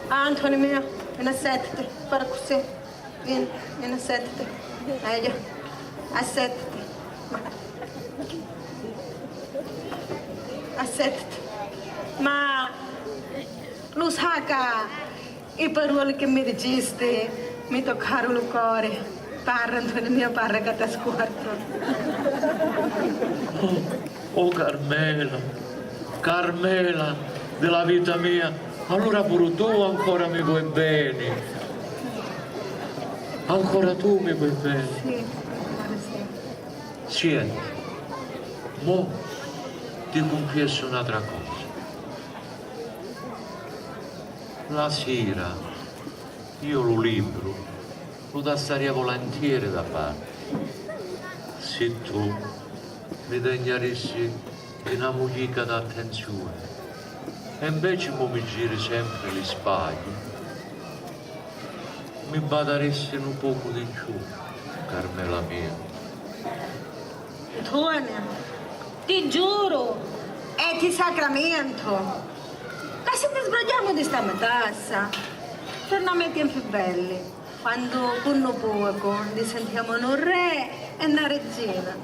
Antoni mio, vieni a settiti, fari cusì. Vieni, vieni, assettati. Meglio. Assettati. Assettati. Ma lu sa ca i paroli chi mi dicisti mi toccaru lu cori. Parra, Antoni mio, parra ca t'ascuartu. Oh, oh, Carmela, Carmela di la vita mia, allura puru tu ancora mi voi beni. Ancora tu mi voi beni. Sì, amore, sì. Sienti, mo ti cunfiessu n'atra cosa. La sira io lu libru lu dassaria volentieri da parti, si tu mi degnarissi di na muglica d'attenzioni e inveci mo mi giri sempri li spagli, mi badarissi nu pocu di cchiù, Carmela mia. Antonio, ti giuru e ti sacramento ca si ti sbrogghiamu di sta matassa, tornamu ai tempi belli, quandu cu nu pocu ni sintiamu nu re e na regina.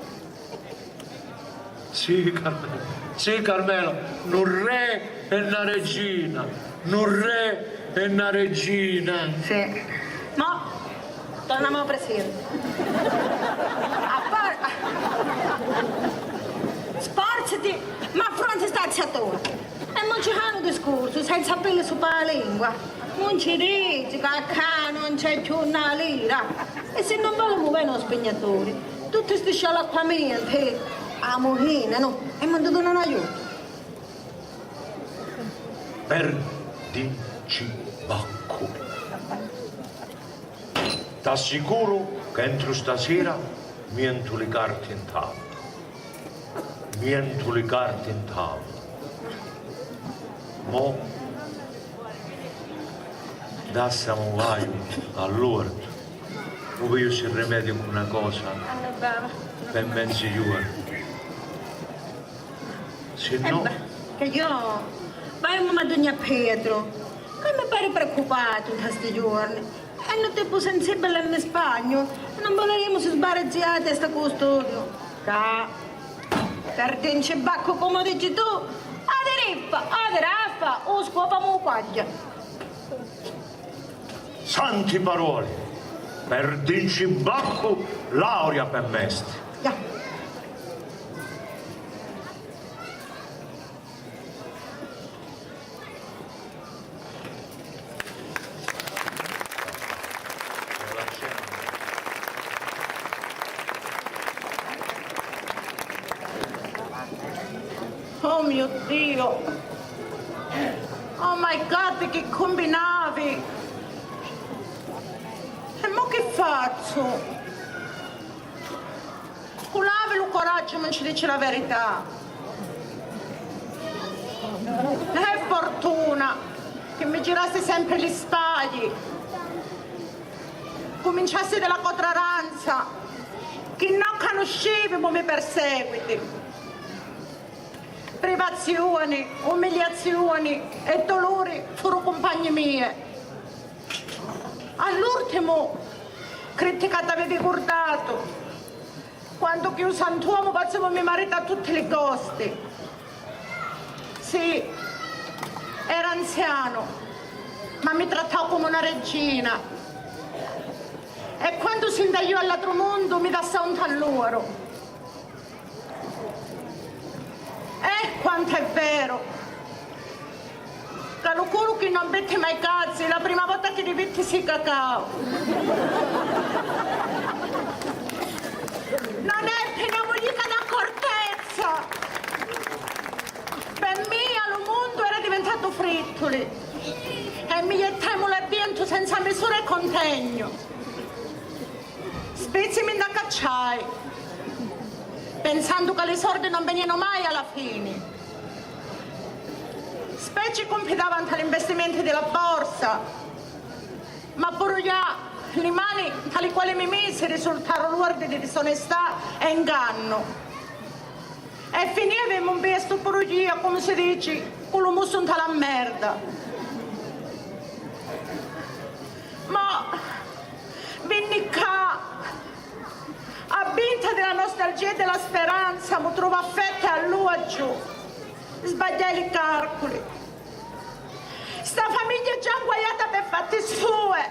Sì, Carmela, sì, Carmela, nu re e na regina, nu re e na regina. Sì. Mo tornamu au presenti. A par-, spòrziti, ma affronti sta acciatura. E mo ci fa nu discursu senza peli supra la lingua. Nun ci dici ca ccà nun c'è cchiù na lira. E si nun voli mu veni u spignaturi. Tutti sti scialacquamenti amuhìnanu e nun ti dùnanu aiutu. Perdincibaccu. T'assicuru ca entru stasira mientu li carti 'n tavula. Mientu li carti 'n tavula. Mo dassamu vaiu all'uortu, u veiu si rimediu cu na cosa pi menzi juorni. Si no. Ca io vaiu a madugna Petru, ca mi pari preoccupatu nta sti juorni. E nu tippu sensibili e mi spagnu, nun vulirimu si sbarazziati e sta cu u studiu. Ca, perdincibaccu comu dici tu, o ti rippa, o ti raffa, u scuopamu u quagghia. Santi paroli, perdincibaccu lauria pe mesti. Già. Oh mio Dio! Oh my God, chi cumbinavi? E mo chi fazzu? Cu l'havi lu coraggiu mi nci dici la verità. E fortuna chi mi girasti sempri li spagli. Cuminciasti di la cotraranza, chi non canuscivi, mo mi perseguiti. Privazioni, umiliazioni e duluri furu cumpagni mie. All'urtimu, critti ca t'avivi curdatu, quandu chi u santuomu facivu mi marita a tutti li costi. Sì, era anzianu, ma mi trattau comu na regina. E quandu si nta iu all'atru mundu, mi dassau nta l'uoru. Eh, quant'è veru! Ca lu culu chi non vitti mai cazzi, la prima vota chi li vitti si cacau. Non è pi na muglica d'accortezza! Pi mia lu mundu era diventatu frittuli e mi jettai mul'addientu senza misura e contegnu. Pizzi mi nda cacciai, pensandu ca li sordi non venianu mai a la fini. Speci cunfidava nta l'investimenti di la borsa, ma puru jà li mani nta li quali mi misi risultaru luordi di disonestà e ngannu. E finivi mu mbistu puru ija, comu si dici, cu lu musu nta la merda. Ma vinni ccà, abbinta di la nostalgia e di la speranza, mu truvu affetta e alluaggiu. Sbagghiai li carculi. Sta famigghia è già nguaiata pi fatti sue.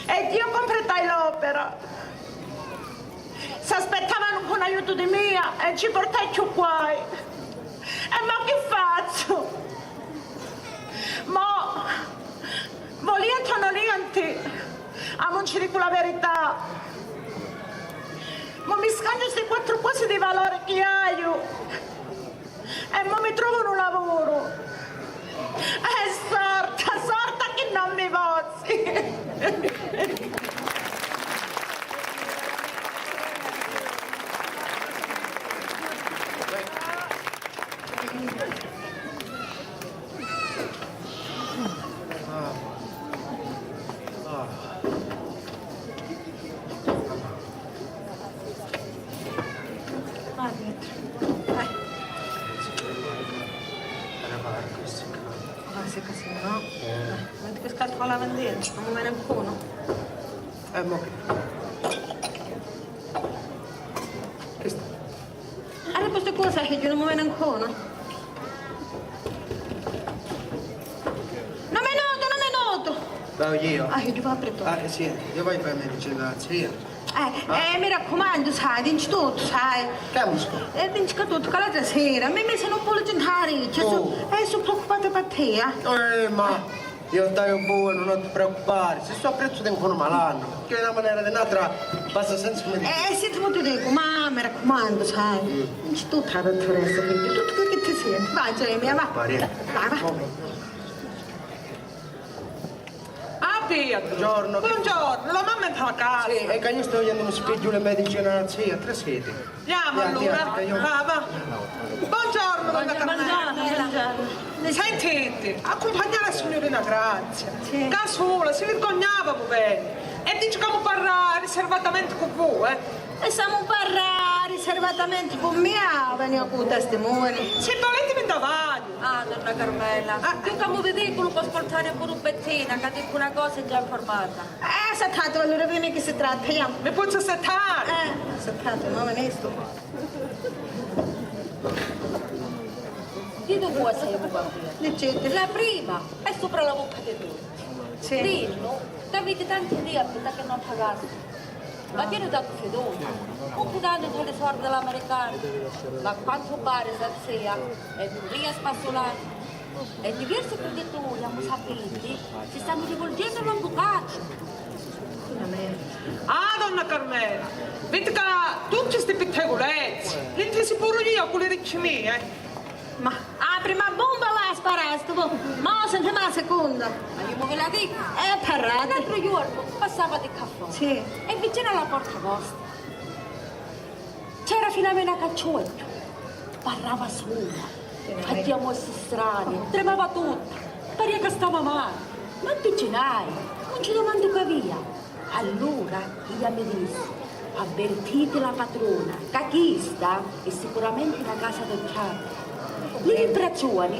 Ed io completai l'opera. S'aspettavanu cu n'aiutu di mia e ci portai cchiù guai. E mo chi fazzu? Mo, volienti o nolienti, amu nci dicu la verità. Mo mi scangiu sti quattru cosi di valori chi haiu. E mo mi trovu nu lavuru. E sorta, sorta chi non mi vosi. Ah, dietro. Eh. Ah, sì, così no. Eh. Ma ti cascato con la bandiera, non mi viene ancora. Eh, mo che? Che sta? Allora, questa cosa che non mi viene ancora. Non mi noto, non mi noto. Vado io. Ah, io vado presto. Ah, sì, io vado per me vicino alla zia. Eh, eh, mi raccomando, sai, dinci tutto, sai. Che musica? Eh, dinci tutto, che l'altra sera mi mise un po' leggentari, Gesù, oh, eh, sono preoccupata per te, eh. Eh, ma io stavo buono, non ti preoccupare, se sto apprezzo tengo un malanno, che una maniera di un'altra passa senza me dire. Eh, sì, ti dico, ma mi raccomando, sai, mm, dinci tutto alla dottoressa, quindi tutto quello che ti senti. Vai, Gemma, va. Maria. Vai, va. Momento. Ah, Pietro. Buongiorno. Buongiorno, la mamma è nta la casa. Sì, è che io sto yendo un spigghiu le medicine alla zia, tre sedi. Andiamo allora. Va, va. Buongiorno, donna Carmela. Buongiorno, buongiorno. Sentite, accumpagnate la signorina Grazia. Sì. Ca sola, si vergognava, puvera. E dice ca mu parra riservatamente cu voi, eh. E s'amu parra riservatamente cu mia, venia cu testimoni. Si volete mi davai. Ah, donna Carmela, ah, più ca mu vi dicu, lu pò ascoltari puru Bettina, ca dicu una cosa è già informata. Eh, assettate, allora, di che si tratta, io. Mi pozzu assettari? Eh, assettate, ma venestu. Di due cose io vi voglio dire. Dicete. La prima è sopra la bocca di tutti. Sì. Dinnu ca aviti tanti idei a pittà che non pagasti. Ma chi nu datu fiducia? Cumpidanu nta li sordi l'americani. Ma a quantu pari sta zia è purìa spassulata. E diversi credituri, amu sapiti, si stannu rivolgennu a l'avvucati. Ah, donna Carmela, vidi ca tutti sti pittegulezzi li ntisi puru io cu li ricchi mii, eh. Ma a prima bomba va a sparà, stu po-, mo sentiamo la seconda. Ma io mo ve la dico. Eh, parrate. L'altru giornu passava di ccà fora. Sì. E vicino alla porta vostra c'era finalmente una cacciuetta. Parrava sola. Sì. Faceva mossi strani, tremava tutta. Paria ca stava male. Ma avvicinai, non ci domandu ca avia. Allura ella mi dissi: "Avvertiti la patrona, ca chista è sicuramente na casa d'occhiata. Li vibrazioni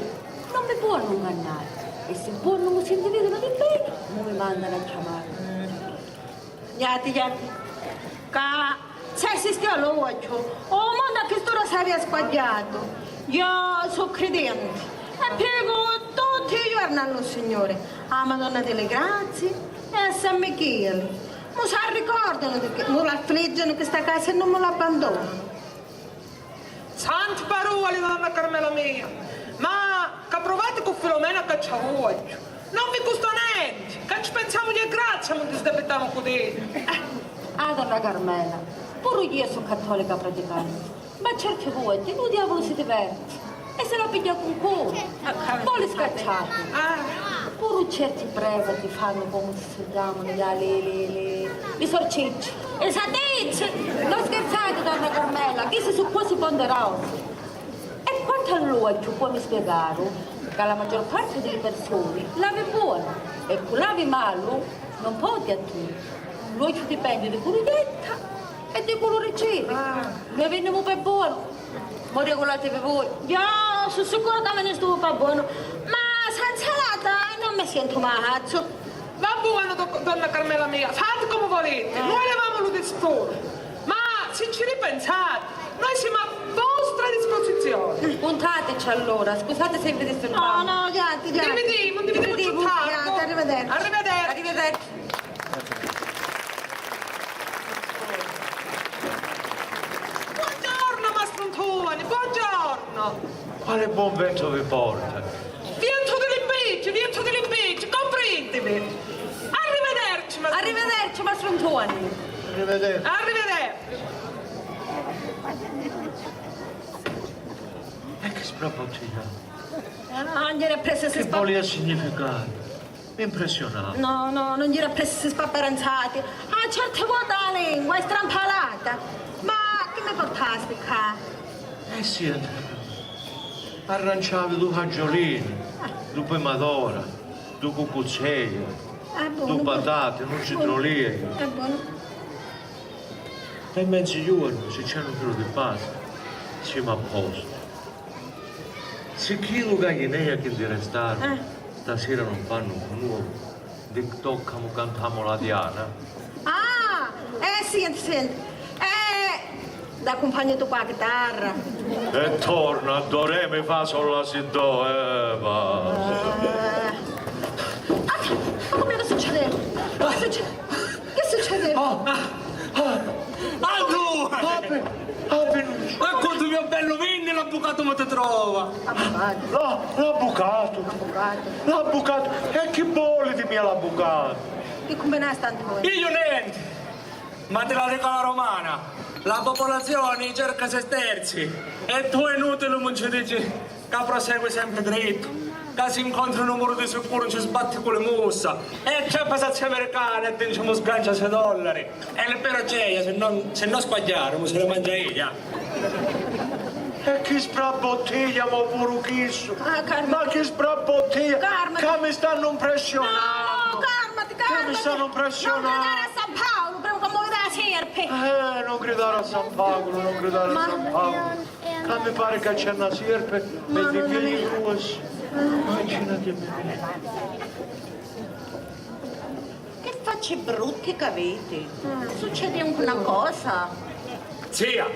non vi ponnu ngannari, e si un ponnu mi si nni vidinu di beni, mo mi mandanu a chiamari." Jati, jati, ca s'è sistia l'uocchiu, u mondu a chist'ura s'avia squagghiatu. Io su cridenti e prigu tutti i jorna a lu Signuri, a Madonna di li Grazii e a San Micheli. Mu s'arricordanu di chi, mu l'affliggenu chista casa e non mu l'abbandonanu. Santi paroli, donna Carmela mia! Ma ca pruvati cu Filomena Cacciavuogghiu? Non vi custa nenti, ca ci pensamu io e Grazia mu disdebitamu cu d'idda. Eh, ah, donna Carmela, puru io su cattolica praticante, ma certi voti lu diavulu si diverti e si la pigghia cu ncunu. Voli scacciati. Ah. Puru certi prevati fannu comu si chiamanu, li, li, li, li, li sorcicci. I sadicci! Non scherzate, donna Carmela, chisti su cosi ponderosi. E quantu a l'uocchiu, poi mi spiegaru ca la maggior parte di li persuni l'avi buonu e cu l'avi malu non poi attiri. L'uocchiu dipendi di cu lu jetta e di cu lu ricivi. Ah. Noi vinnimu pi buonu. Mo regulativi vui. Io su sicuru ca mi ni stuvu pa buonu, ma senza lata non mi sientu macazzu. Va buonu, do-, donna Carmela mia, fati comu voliti, eh, noi levamu lu disturu. Ma si ci ripensati, noi simu a vostra disposizioni. Cuntateci allura, scusati si vi disturbamu. No, no, chianti, chianti. Dividimu, dividimu, chianti, arrivederci. Arrivederci. Arrivederci. Buongiorno, mastru Ntuani, buongiorno! Quale buon vento vi porta? Viento dell'impiccio, viento dell'impiccio, comprendimi! Arrivederci, mastru Ntuani! Arrivederci, mastru Ntuani! Arrivederci! Arrivederci! E che sbrabottigliata! Ah, non gliene prese se... Che spa- volia significare? Mi impressionava. No, no, non gira pressi spaparanzati. Ah, certe volte la lingua è strampalata. Ma che mi portasti qua? Eh sì, arranciavi du fagiolini, du pumadora, du cucuzzeia, ah, du patati, nu citrulieia. È buono. Pi menzu iuornu, si c'è nu chilu di pasta, simu a postu. Si chilu gallineia chi ndi restaru, eh, stasira non fannu cu nui, di toccamu cantamu la Diana. Ah, eh, sienti, sienti. Eh, d'accumpagnu tu cu la chitarra. E torna, do, re, mi, fa, sol, la, si, do, eh, va. Eh. Ah, ma come che succede? Che succede? Che succede? Ah, ah, ah. Allora! Apri, apri, non c'è. E quantu mio bellu vinni, l'avvucatu mi ti trova. Avvucatu. La, l'avvucatu. Avvucatu. L'avvucatu. E chi voli di mia l'avvucatu? Chi cumbinasti, Antonio? Io nenti. Ma ti la dico alla romana, la popolazione cerca sesterzi e tu è inutile, non ci dici. Ca prosegui sempri drittu, ca si incontri nu muru di sicuru ci sbatti cu li mussa, e acchiappa sazzi americani e dincimu sgancia sei dollari. E li pera c'eia, si no, si no squagghiarimu, si li mangia eia. E chi sbrabbottiglia mo puru chissu? Ah, calma. Ma chi sbrabbottiglia? Calmati. Ca mi stannu impressionannu. No, no, calmati, calmati. Ca mi stannu impressionannu. Non gridari a San Paolo, prima ca mi vidi la sierpi. Eh, non gridare a San Paolo, non gridare a San Paolo. Ca mi pari ca c'è na sierpe e di chei gruossi. Immaginatemi. Che facci brutti c'aviti? Succedi anche una cosa? Zia,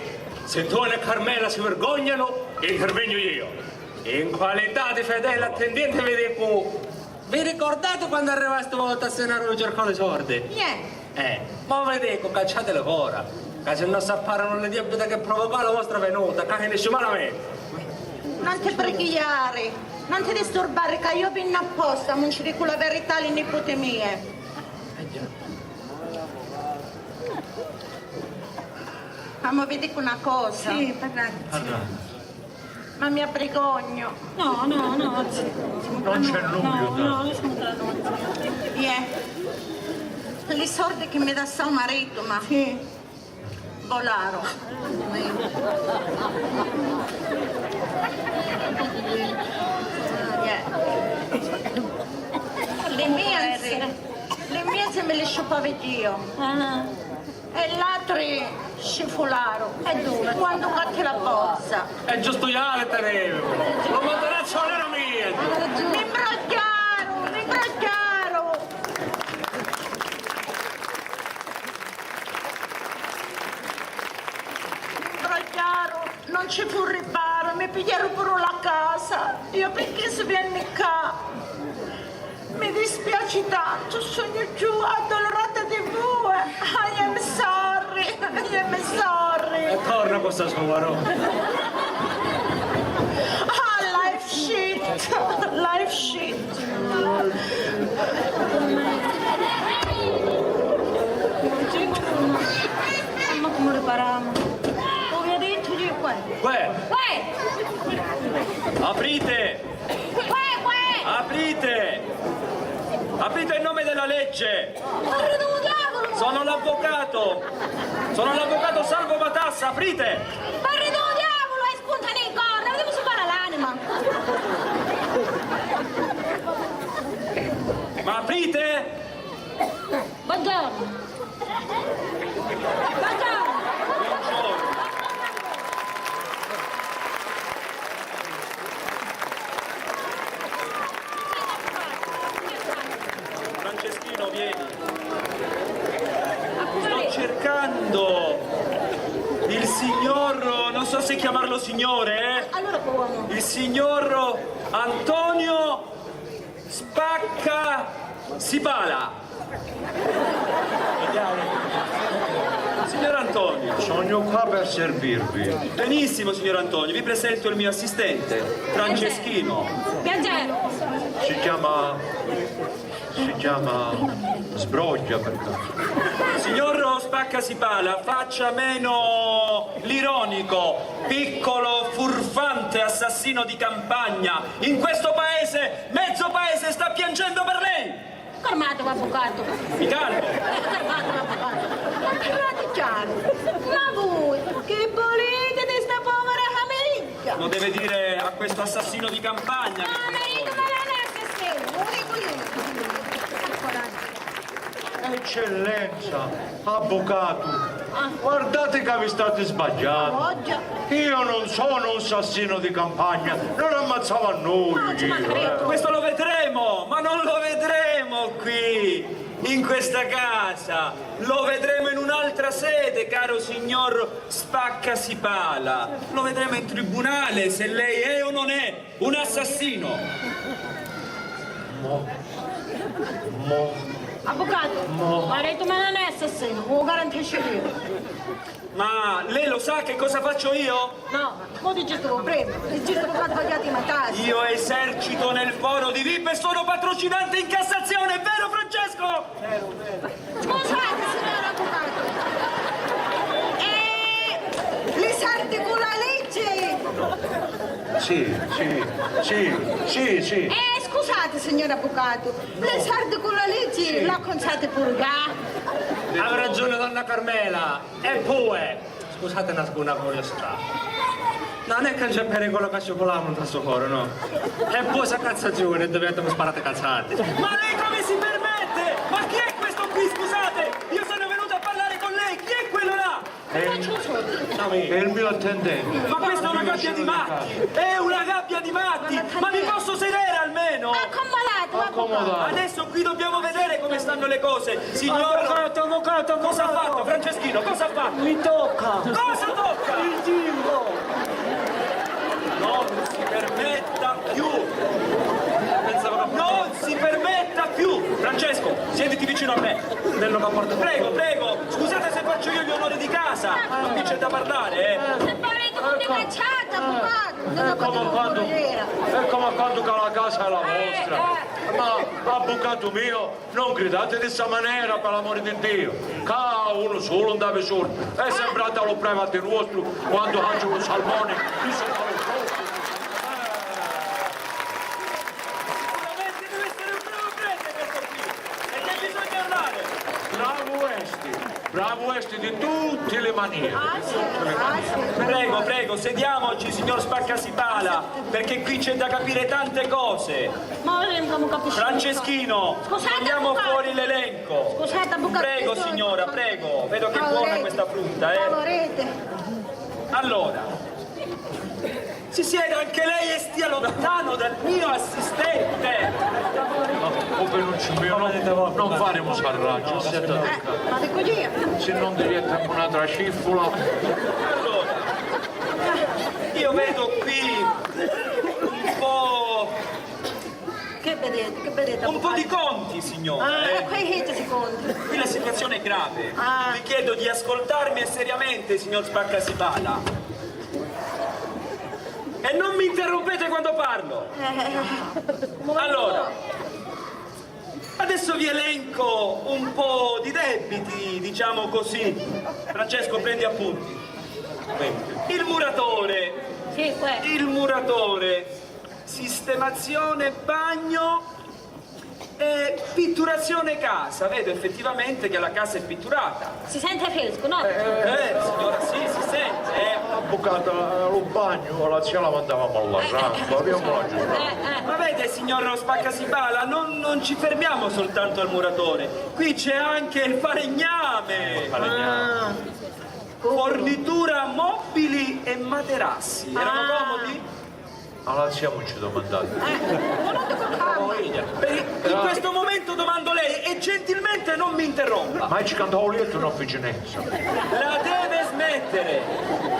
se Toni e Carmela si vergognano, intervegnu io. In qualità di fedele attendiente vi dico, vi ricordate quando arrivasti una volta a Senaro vi cercò li sordi? Niente. Eh, mo vi dicu, cacciatili fora, ca si no s'apparanu li debiti che provocò la vostra venuta, ca finisci malamenti. Non ti brigghiari, non ti disturbari, ca io vinni apposta, mo ci dicu la verità a li niputi mie. Eh già. Ma mo vi dicu na cosa. Sì, parlate. Parlate. Ma mi abbrigognu. No, no, no, zia, non siamo tra noi. Non c'è nulla, no, dai. No, non siamo tra noi, zia. Iè. Li sordi chi mi dassau maritu, ma... Sì. Volaru. Iè. Li mie, li mie mi li sciuppavi io. Ah. E l'atri scifularu. E dove? Quannu catti la bozza. E giustu iali tenevi. Lu matarazzu non era mio. Mi imbrogghiaru, mi imbrogghiaru. Mi imbrogghiaru, non ci fu riparu, mi pigghiaru puru la casa. Io pi chissu vienni ccà. Mi dispiaci tantu, sugnu cchiù addulurata di vui. I am sorry, I am sorry. E torna cu sta scuvarò. Ah, life shit, life shit. Ma come riparamu? Lo vi ho detto io qua. Uè! Uè! Aprite! Uè, uè! Aprite! Aprite in nome della legge! Parrite u diavulu! Sono l'avvocato! Sono l'avvocato Salvo Matassa, aprite! Parrite u diavulu, hai spuntani i corna, vedimu si para l'anima! Ma aprite! Buongiorno! Buongiorno! Franceschino, vieni. Sto cercando il signor, non so se chiamarlo signore, eh? Allora come? Il signor Antonio Spacca Sipala. Signor Antonio. Sono qua per servirvi. Benissimo, signor Antonio, vi presento il mio assistente, Franceschino. Piacere. Si chiama, si chiama Sbroglia, per caso. Signor Spacca Sipala, faccia meno l'ironico, piccolo furfante assassino di campagna. In questo paese, mezzo paese sta piangendo per lei! Calmatevi, avvocato! Mi calmo! Eh, calmatevi, avvocato! Ma parlate chiaro! Ma voi che volete di sta povera famiglia? Lo deve dire a questo assassino di campagna. Ah, ma io non è assassino, lo dico io! Eccellenza, avvocato, guardate che vi state sbagliando. Io non sono un sassino di campagna, non ammazzavo a nulla io, eh. Questo lo vedremo, ma non lo vedremo qui, in questa casa. Lo vedremo in un'altra sede, caro signor Spaccasipala. Lo vedremo in tribunale se lei è o non è un assassino. Mo. Mo. Avvocato, mo. Marito, ma non è assassino, lo garantisco io. Ma lei lo sa che cosa faccio io? No, mo ti giusto prima, ti giusto sbagliato i matazzi. Io esercito nel foro di vip e sono patrocinante in Cassazione, è vero, Francesco? Scusate, signor avvocato. Eh, li sardi cu la leggi? Sì, sì, sì, sì, sì. Eh, scusate, signor avvocato, li sardi cu la leggi l'acconsate purgà? Havi ragiuni, donna Carmela. E poi, scusate na, na curiosità. Non è che c'è pericolo ca ci culamu nta stu foro, no? E poi sa cazzazioni e diventanu sparate cazzate. Ma lei come si permette? Ma chi è questo qui, scusate? Io sono venuto a parlare con lei, chi è quello là? È il, è il mio attendente. Ma questa è una gabbia di matti! È una gabbia di matti! Ma mi posso sedere almeno? Accomodate, ma adesso qui dobbiamo vedere come stanno le cose. Signor, avvocato, avvocato, cosa ha fatto, Franceschino? Cosa ha fatto? Mi tocca. Cosa tocca? Il timbro. Non si permetta più. Pensavo che... Non si permetta più. Francesco, siediti vicino a me. Prego, prego. Scusate se faccio io gli onori di casa, ma qui c'è da parlare, eh. Se parli tu mi cacciate, avvocato. Non ho capito. È come quando che la casa è la vostra. Ma, avvocato mio, non gridate di sta manera, per l'amore di Dio. Ca unu sulu nta vi surda. E sembrate a lu prevati nuostru quannu hanciu lu salmoni. Io sono... Sicuramente deve essere un bravo prete questo qui. E che bisogna andare? Bravo esti, bravo esti di tutti li manieri. Prego, prego, sediamoci, signor Spaccasipala, perché qui c'è da capire tante cose. Ma ora non capisco. Franceschino, togliamo fuori l'elenco. Scusate, avvocato. Prego, signora, prego. Vedo che è buona questa frutta, eh. Allora, si sieda anche lei e stia lontano dal mio assistente. Ma, oh, Penuccio mio, non, non faremo sarraggio, siete... Eh, ma dico io. Se non diventa un'altra ciffola. Allora, io vedo qui un po'... Che vedete, che vedete, un po' di conti, signora, eh. Ah, qui ci si conta. Qui la situazione è grave. Ah. Vi chiedo di ascoltarmi e seriamente, signor Spaccasipala. E non mi interrompete quando parlo. Eh, allora, adesso vi elenco un po' di debiti, diciamo così. Francesco, prendi appunti. Il muratore. Sì, questo. Il muratore. Sistemazione bagno. Eh, pitturazione casa, vedo effettivamente che la casa è pitturata. Si sente fresco, no? Eh, signora, sì, si sente. Eh. Avvocata, lu bagnu, la zia la mandava a l'arrancu, abbiamo la giornata. Eh, eh. Ma vede, signor Spaccasibala, non, non ci fermiamo soltanto al muratore, qui c'è anche il falegname. Falegname. Ah. Fornitura mobili e materassi. Erano comodi? Allora siamo ci domandati. Eh, non ho detto calma. Beh, in questo momento domando lei e gentilmente non mi interrompa. Ma ci cantavo lietto non avvicinenza. La deve smettere.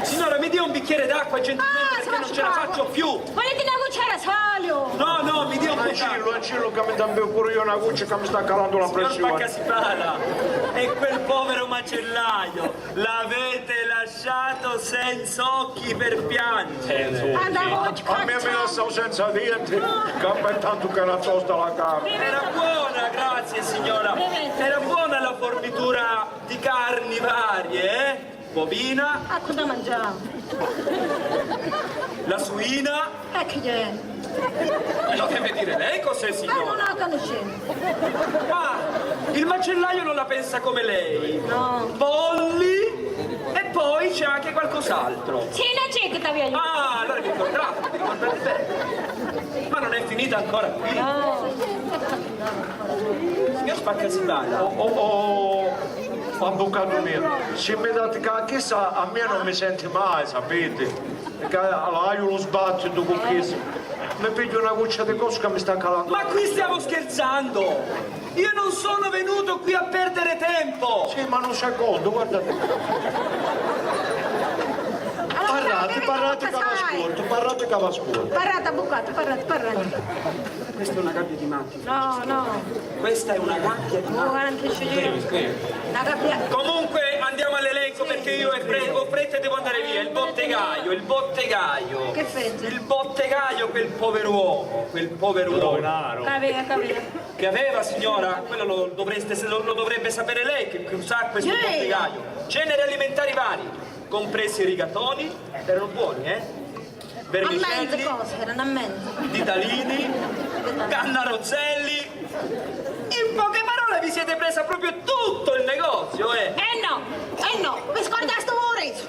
Signora, mi dia un bicchiere d'acqua gentilmente perché non ce la faccio più. Volete una cucciara solo? No, no, mi dia un bicchiere. Ancillo, ancillo, che mi dammi pure io una cuccia che mi sta calando la pressione. Signor Spaccasibala, e quel povero macellaio, l'avete lasciato senza occhi per piangere. A mia mi lassau senza denti, ca per tantu che era tosta la carne. Era buona, grazie signora. Era buona la fornitura di carni varie, eh? Bovina. Ah, cosa mangiamo? La suina. E chi è? Lo deve dire lei cos'è, signora? Eh, non la conoscemo. Ah, il macellaio non la pensa come lei. No. Polli e poi c'è anche qualcos'altro. Sì, non c'è che t'aveva aiutato. Ah, allora vi ricordate, vi ricordate bene. Ma non è finita ancora qui. No. Signor Spaccasibala. Oh, oh, oh, avvocato mio, se mi date ca chissa a mia non mi senti mai, sapete? Ca l'haiu lu sbattitu cu chissu. Mi pigghiu una cuccia di cosa ca mi sta calando. Ma qui stiamo scherzando! Io non sono venuto qui a perdere tempo! Sì, ma un secondo, guardate. Parrate, parrate ca v'ascoltu, parrate ca v'ascoltu. Parrate, avvucatu, parrate, parrate. Questa è una gabbia di matti. No, no. Questa è una gabbia di matti. Una gabbia. Comunque andiamo all'elenco perché io ho fre-, ho fretta e devo andare via. Il bottegaio, il bottegaio. Che fretta? Il bottegaio, quel pover'uomo, quel pover'uomo. Capito, capito. Che aveva, signora? Quello lo dovreste, lo, lo dovrebbe sapere lei che, che sa questo bottegaio. Generi alimentari vari, compresi rigatoni, erano buoni, eh? Vermicelli, a menza cosa, erano a menza. Ditalini, cannarozzelli. In poche parole vi siete presa proprio tutto il negozio, eh? Eh no, eh no, vi scordaste un riso.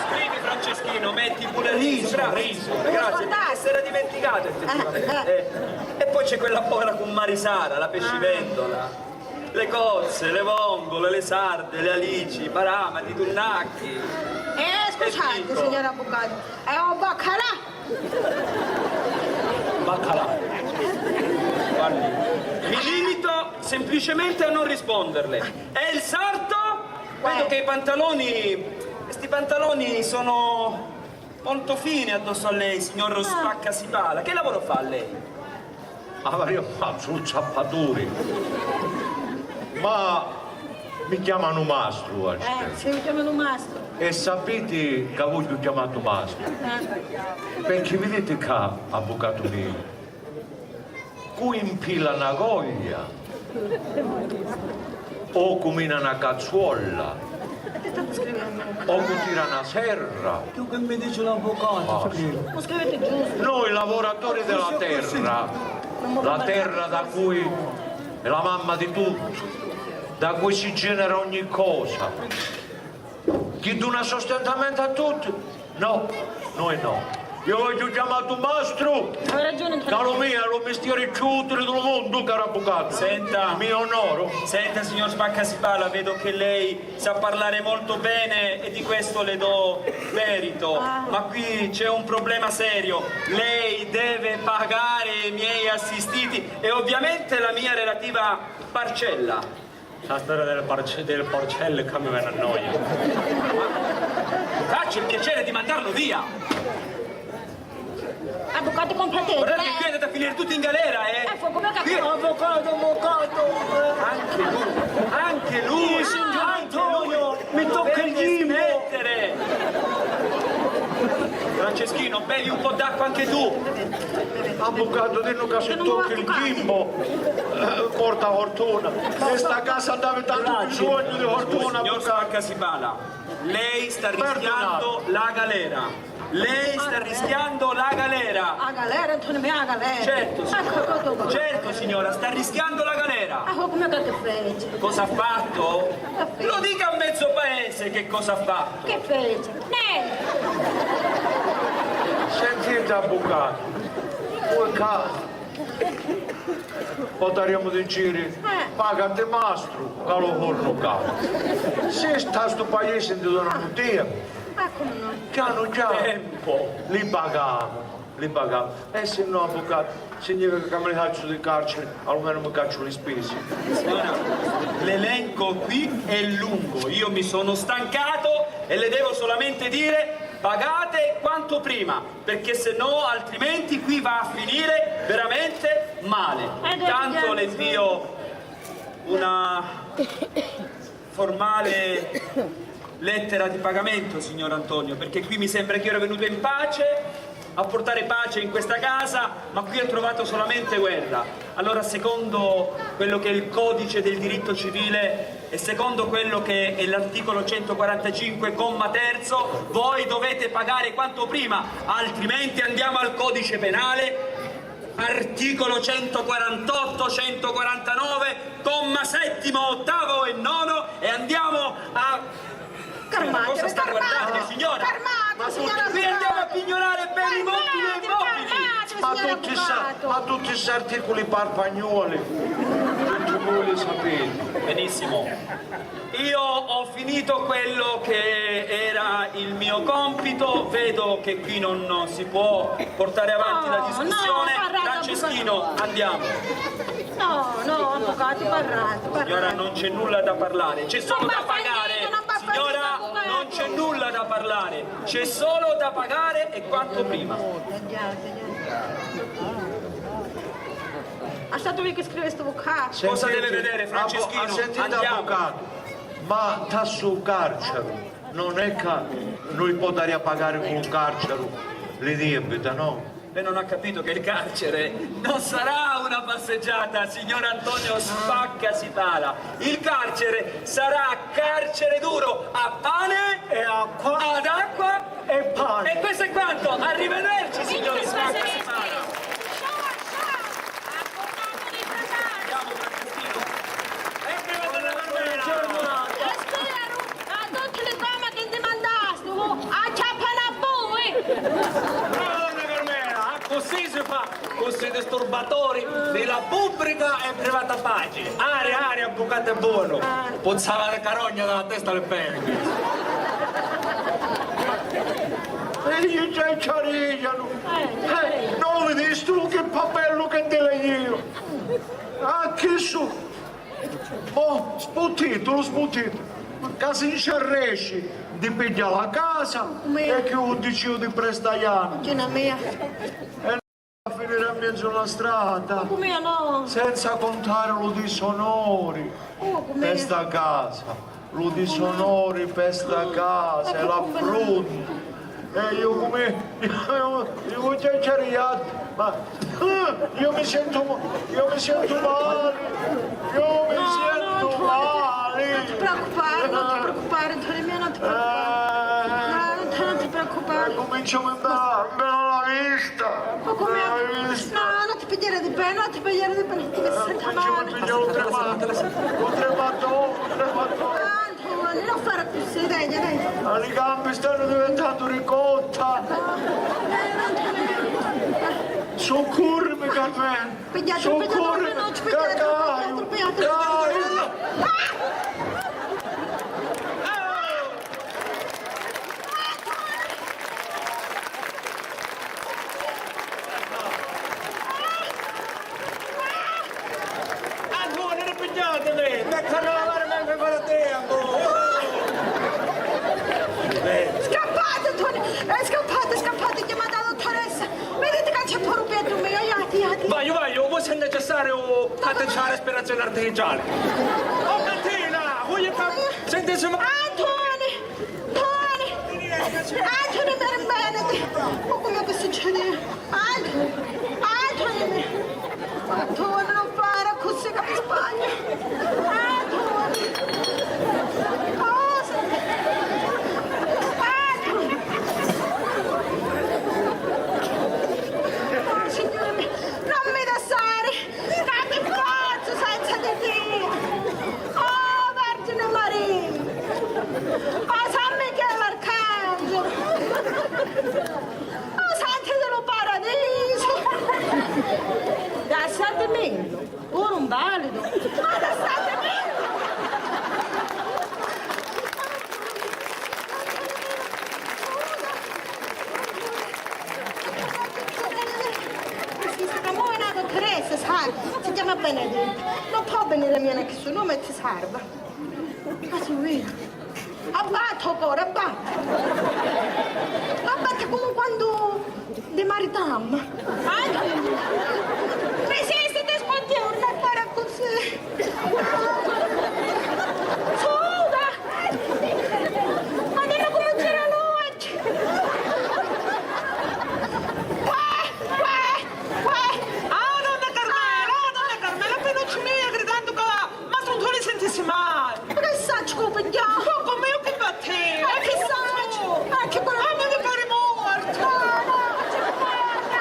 Scrivi, Franceschino, metti pure il riso. Riso, grazie, riso, grazie, perché si era dimenticato effettivamente. Eh, eh. E poi c'è quella povera cummari Sara, la pesciventola. Le cozze, le vongole, le sarde, le alici, i paramati, i tunnacchi. Eh, scusate, signor avvocato, è un baccalà! Baccalà. Guardi, mi limito semplicemente a non risponderle. E il sarto? Vedo che i pantaloni, questi pantaloni sono molto fini addosso a lei, signor Spaccasibala. Che lavoro fa lei? Avrei fatto il ciappatore. Ma mi chiamano mastru, eh. Eh, se mi chiamano mastru. E sapete che voglio chiamato mastru? Eh. Perché vedete qua, avvocato mio, cu impila na coglia, o cu mina na cazzuolla, o cu tira na serra. Tu che mi dici l'avvocato, scrivi. Noi lavoratori della terra, la terra da cui è la mamma di tutto, da cui si genera ogni cosa, chi duna sostentamento a tutti. No, noi no. Io voglio chiamare tu mastru. Hai ragione, Antonio. Caro mio, è lo mestiere più utile del mondo, caro avvocato. Senta. Mi onoro. Senta, signor Spaccasibala, vedo che lei sa parlare molto bene e di questo le do merito. Ah. Ma qui c'è un problema serio. Lei deve pagare i miei assistiti e ovviamente la mia relativa parcella. La storia del parce-, del porcello qua mi viene a noia. Faccio il piacere di mandarlo via. Avvocato competente. Guardate che qui andate a finire tutti in galera, eh. Eh, fu come che... Avvocato, avvocato, eh. Anche lui, anche lui, sì, signor Antonio, mi tocca il ghimbo. Dovete smettere. Franceschino, bevi un po' d'acqua anche tu. Avvocato, dinnu ca si tocca il ghimbo, eh, porta fortuna. Questa casa deve tanto bisogno di fortuna, signor Spaccasibala, lei sta rischiando la galera. Lei sta rischiando la galera. A galera, Antonio mio, a galera. Certo, signora. Certo, signora, sta rischiando la galera. Ah, come che fece? Cosa ha fatto? Che fece? Lo dica a mezzo paese che cosa ha fatto. Che fece? Niente. Sentite, avvocato, voi ca putariamu diciri, eh, pagati mastru ca lu fornu cau. Si sta stu paisi ndi duna mutia, ah, come no? Chianu chianu, tempo, li pagamu, li pagamu. E si no, avvucatu, significa ca mi li cacciu di carceri, almenu mi cacciu li spisi. Signora, l'elenco qui è lungo, io mi sono stancato e le devo solamente dire: pagate quanto prima, perché se no, altrimenti qui va a finire veramente male. Eh, intanto le invio una formale lettera di pagamento, signor Antonio, perché qui mi sembra che io ero venuto in pace, a portare pace in questa casa, ma qui ho trovato solamente guerra. Allora, secondo quello che è il codice del diritto civile e secondo quello che è l'articolo centoquarantacinque, comma terzo, voi dovete pagare quanto prima, altrimenti andiamo al codice penale, articolo centoquarantotto, centoquarantanove, comma settimo, ottavo e nono, e andiamo a... Calmatevi, cosa sta guardando, signora? Calmatevi, signora. Qui andiamo a pignorare beni mobili e immobili. Ma tutti sa-, ma tutti sti articuli parpagnuoli, tutti voi li sapete. Benissimo. Io ho finito quello che era il mio compito, vedo che qui non si può portare avanti la discussione. No, no, parrate, Franceschino, andiamo. No, no, avvocato, parrate, parrate. Signora, non c'è nulla da parlare, c'è solo da pagare. Signora, non c'è nulla da parlare, c'è solo da pagare e quanto prima. Andiate, andiate. È stato lui che scrive sto vocale. Cosa deve vedere, Franceschino? Sentite, avvocato, ma nta stu carceru non è ca nui potaria pagari cu lu carceru li debita, no? Lei non ha capito che il carcere non sarà una passeggiata, signor Antonio Spaccasipala. Il carcere sarà carcere duro, a pane e acqua. Ad acqua e pane. E questo è quanto. Arrivederci, signori Spaccasipala. Andiamo, Franceschino. È arrivata la Carmela. A tutti li comi chi dimandasti, a chiappana a voi! Brava donna Carmela, accussì si fa, cu sti disturbatori di la pubbrica e privata paci. Aria, aria, avvucatu è bonu. Puzzava di carogna dalla testa alle pene. E io già ci arrivano. Eh, non vedistu che papello che te leio? Ah, chi su? Mo, sputtitulu, sputtitulu, ca si nci arresci di pigghia la casa e chi u diciu di prestaianu. Chi na mia. E a finiri a miezu la strata. Senza contari lu disonori pe sta casa. Lu disonori pe sta casa e l'affrontu. E io come, io, io, io, ma io mi sento, io mi sento male, io mi sento male. No, no, non ti preoccupare, non ti preoccupare, Antonio mio, non ti preoccupare. No, non ti, non ti preoccupare. Cominciamo a bella la vista. Ma come? No, non ti pigliare di bene, non ti pigliare di bene, che mi sento male. Cominciamo a pigliare un tremato, un tremato, un tremato. Antonio, non fare così, dai, dai. Ma li gambi stannu diventannu ricotta. Succurrimi, Carmen. Pigliate, pigliate, pigliate, pigliate, pigliate. Dai. Antonio, ripigliatimi! Tocca a lavare mentre ancora tempo! Scappate, Antonio! Eh, scappate, scappate, chiamate la dottoressa! Vedete che c'è pure un piatto mio, iate, iate! Vai, vai, o se necessario, fate la respirazione artificiale! Oh, Martina, voglio fa-, senti se... Antonio! Toni! Anthony, per bene! Ma come che succede? Anthony! Anthony! Anthony, non fare così che mi sbaglio! Anthony! Cosa? Anthony! Invalidu. Ma lassatimi! Sì, sì, mo è nato Teresa, sai? Si chiama Benedetta. Non può venire meno che il suo nome e ti salva. Ma sì, vero. Abbatte, o core, abbatte! Abbatte comu quannu ti maritammu! Resisti, ti scontiorna a fari accussì! Suda! Madonna, comu gira l'occhi! Uè, uè, uè! Ah, donna Carmela, ah, donna Carmela, a finuccia mia gridannu ca Ma tu, tu li sintisi mai? Ma che sacciu cu pigghiau? Ma comu, iu chi battiu? Ma chi sacciu? Ma chi... Ah, ma mi pari mortu! No, no, non ci guarda!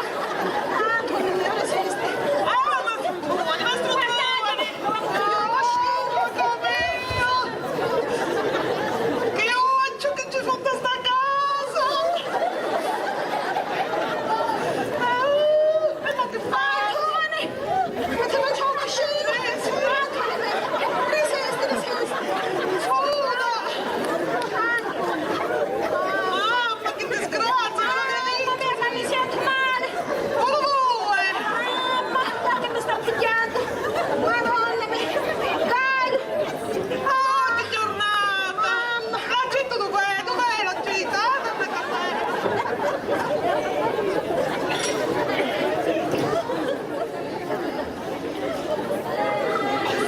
Ah, tu non mi resisti! Ah, ma struntuni, ma struntuni! Guardate! Dio mio! Che oggio che ci fu sta casa! Ah, ma che fai? Mamma, che disgrazia! Mamma mia, ma mi sento male! Pure voi! Mamma, che mi sta pigghiandu! Madonna mia! Dai! Ah, che giornata! Mamma! La gente dov'è? Dov'è la gente? Ah, mamma, che bella!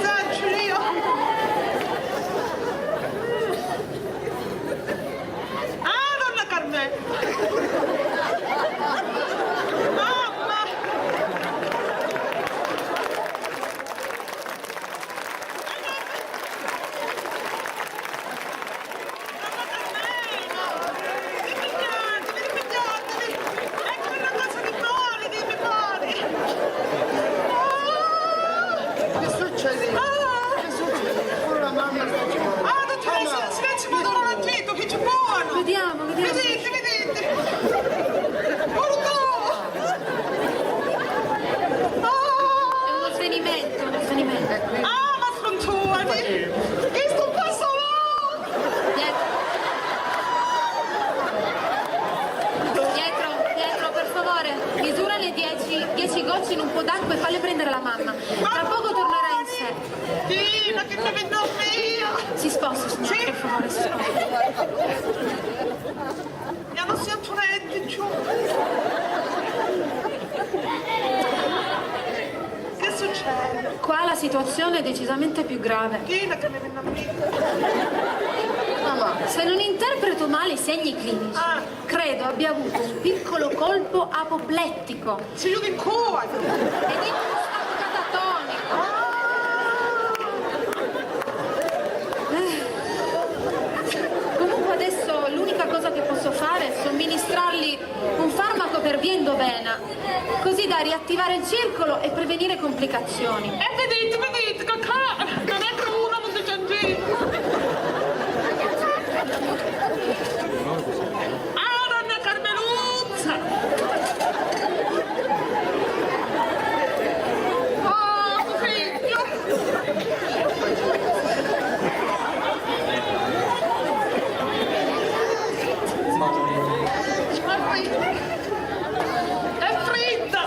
Sacciu io! Ah, donna Carmè! Mamma! Donna Carmè! Ripigghiatimi, ripigghiatimi! È quella cosa di male, di male! Ah! Che succede? Ah! Che succede? Pure la mamma sta... Ah, dottoressa, silenzio, madonna, attento, che ci buono! Vediamo, vediamo. Vedete, vedete! Pronto! Ah! È uno svenimento, uno svenimento. Ah, ma sfrontuati! Questo passa là! Pietro. Pietro, Pietro, per favore, misura le dieci, dieci gocce in un po' d'acqua e falle prendere la mamma. Tra poco tornerà in sé. Sì, ma che mi dormia! Si sposi, signora, sì, per favore, si sposi. Mi hanno sempre detto, ciò. Che succede? Qua la situazione è decisamente più grave. Chi è che mi venne a me? Mamma. Se non interpreto male i segni clinici, ah, credo abbia avuto un piccolo colpo apoplettico. Dico. Ed è in uno stato catatonico. Ah! Eh. Comunque adesso l'unica cosa che posso fare è somministrargli un farmaco per via endovena, così da riattivare il circolo e prevenire complicazioni. E vedete, vedete, cacà, non è che uno non ti... Ah, donna Carmeluzza! Ah, figlio! È fritta!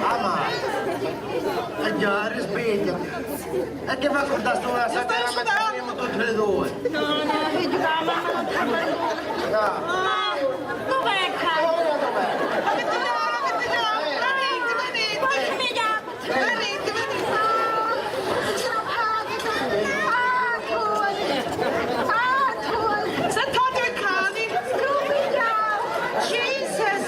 Ah, ma... Eh già, risvegliati. E che fa con sta storia? Stasera metteremo tutte e due. No, no, figlio, la mamma non ti... No. Ma dov'è Carlo? Ora dov'è? Ma che ti... Ma che ti... Ma che ti... Porca miseria! Venite, venite. Sentatevi, cani. Jesus.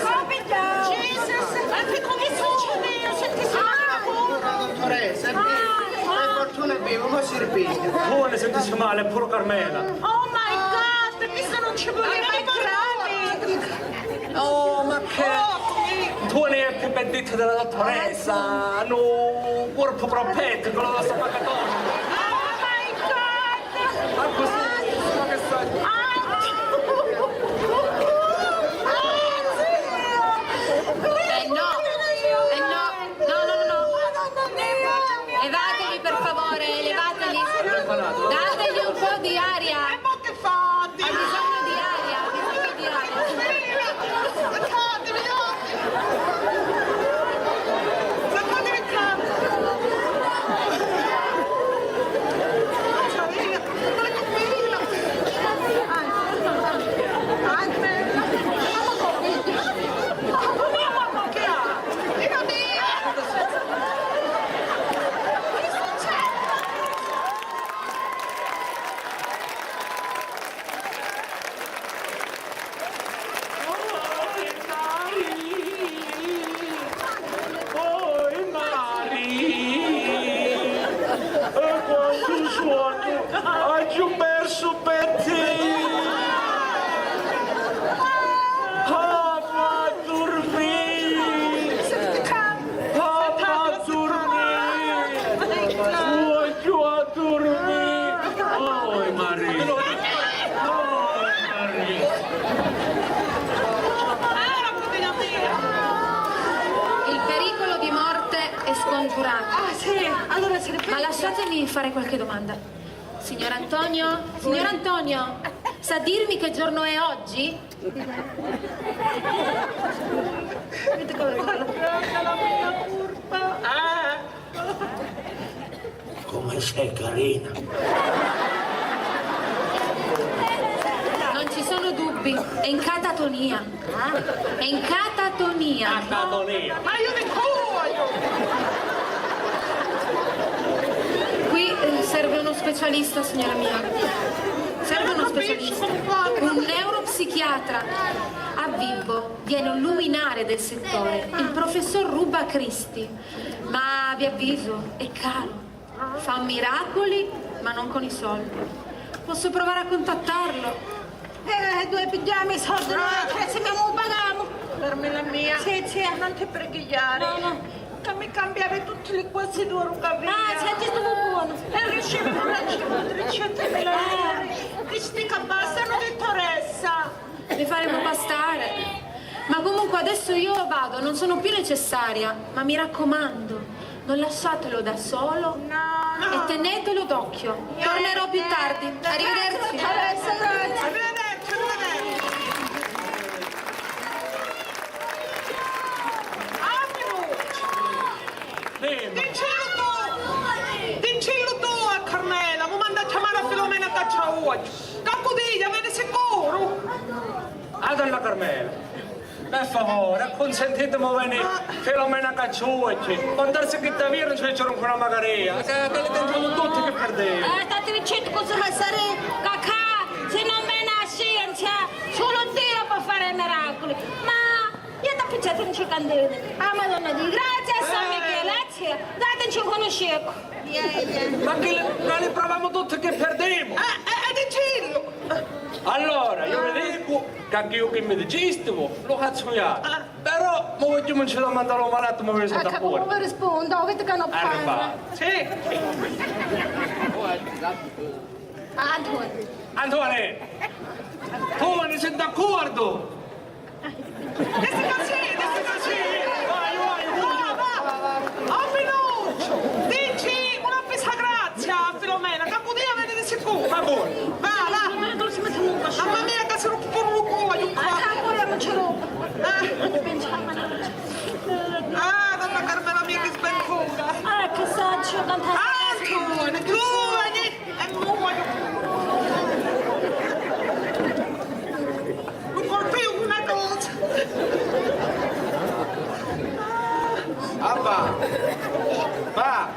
Jesus. E che cosa succede? Senti, signora, ora. Dottoressa, per fortuna è vivo, ma si ripete. Buone, sentisi male, è pure Carmela. Oh my God, questo non ci voleva parlare. Oh, ma che... Oh, tu niente, bendita della dottoressa, nu corpo propeto con la vostra paccatona. Oh my God! Ma così, ma che sai? Ah! Eh no, eh no, no, no, no, no. Il pericolo di morte è scongiurato. Ah, sì, allora se ne... Ma lasciatemi fare qualche domanda. Signor Antonio? Signor Antonio, sa dirmi che giorno è oggi? Ah! Come sei carina! Non ci sono dubbi, è in catatonia. Ah, è in catatonia. Catatonia. Ma io mi cuoio! Qui, eh, serve uno specialista, signora mia. Serve uno specialista. Un neuropsichiatra. A Vibo viene un luminare del settore, il professor Ruba Cristi. Ma vi avviso, è caro. Fa miracoli, ma non con i soldi. Posso provare a contattarlo? Eh, dove pigghiamo i soldi? Noi a trezzi abbiamo un pagamo. Carmela mia, sì, sì, non ti preghigliare. No, no. Che mi cambiare tutti li quasi d'oro che avia. Ah, senti, stu buono. E ricevi una cifra di trecento mila lire. Dici che bastano, dottoressa. Le faremo bastare. Ma comunque adesso io vado, non sono più necessaria, ma mi raccomando, non lasciatelo da solo e tenetelo d'occhio. Tornerò più tardi. Arrivederci. Arrivederci, arrivederci. Dicillu tu! Dicillu tu a Carmela, mu manda a chiamari a Filomena Cacciaogghiu. Ca cu dì, veni sicuru! Ah, donna Carmela, per favore, acconsentitemi veni Filomena Cacciucci. Può darsi chi davveru ci fecero anche una magarea. Che, che li tentemu tutti chi perdemu. Eh, statemi zittu, così sarà cacà, se non vene a scienza, solo Dio può fare miracoli. Ma io t'appicciate un cicandino. Ah, Madonna di grazia, San Michele, eh, sì, dateci un conosceccu. Ma chi li, ma li provamu tutti chi perdemu. Eh, eh, eh, dicillu. Allora, io vi dicu ca chiddu chi mi dicistivu, lu cazzu iu. Ah. Però, mo vogghiu mi ci domandari u malatu, mo vi sento a cuore. Ecco, come rispondo? Avete che non parla. Arriva. Sì. Antoni. Antoni, tu mi senti d'accordo? Dissi così, dissi così. Vai, vai, vai. Va, va. Oh, Pinucciu, dici una pizza grazia a Filomena, ca cu dì veni di sicuru. Va bene. Va, va. Mamma mia, che si rompe pure lu cuoio qua. Ah, poi non ce l'ho. Eh. Ah, donna Carmela mia, che sventura. Ah, che saggio, tanta... Ah, giovane, giovane. E muoio! Lu colpiu cu na cosa! Abba! Va!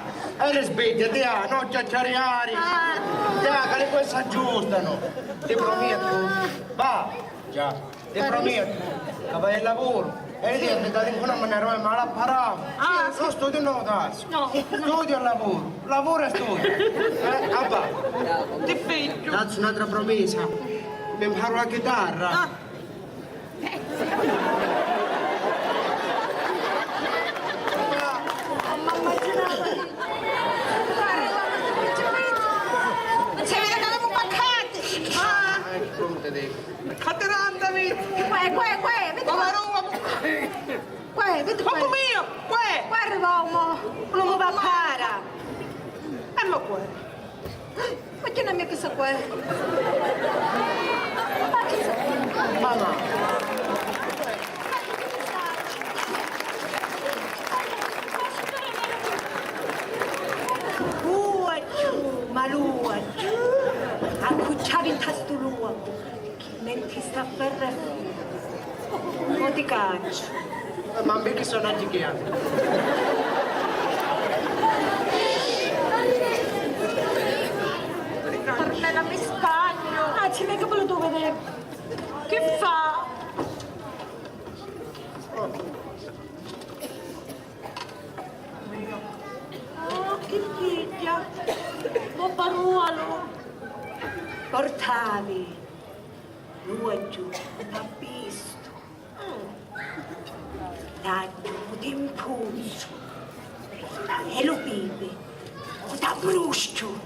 E risvegghiati, ah, non chiacchiariari! Ah. Già, che le cose s'aggiustano! Ti prometto! Va! Già! Ti promettu ca vai al lavuru e io ti dati una manera male a parà. Ah, sì. Non studio, non dazzu. No, no. Studio e lavuru, lavuru e studio. Eh, abba. Ti figghiu. Dazzu un'altra promessa. Mi imparo la chitarra. Ah. Non si vede che avemu paccati. Ah. Eh, come ti dico? Caterandami! Qua, qua, qua, vedi qua. Povaru uomo! Qua, vedi qua. Mamma mia! Qua! Qua arriva uomo, l'uomo va a para. E mo qua. Ma chi non mi chissà qua? Ma chissà qua? Mamma! Uacciu, ma l'uacciu! Accucciavi nta stu luocu! Chi menti sta ferra e fuocu. Mo ti cacciu. Eh, ma mi chi sono anche chi è? Carmela, mi scagnu. Ah, ci vedi che bello dove. Che fa? Oh, chi pigghia? Mo parualu. Portavi. L'uocchiu m'ha vistu. L'agghiu mu ti mpuzzu e lu pipi mu t'abbruschiu.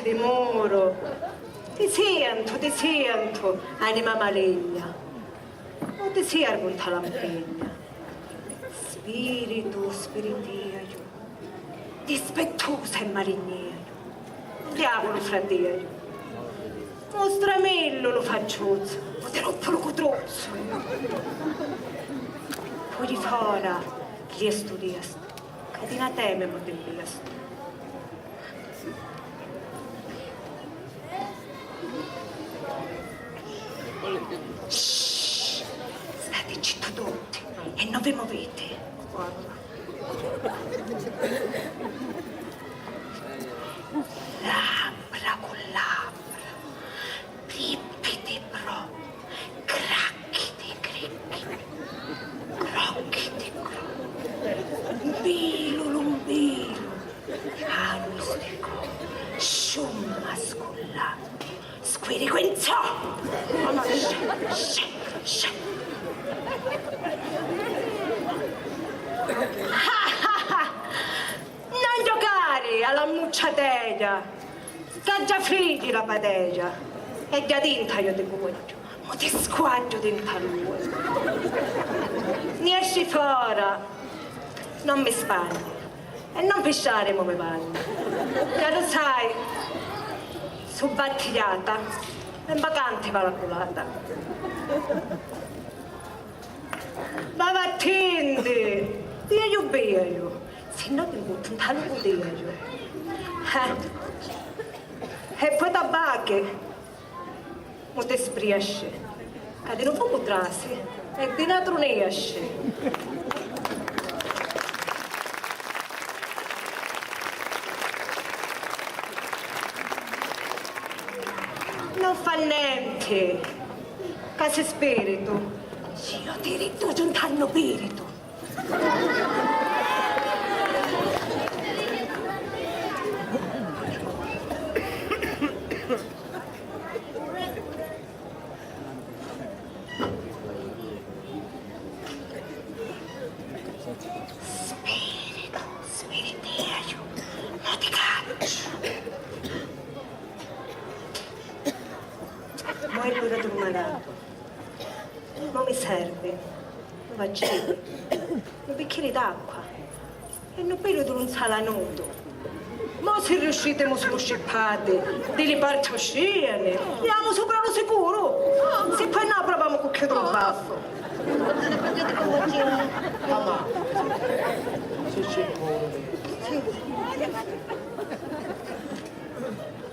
Di muru. Ti sientu, ti sientu, anima maligna. O ti siervu nta la mpegna. Spiritu, spiritiaju, dispettusa e maligniaju, diavulu fraddiaju, mustramillu lu facciuzzu, o ti ruppu lu cutruzzu. Fui di fora, liestu liestu, ca di na teme mo ti mbiastu. Shh! Stati zittu tutti e non vi movete. Labbra cu labbra, prippiti pro, cracchiti cricchi, crocchiti cro, mbilu lumbilu, arustico, sciumma sculla, squiriquinzò! Non giocari a la mucciategia, ca già frigi la pategia, e già dinta io ti cuoggio, mo ti squaggio dinta l'uoglio. Niesci fora, non mi spanni, e non pisciari mo mi vanni, ca lu sai, su battigliata, e in vacanti va la culata. Ma vattinti, biaju biaju, si no ti buttu nta lu cudiaju. Eh. E poi tabacchi, mo ti spriesci, ca di nu focu trasi e di n'atru niesci. Non fa nenti, ca si spiritu, io ti riduciu nta nu piritu. Spiritu, spiritiaju, mo ti cacciu. Mo è l'ura di lu maratu. Mo mi servi un vaccinu, un bicchieri d'acqua e nu pelu di lu nzalanutu. Mo si riusciti, mo simu scippati di li parti osceni, jamu supra lu sicuru. Si poi no, provamu cu chiudiri un baffu. Mamma, si scippuri.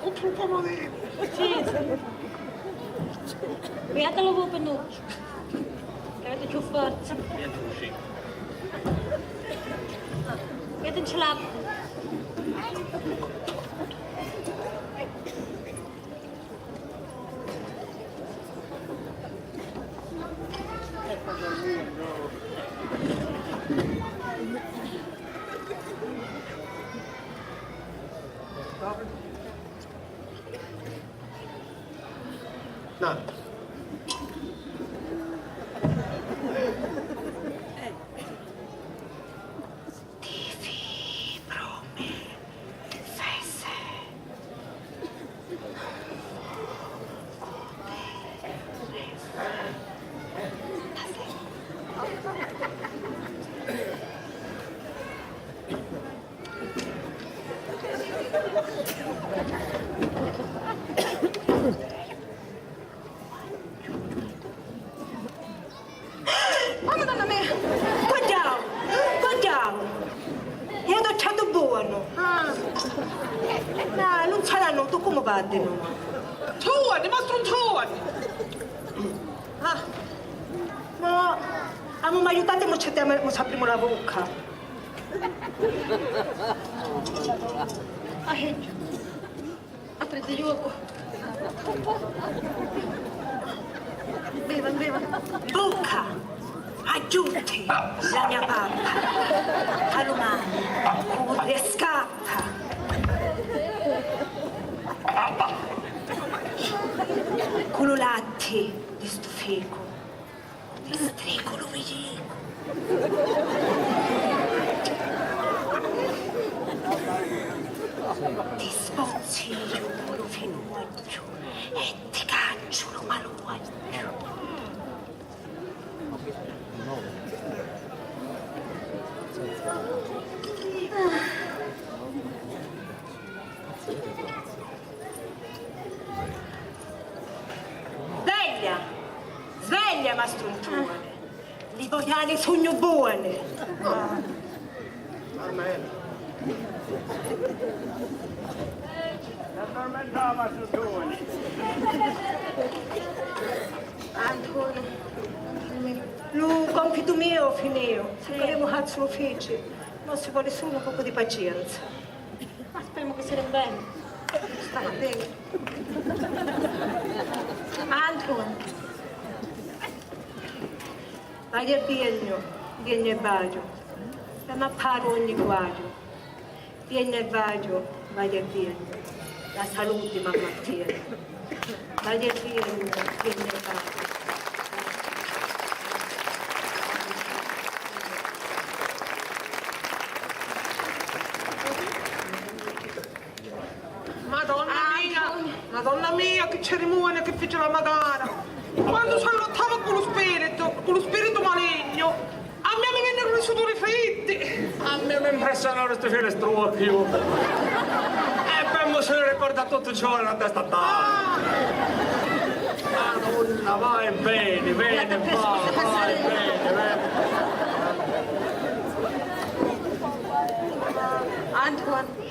Compra un pomodino. Sì, sì. Pigliatelo voi, Pinocchio, che avete più forza. Pigliateci l'acqua. Na. Ti fibromi fese. Oh, Madonna mia! Cugghiau! Cugghiau! Iu t'ho ciatu buonu! Ah! Ah, nun sarà nutu, comu va di noi? Truoni, mastru Truoni! Ah! Mo, amu m'aiutati, mo ci diamo, mo s'aprimu la vucca! Ah, eh. Apri di juocu. Beva, beva. Bucca, agghiutti la mia pappa, ca lu mani curri e scappa. Cu lu latti di stu ficu. Stricu lu vidicu. Ti sfozzu lu muru finu ogghiu e ti cacciu lu malu ogghiu. Sveglia! Sveglia, mastruntuoni! Li to jani sugnu buoni! Carmela. Addurmintava, mastruntuoni! Antoni, lu compitu miu finiu, si calimu cazzu lu fici, mo si voli sulu un pocu di pacienza. Ma speriamo che si rivvegli. Sta bene. Antoni. Vaiu e viegnu, viegnu e vaiu, e m'apparu ogni guaiu. Viegnu e vaiu, vaiu e viegnu, la saluti m'ammantieni. Vaiu e viegnu, viegnu e vaiu. Madonna mia! Madonna mia, chi cirimunia chi fici la me cara! Quannu s'alluttava cu lu spiritu, cu lu spiritu malignu, a mia mi vinniru li suduri fritti! A mia mi impressionaru sti finestrucchi! E beh, mo si li ricorda tutti i giorni a testa a tavula! Madonna, va e veni, veni, va, va e veni, veni! Antoine.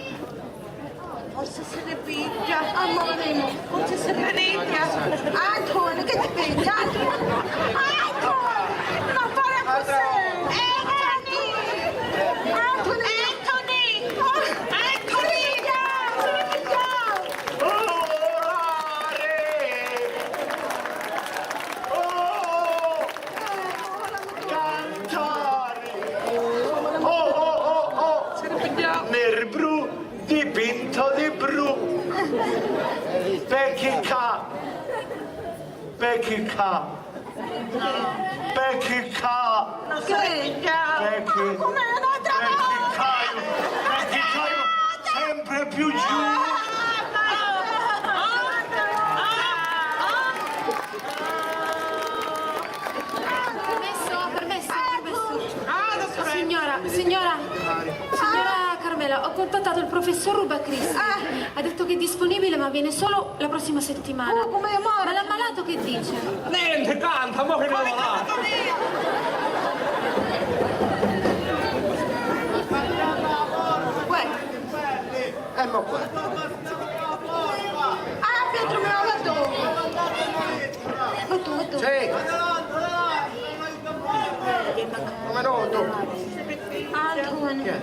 Forse si ripigghia. Amore, forse si ripigghia. Antoine, che ti piglia? Antoine! Antoine! Non fare così! Anthony! Anthony! Anthony! Anthony! Si ripigghia! Si ripigghia! Oh! Cantari! Oh, oh, oh, oh! Neri bru, dipinto di bru! Pecchi ca! Pecchi ca! Pecchi ca! Pecchi! Pecchi ca! Sempre più giù! Permesso, permesso, permesso. Ah, dottoressa. Signora, signora, signora Carmela, ho contattato il professor Rubacristi. Ah. Ha detto che è disponibile, ma viene solo la prossima settimana. Oh, come amore. Ma l'ammalato che dice? Nenti, canta, mo che ne va. Uè. E mo qua. Ah, Pietro, me lo guardo. Sì. Come no, tu? Antoine. Chi è?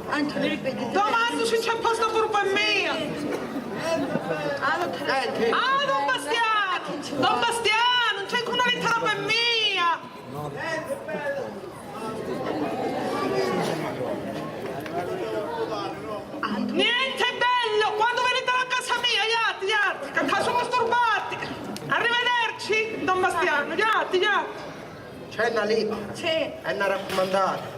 Antoine, ripeti. Tommaso, ci non c'è posto pure per me. Ah, don Bastiano! Don Bastiano, non c'è alcuna lettera per me! Niente bello! Quando venite a casa mia, jati, jati, che a casa sono sturbati! Arrivederci, don Bastiano, jati, jati! C'è una lettera. Sì. È una raccomandata.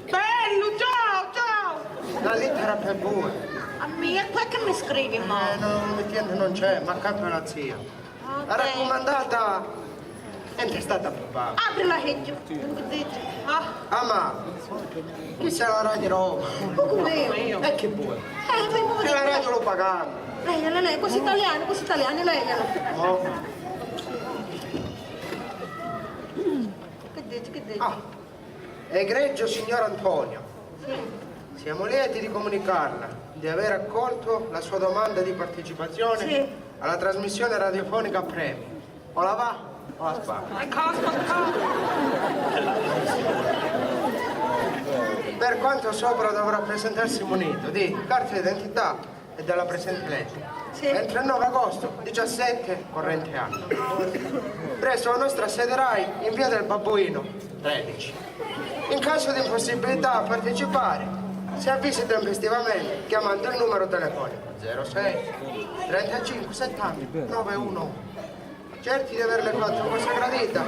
Bello, ciao, ciao! Una lettera per voi. A mia, qua che mi scrivi, mo? Eh, no, emittente non c'è, ma accanto alla zia. La raccomandata è intestata a papà. Aprila, Heggio. Ah, ma questa è la radio Roma. Ma come? E che vuoi? Eh, ma è la radio lo pagano. Lei, lei, lei, questo italiano, questo italiano, lei, lei. Oh. Che dici, che dici? Ah. Egregio signor Antonio, siamo lieti di comunicarla di aver accolto la sua domanda di partecipazione alla trasmissione radiofonica Premi. O la va o la sbaglia. Per quanto sopra dovrà presentarsi munito di carta d'identità e della presente legge. Sì. Entro il nove agosto, diciassette corrente anno. Presso la nostra sede rai in via del Babbuino, tredici. In caso di impossibilità a partecipare, si avvisi tempestivamente chiamando il numero telefonico zero sei trentacinque settanta nove uno uno. Certi di averle fatto cosa gradita,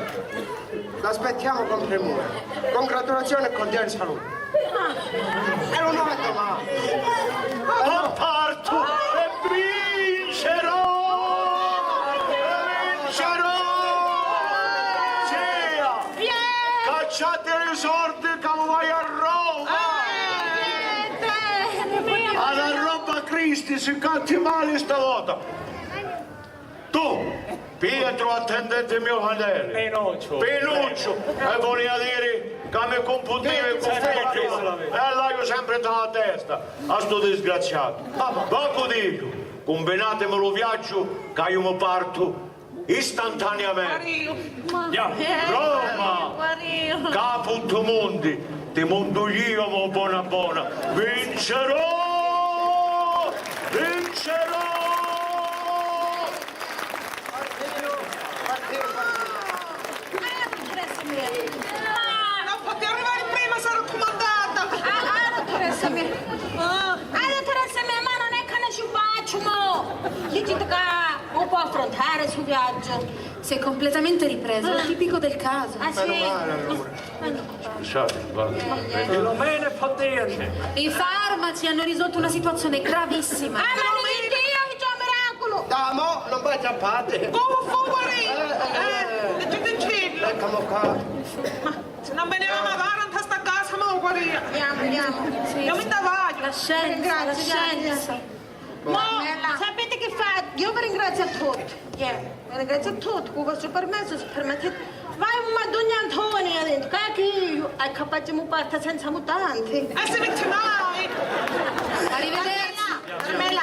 l'aspettiamo con premura. Congratulazioni e cordiali saluti. Ah. E lo noto, ma... Lasciati li sordi ca u vai a Roma! Ah, a la roba Cristi, si catti mali stavota! Tu, Pietru, attendete mio fratele. Pinucciu. Pinucciu, e volia diri ca mi cunfundivi cu Fabio, e l'haiu sempri nta la testa, a stu disgraziatu. Vacu dicu, cumbinatimi lu viaggiu ca iu mi partu istantaneamenti. Roma! Capu tu mundi, ti mundu io mo bona bona. Vincerò! Vincerò! Ah, non poteva arrivare prima, sarò comandata! Ah, ah, non interessa a me. Ah, non interessa a me, ma non è che ne ci faccio, mo! Dicite che non può affrontare il suo viaggio. Si è completamente ripreso, è tipico del caso. Ah, sì? Meno male, allora. Scusate, guarda. Filomena e Fabio. I farmaci hanno risolto una situazione gravissima. Ah, ma mi Dio, che c'è un miracolo! Dai, mo, non vai a chiappate. Come fu, guarì? Eh, eh, eh. Eh, e tu ti incillo. Eccomo qua. Ma se non venivamo a fare in sta casa, mo, guarì. Andiamo, andiamo. Sì, io mi ne vado. La scienza, la scienza. Mo, sapete che fa? Io vi ringrazio a tutti. Chi è? Vi ringrazio a tutti, con il vostro permesso, se permettete. Vai, ma donna Antonia dentro, che io è capace mi parte senza mutande. E se metti mai! Arrivederci. Carmela,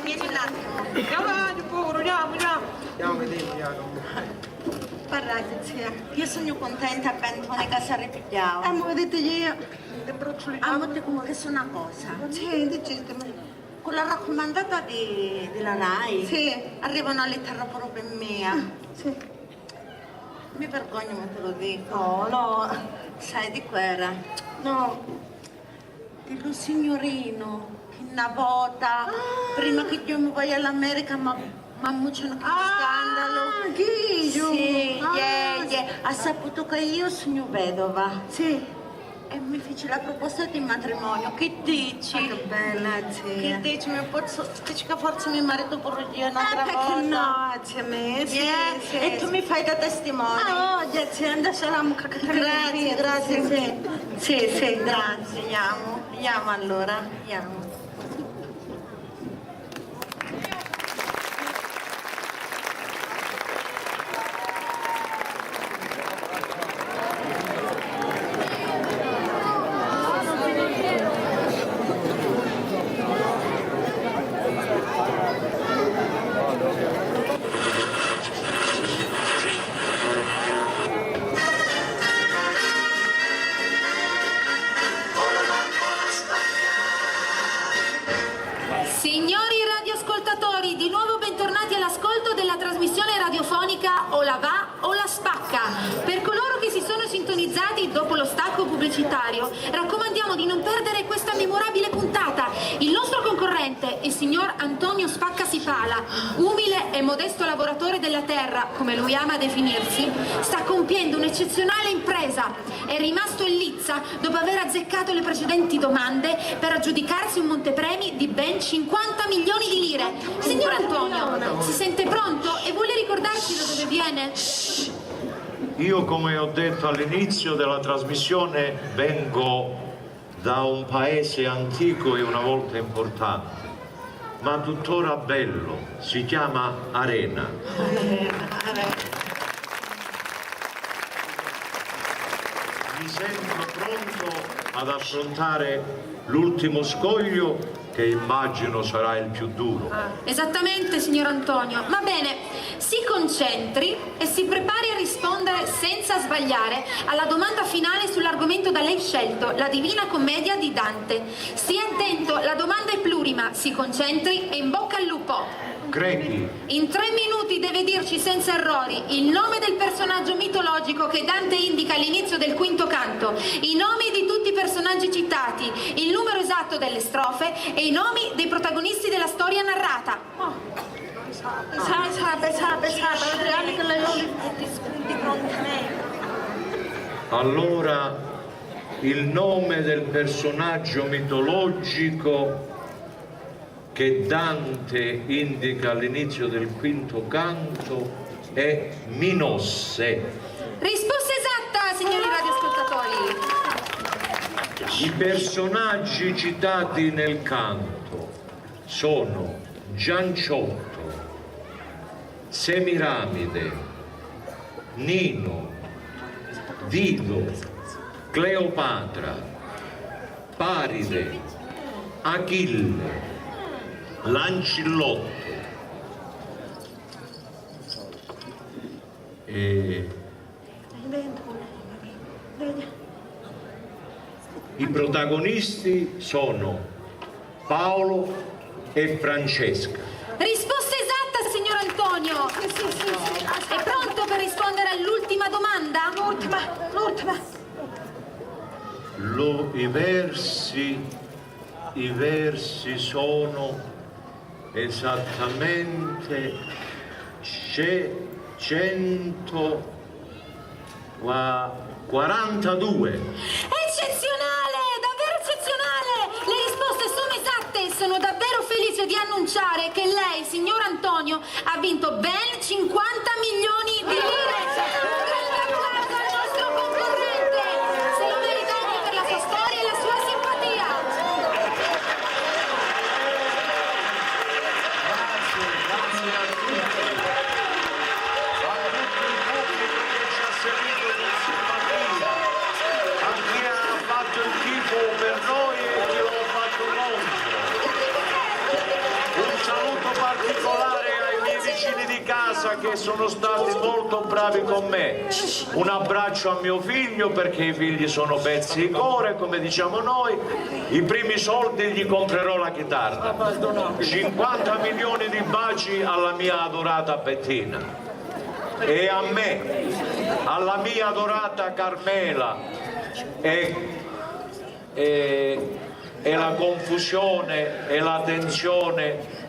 vieni un attimo. Andiamo, andiamo, pure, andiamo, andiamo. Andiamo a vedere, andiamo. Guardate, zia, io sono contenta per Antonia che si è ripigliata. Eh, ma vedete io. Amo, ti confesso una cosa. Sì, dicitemi. Con la raccomandata di, della Rai, sì, arriva una lettera proprio mia. Ah, sì. Mi vergogno, ma te lo dico. No, no. Sai di chi era? No. Di lu signorino che una vota, ah, prima che io mi vaya all'America, ma, ma c'è un scandalo. Ah, chi? Sì, ah, yeah, sì, yeah. Ha saputo che io sono vedova. Sì. E mi fece la proposta di matrimonio, che dici? Ma che bella, zia. Che dici? Mi pozzo, dici che forse mi marito pure io un'altra volta. Ah, perché no, zia mia? Sì, yeah, sì, e tu mi fai da testimone. Ah, oh, zia, andasciamo. Grazie, grazie, sì. Sì, sì, grazie, andiamo, andiamo allora, andiamo. Signori radioascoltatori, di nuovo bentornati all'ascolto della trasmissione radiofonica O la va o la spacca. Per coloro che si sono sintonizzati dopo lo stacco pubblicitario, raccomandiamo di non perdere questa memorabile puntata. Il nostro concorrente, il signor Antonio Spaccasipala, umile e modesto lavoratore della terra, come lui ama definirsi, sta compiendo un'eccezionale impresa. È rimasto in lizza dopo aver azzeccato le precedenti domande per aggiudicarsi un montepremi di ben cinquanta milioni di lire. Signor Antonio, si sente pronto e vuole ricordarci da dove viene? Io, come ho detto all'inizio della trasmissione, vengo da un paese antico e una volta importante, ma tuttora bello, si chiama Arena. Mi sento pronto ad affrontare l'ultimo scoglio, che immagino sarà il più duro. Esattamente, signor Antonio. Va bene, si concentri e si prepari a rispondere senza sbagliare alla domanda finale sull'argomento da lei scelto, la Divina Commedia di Dante. Stia attento, la domanda è plurima, si concentri e in bocca al lupo! Grechi. In tre minuti deve dirci senza errori il nome del personaggio mitologico che Dante indica all'inizio del quinto canto, i nomi di tutti i personaggi citati, il numero esatto delle strofe e i nomi dei protagonisti della storia narrata. Sa, sa, sa, sa, Adriano che la... Allora, il nome del personaggio mitologico che Dante indica all'inizio del quinto canto è Minosse. Risposta esatta, Signori radioascoltatori. I personaggi citati nel canto sono Gianciotto, Semiramide, Nino, Dido, Cleopatra, Paride, Achille, Lancillotto e I protagonisti sono Paolo e Francesca. Risposta esatta, signor Antonio. Sì, sì, sì, sì. È pronto per rispondere all'ultima domanda? L'ultima, l'ultima. Lo, i versi, i versi sono esattamente ce-, cento qua-, quarantadue. Eccezionale! Davvero eccezionale! Le risposte sono esatte e sono davvero felice di annunciare che lei, signor Antonio, ha vinto ben cinquanta milioni di lire. Un grande applauso al nostro concorrente. Se lo merita anche per la sua storia e la sua simpatia. Grazie, grazie a tutti. A tutto il pubblico che ci ha seguito con simpatia, a chi ha fatto il tifo per noi e chi lo ha fatto contro. Un saluto particolare ai miei vicini di casa che sono stati molto bravi con me. Un abbraccio a mio figlio, perché i figli sono pezzi di core, come diciamo noi. I primi soldi gli comprerò la chitarra. cinquanta milioni di baci alla mia adorata Bettina. E a me, alla mia adorata Carmela, e, e, e la confusione e la tensione,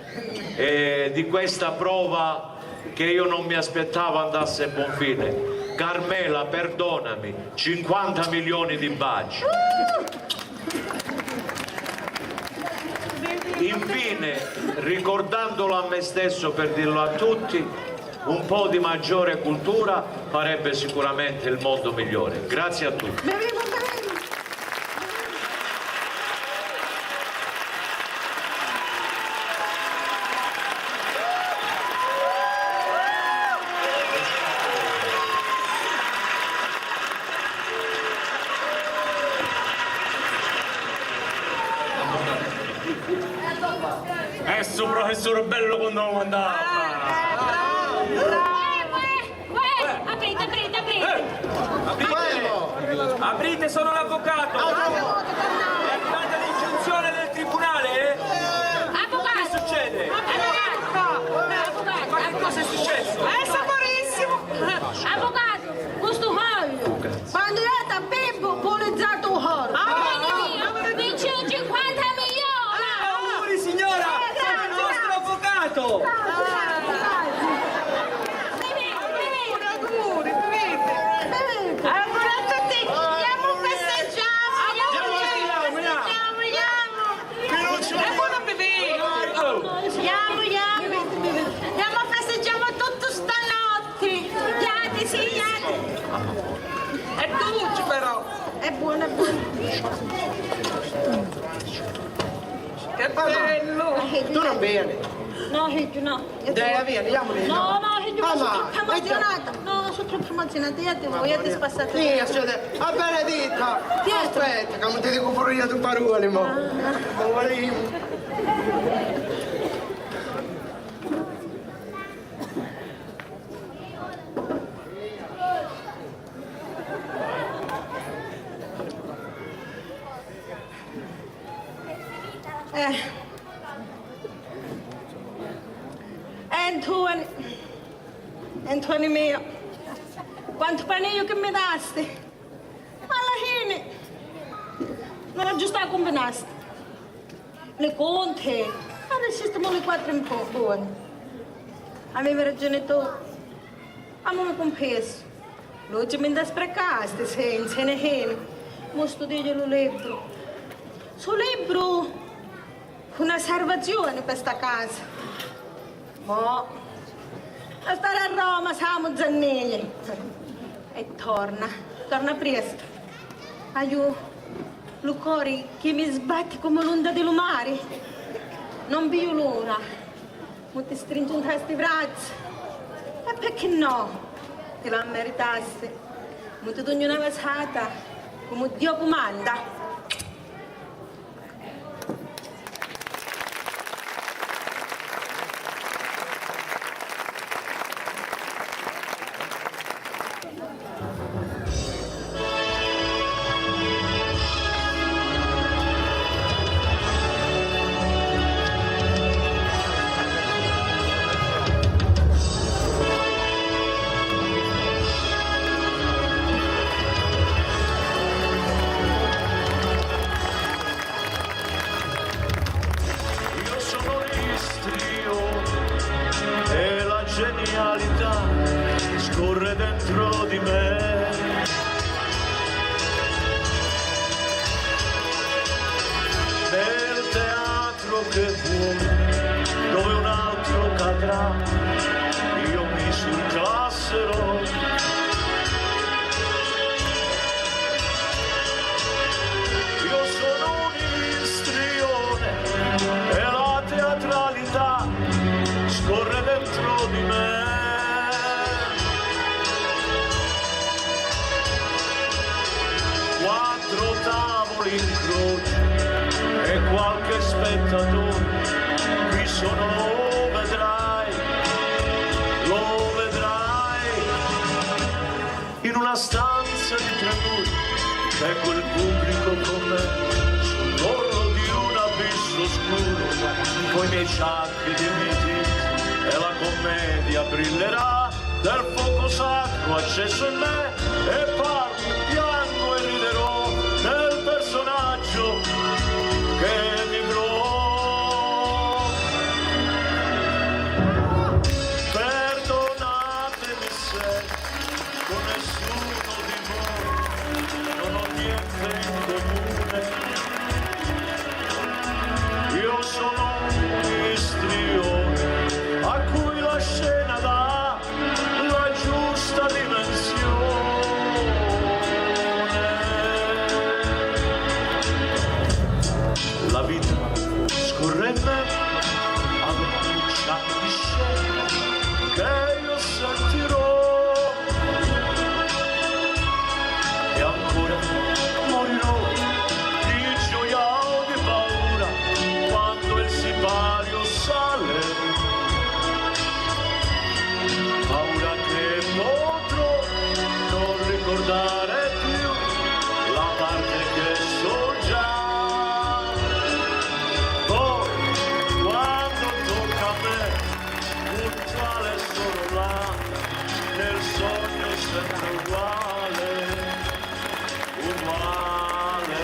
eh, di questa prova che io non mi aspettavo andasse a buon fine. Carmela, perdonami, cinquanta milioni di baci. Infine, ricordandolo a me stesso, per dirlo a tutti, un po' di maggiore cultura farebbe sicuramente il mondo migliore. Grazie a tutti. È stu professore bello quannu lo mandava a fare. Uè, uè, uè, aprite, aprite, aprite. Eh, aprite. Aprite, sono l'avvocato. È arrivata l'ingiunzione del tribunale, eh? Avvocato. Che succede? Avvocato. Avvocato. Ma che cosa è successo? Eh, saporissimo. Avvocato. Cu stu fogliu, quannu jatu a Pippu, pulizatu u foru. Amore mio, vinci cinquanta milioni! Ah, auguri, signora! Sono il vostro avvocato! Auguri, bevete! Auguri a tutti! Andiamo a festeggiare! Andiamo, andiamo, andiamo! Andiamo, andiamo! Andiamo, andiamo! Andiamo a festeggiamo tutto stanotte! Sì, sì, sì. È dolce però. È buono, è buono. Che bello. Tu non bevi? No, io no. Dai, via, andiamo. No, no, io sono troppo emozionata. No, sono troppo emozionata. Io devo, io ti spassate. Sì, aspetta. Ah, benedetta. Aspetta, che non ti dico pure io due parole, mo. Ah. Amore mio. Eh. Anthony, Anthony mio, quantu panìu chi mi dasti! Ma alla fine non aggiustà combinasti. Li conti arrististimu li quattru un po' buoni. Aveva ragione tu. Amu mi cunfessu. L'ogghiu mi nta sprecasti, senza ne heni. Mo studiu lu libru. Su libru fu na sarvazioni pi sta casa. Mo a stari a Roma samu zannili. E torna. Torna prestu. Haiu lu cori chi mi sbatti comu l'onda di lu mari. Non viu l'ura. Mu ti stringiu ntra sti vrazza. E pecchì no? Ti la meritasti. Mu ti dugnu na vasata, comu Dio cumanda. Io sono l'istrione e la genialità scorre dentro di me. Nel teatro che vuoi, dove un altro cadrà, io mi surclasserò. Io sono un istrione e la teatralità scorre dentro di me. Quattro tavoli in croce e qualche spettatore, qui sono, lo vedrai, lo vedrai. In una stanza di tre muri c'è quel pubblico con me, sull'orlo di un abisso scuro, coi miei sciacchi di miti, e la commedia brillerà del fuoco sacro acceso in me, e parlo, piango e riderò nel personaggio che vivrò. Perdonatemi se con nessuno di voi non ho niente in comune. Io sono un istrione a cui la scena dà la giusta dimensione. La vita scorre in me ad un sciacquo di scena che io sentirò. E ancora morirò di gioia o di paura quando il sipario sale. Paura che potrò non ricordare più la parte che so già. Poi, quando tocca a me, puntuale sono là, nel sogno sempre uguale, uguale.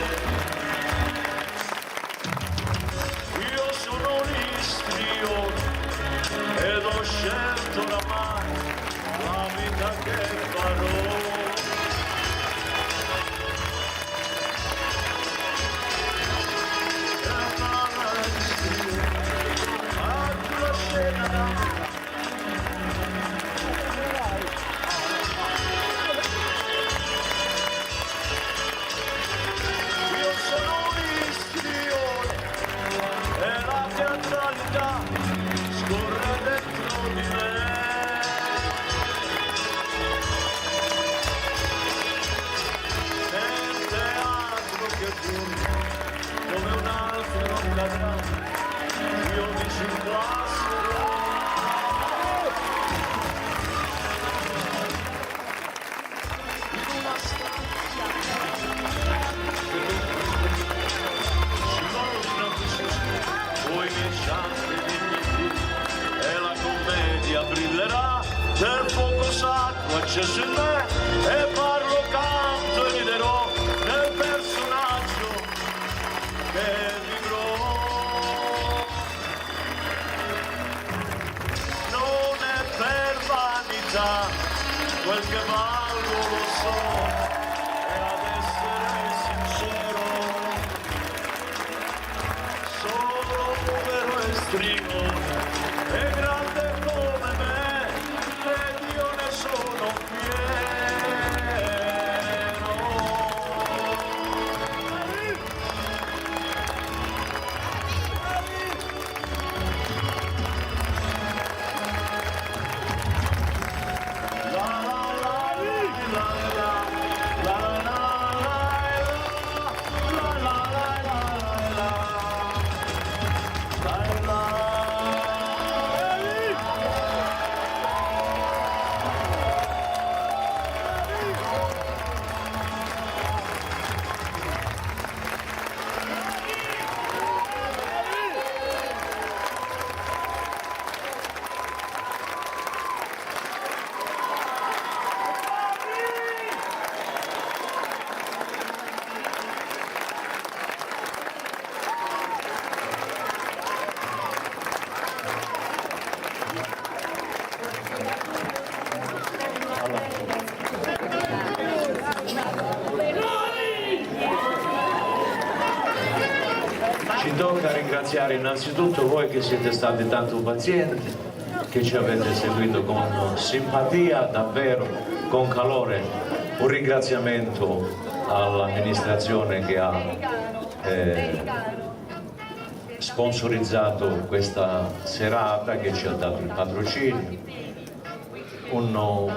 Io sono un istrione ed ho scelto oramai la vita che farò. E parla istrione, a cui la scena dà. Io sono un istrione e la teatralità scorre dentro di me. Nel teatro che vuoi, dove un altro non cadrà, io mi surclasserò. In una stanza voi mi sciacchi di miti e la commedia brillerà nel fuoco sacro acceso in me e parlo, canto e riderò nel personaggio che vivrò. Non è per vanità, quel che valgo lo so, e ad essere sincero, solo un vero istrione è grande come me, ed io ne sono fiero. Tocca ringraziare innanzitutto voi che siete stati tanto pazienti, che ci avete seguito con simpatia, davvero con calore. Un ringraziamento all'amministrazione che ha eh, sponsorizzato questa serata, che ci ha dato il patrocinio. Un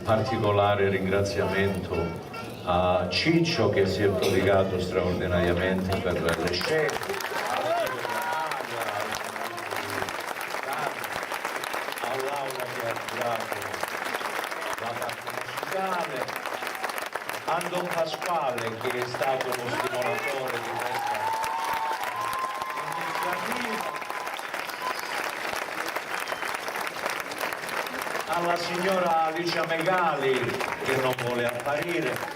particolare ringraziamento a Ciccio, che si è prodigato straordinariamente per le scelte, a Laura che ha curato la parte musicale, a Don Pasquale, che è stato lo stimolatore di questa iniziativa, alla signora Alicia Megali, che non vuole apparire,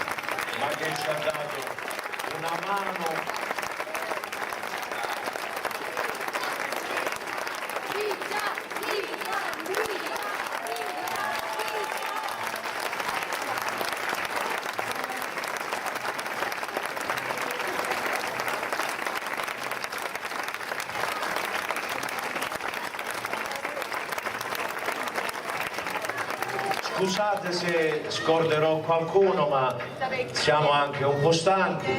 ma che ci ha dato una mano. Scusate se scorderò qualcuno, ma siamo anche un po' stanchi,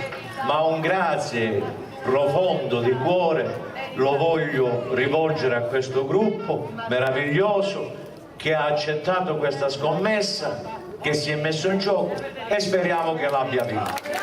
ma un grazie profondo di cuore lo voglio rivolgere a questo gruppo meraviglioso che ha accettato questa scommessa, che si è messo in gioco, e speriamo che l'abbia vinta.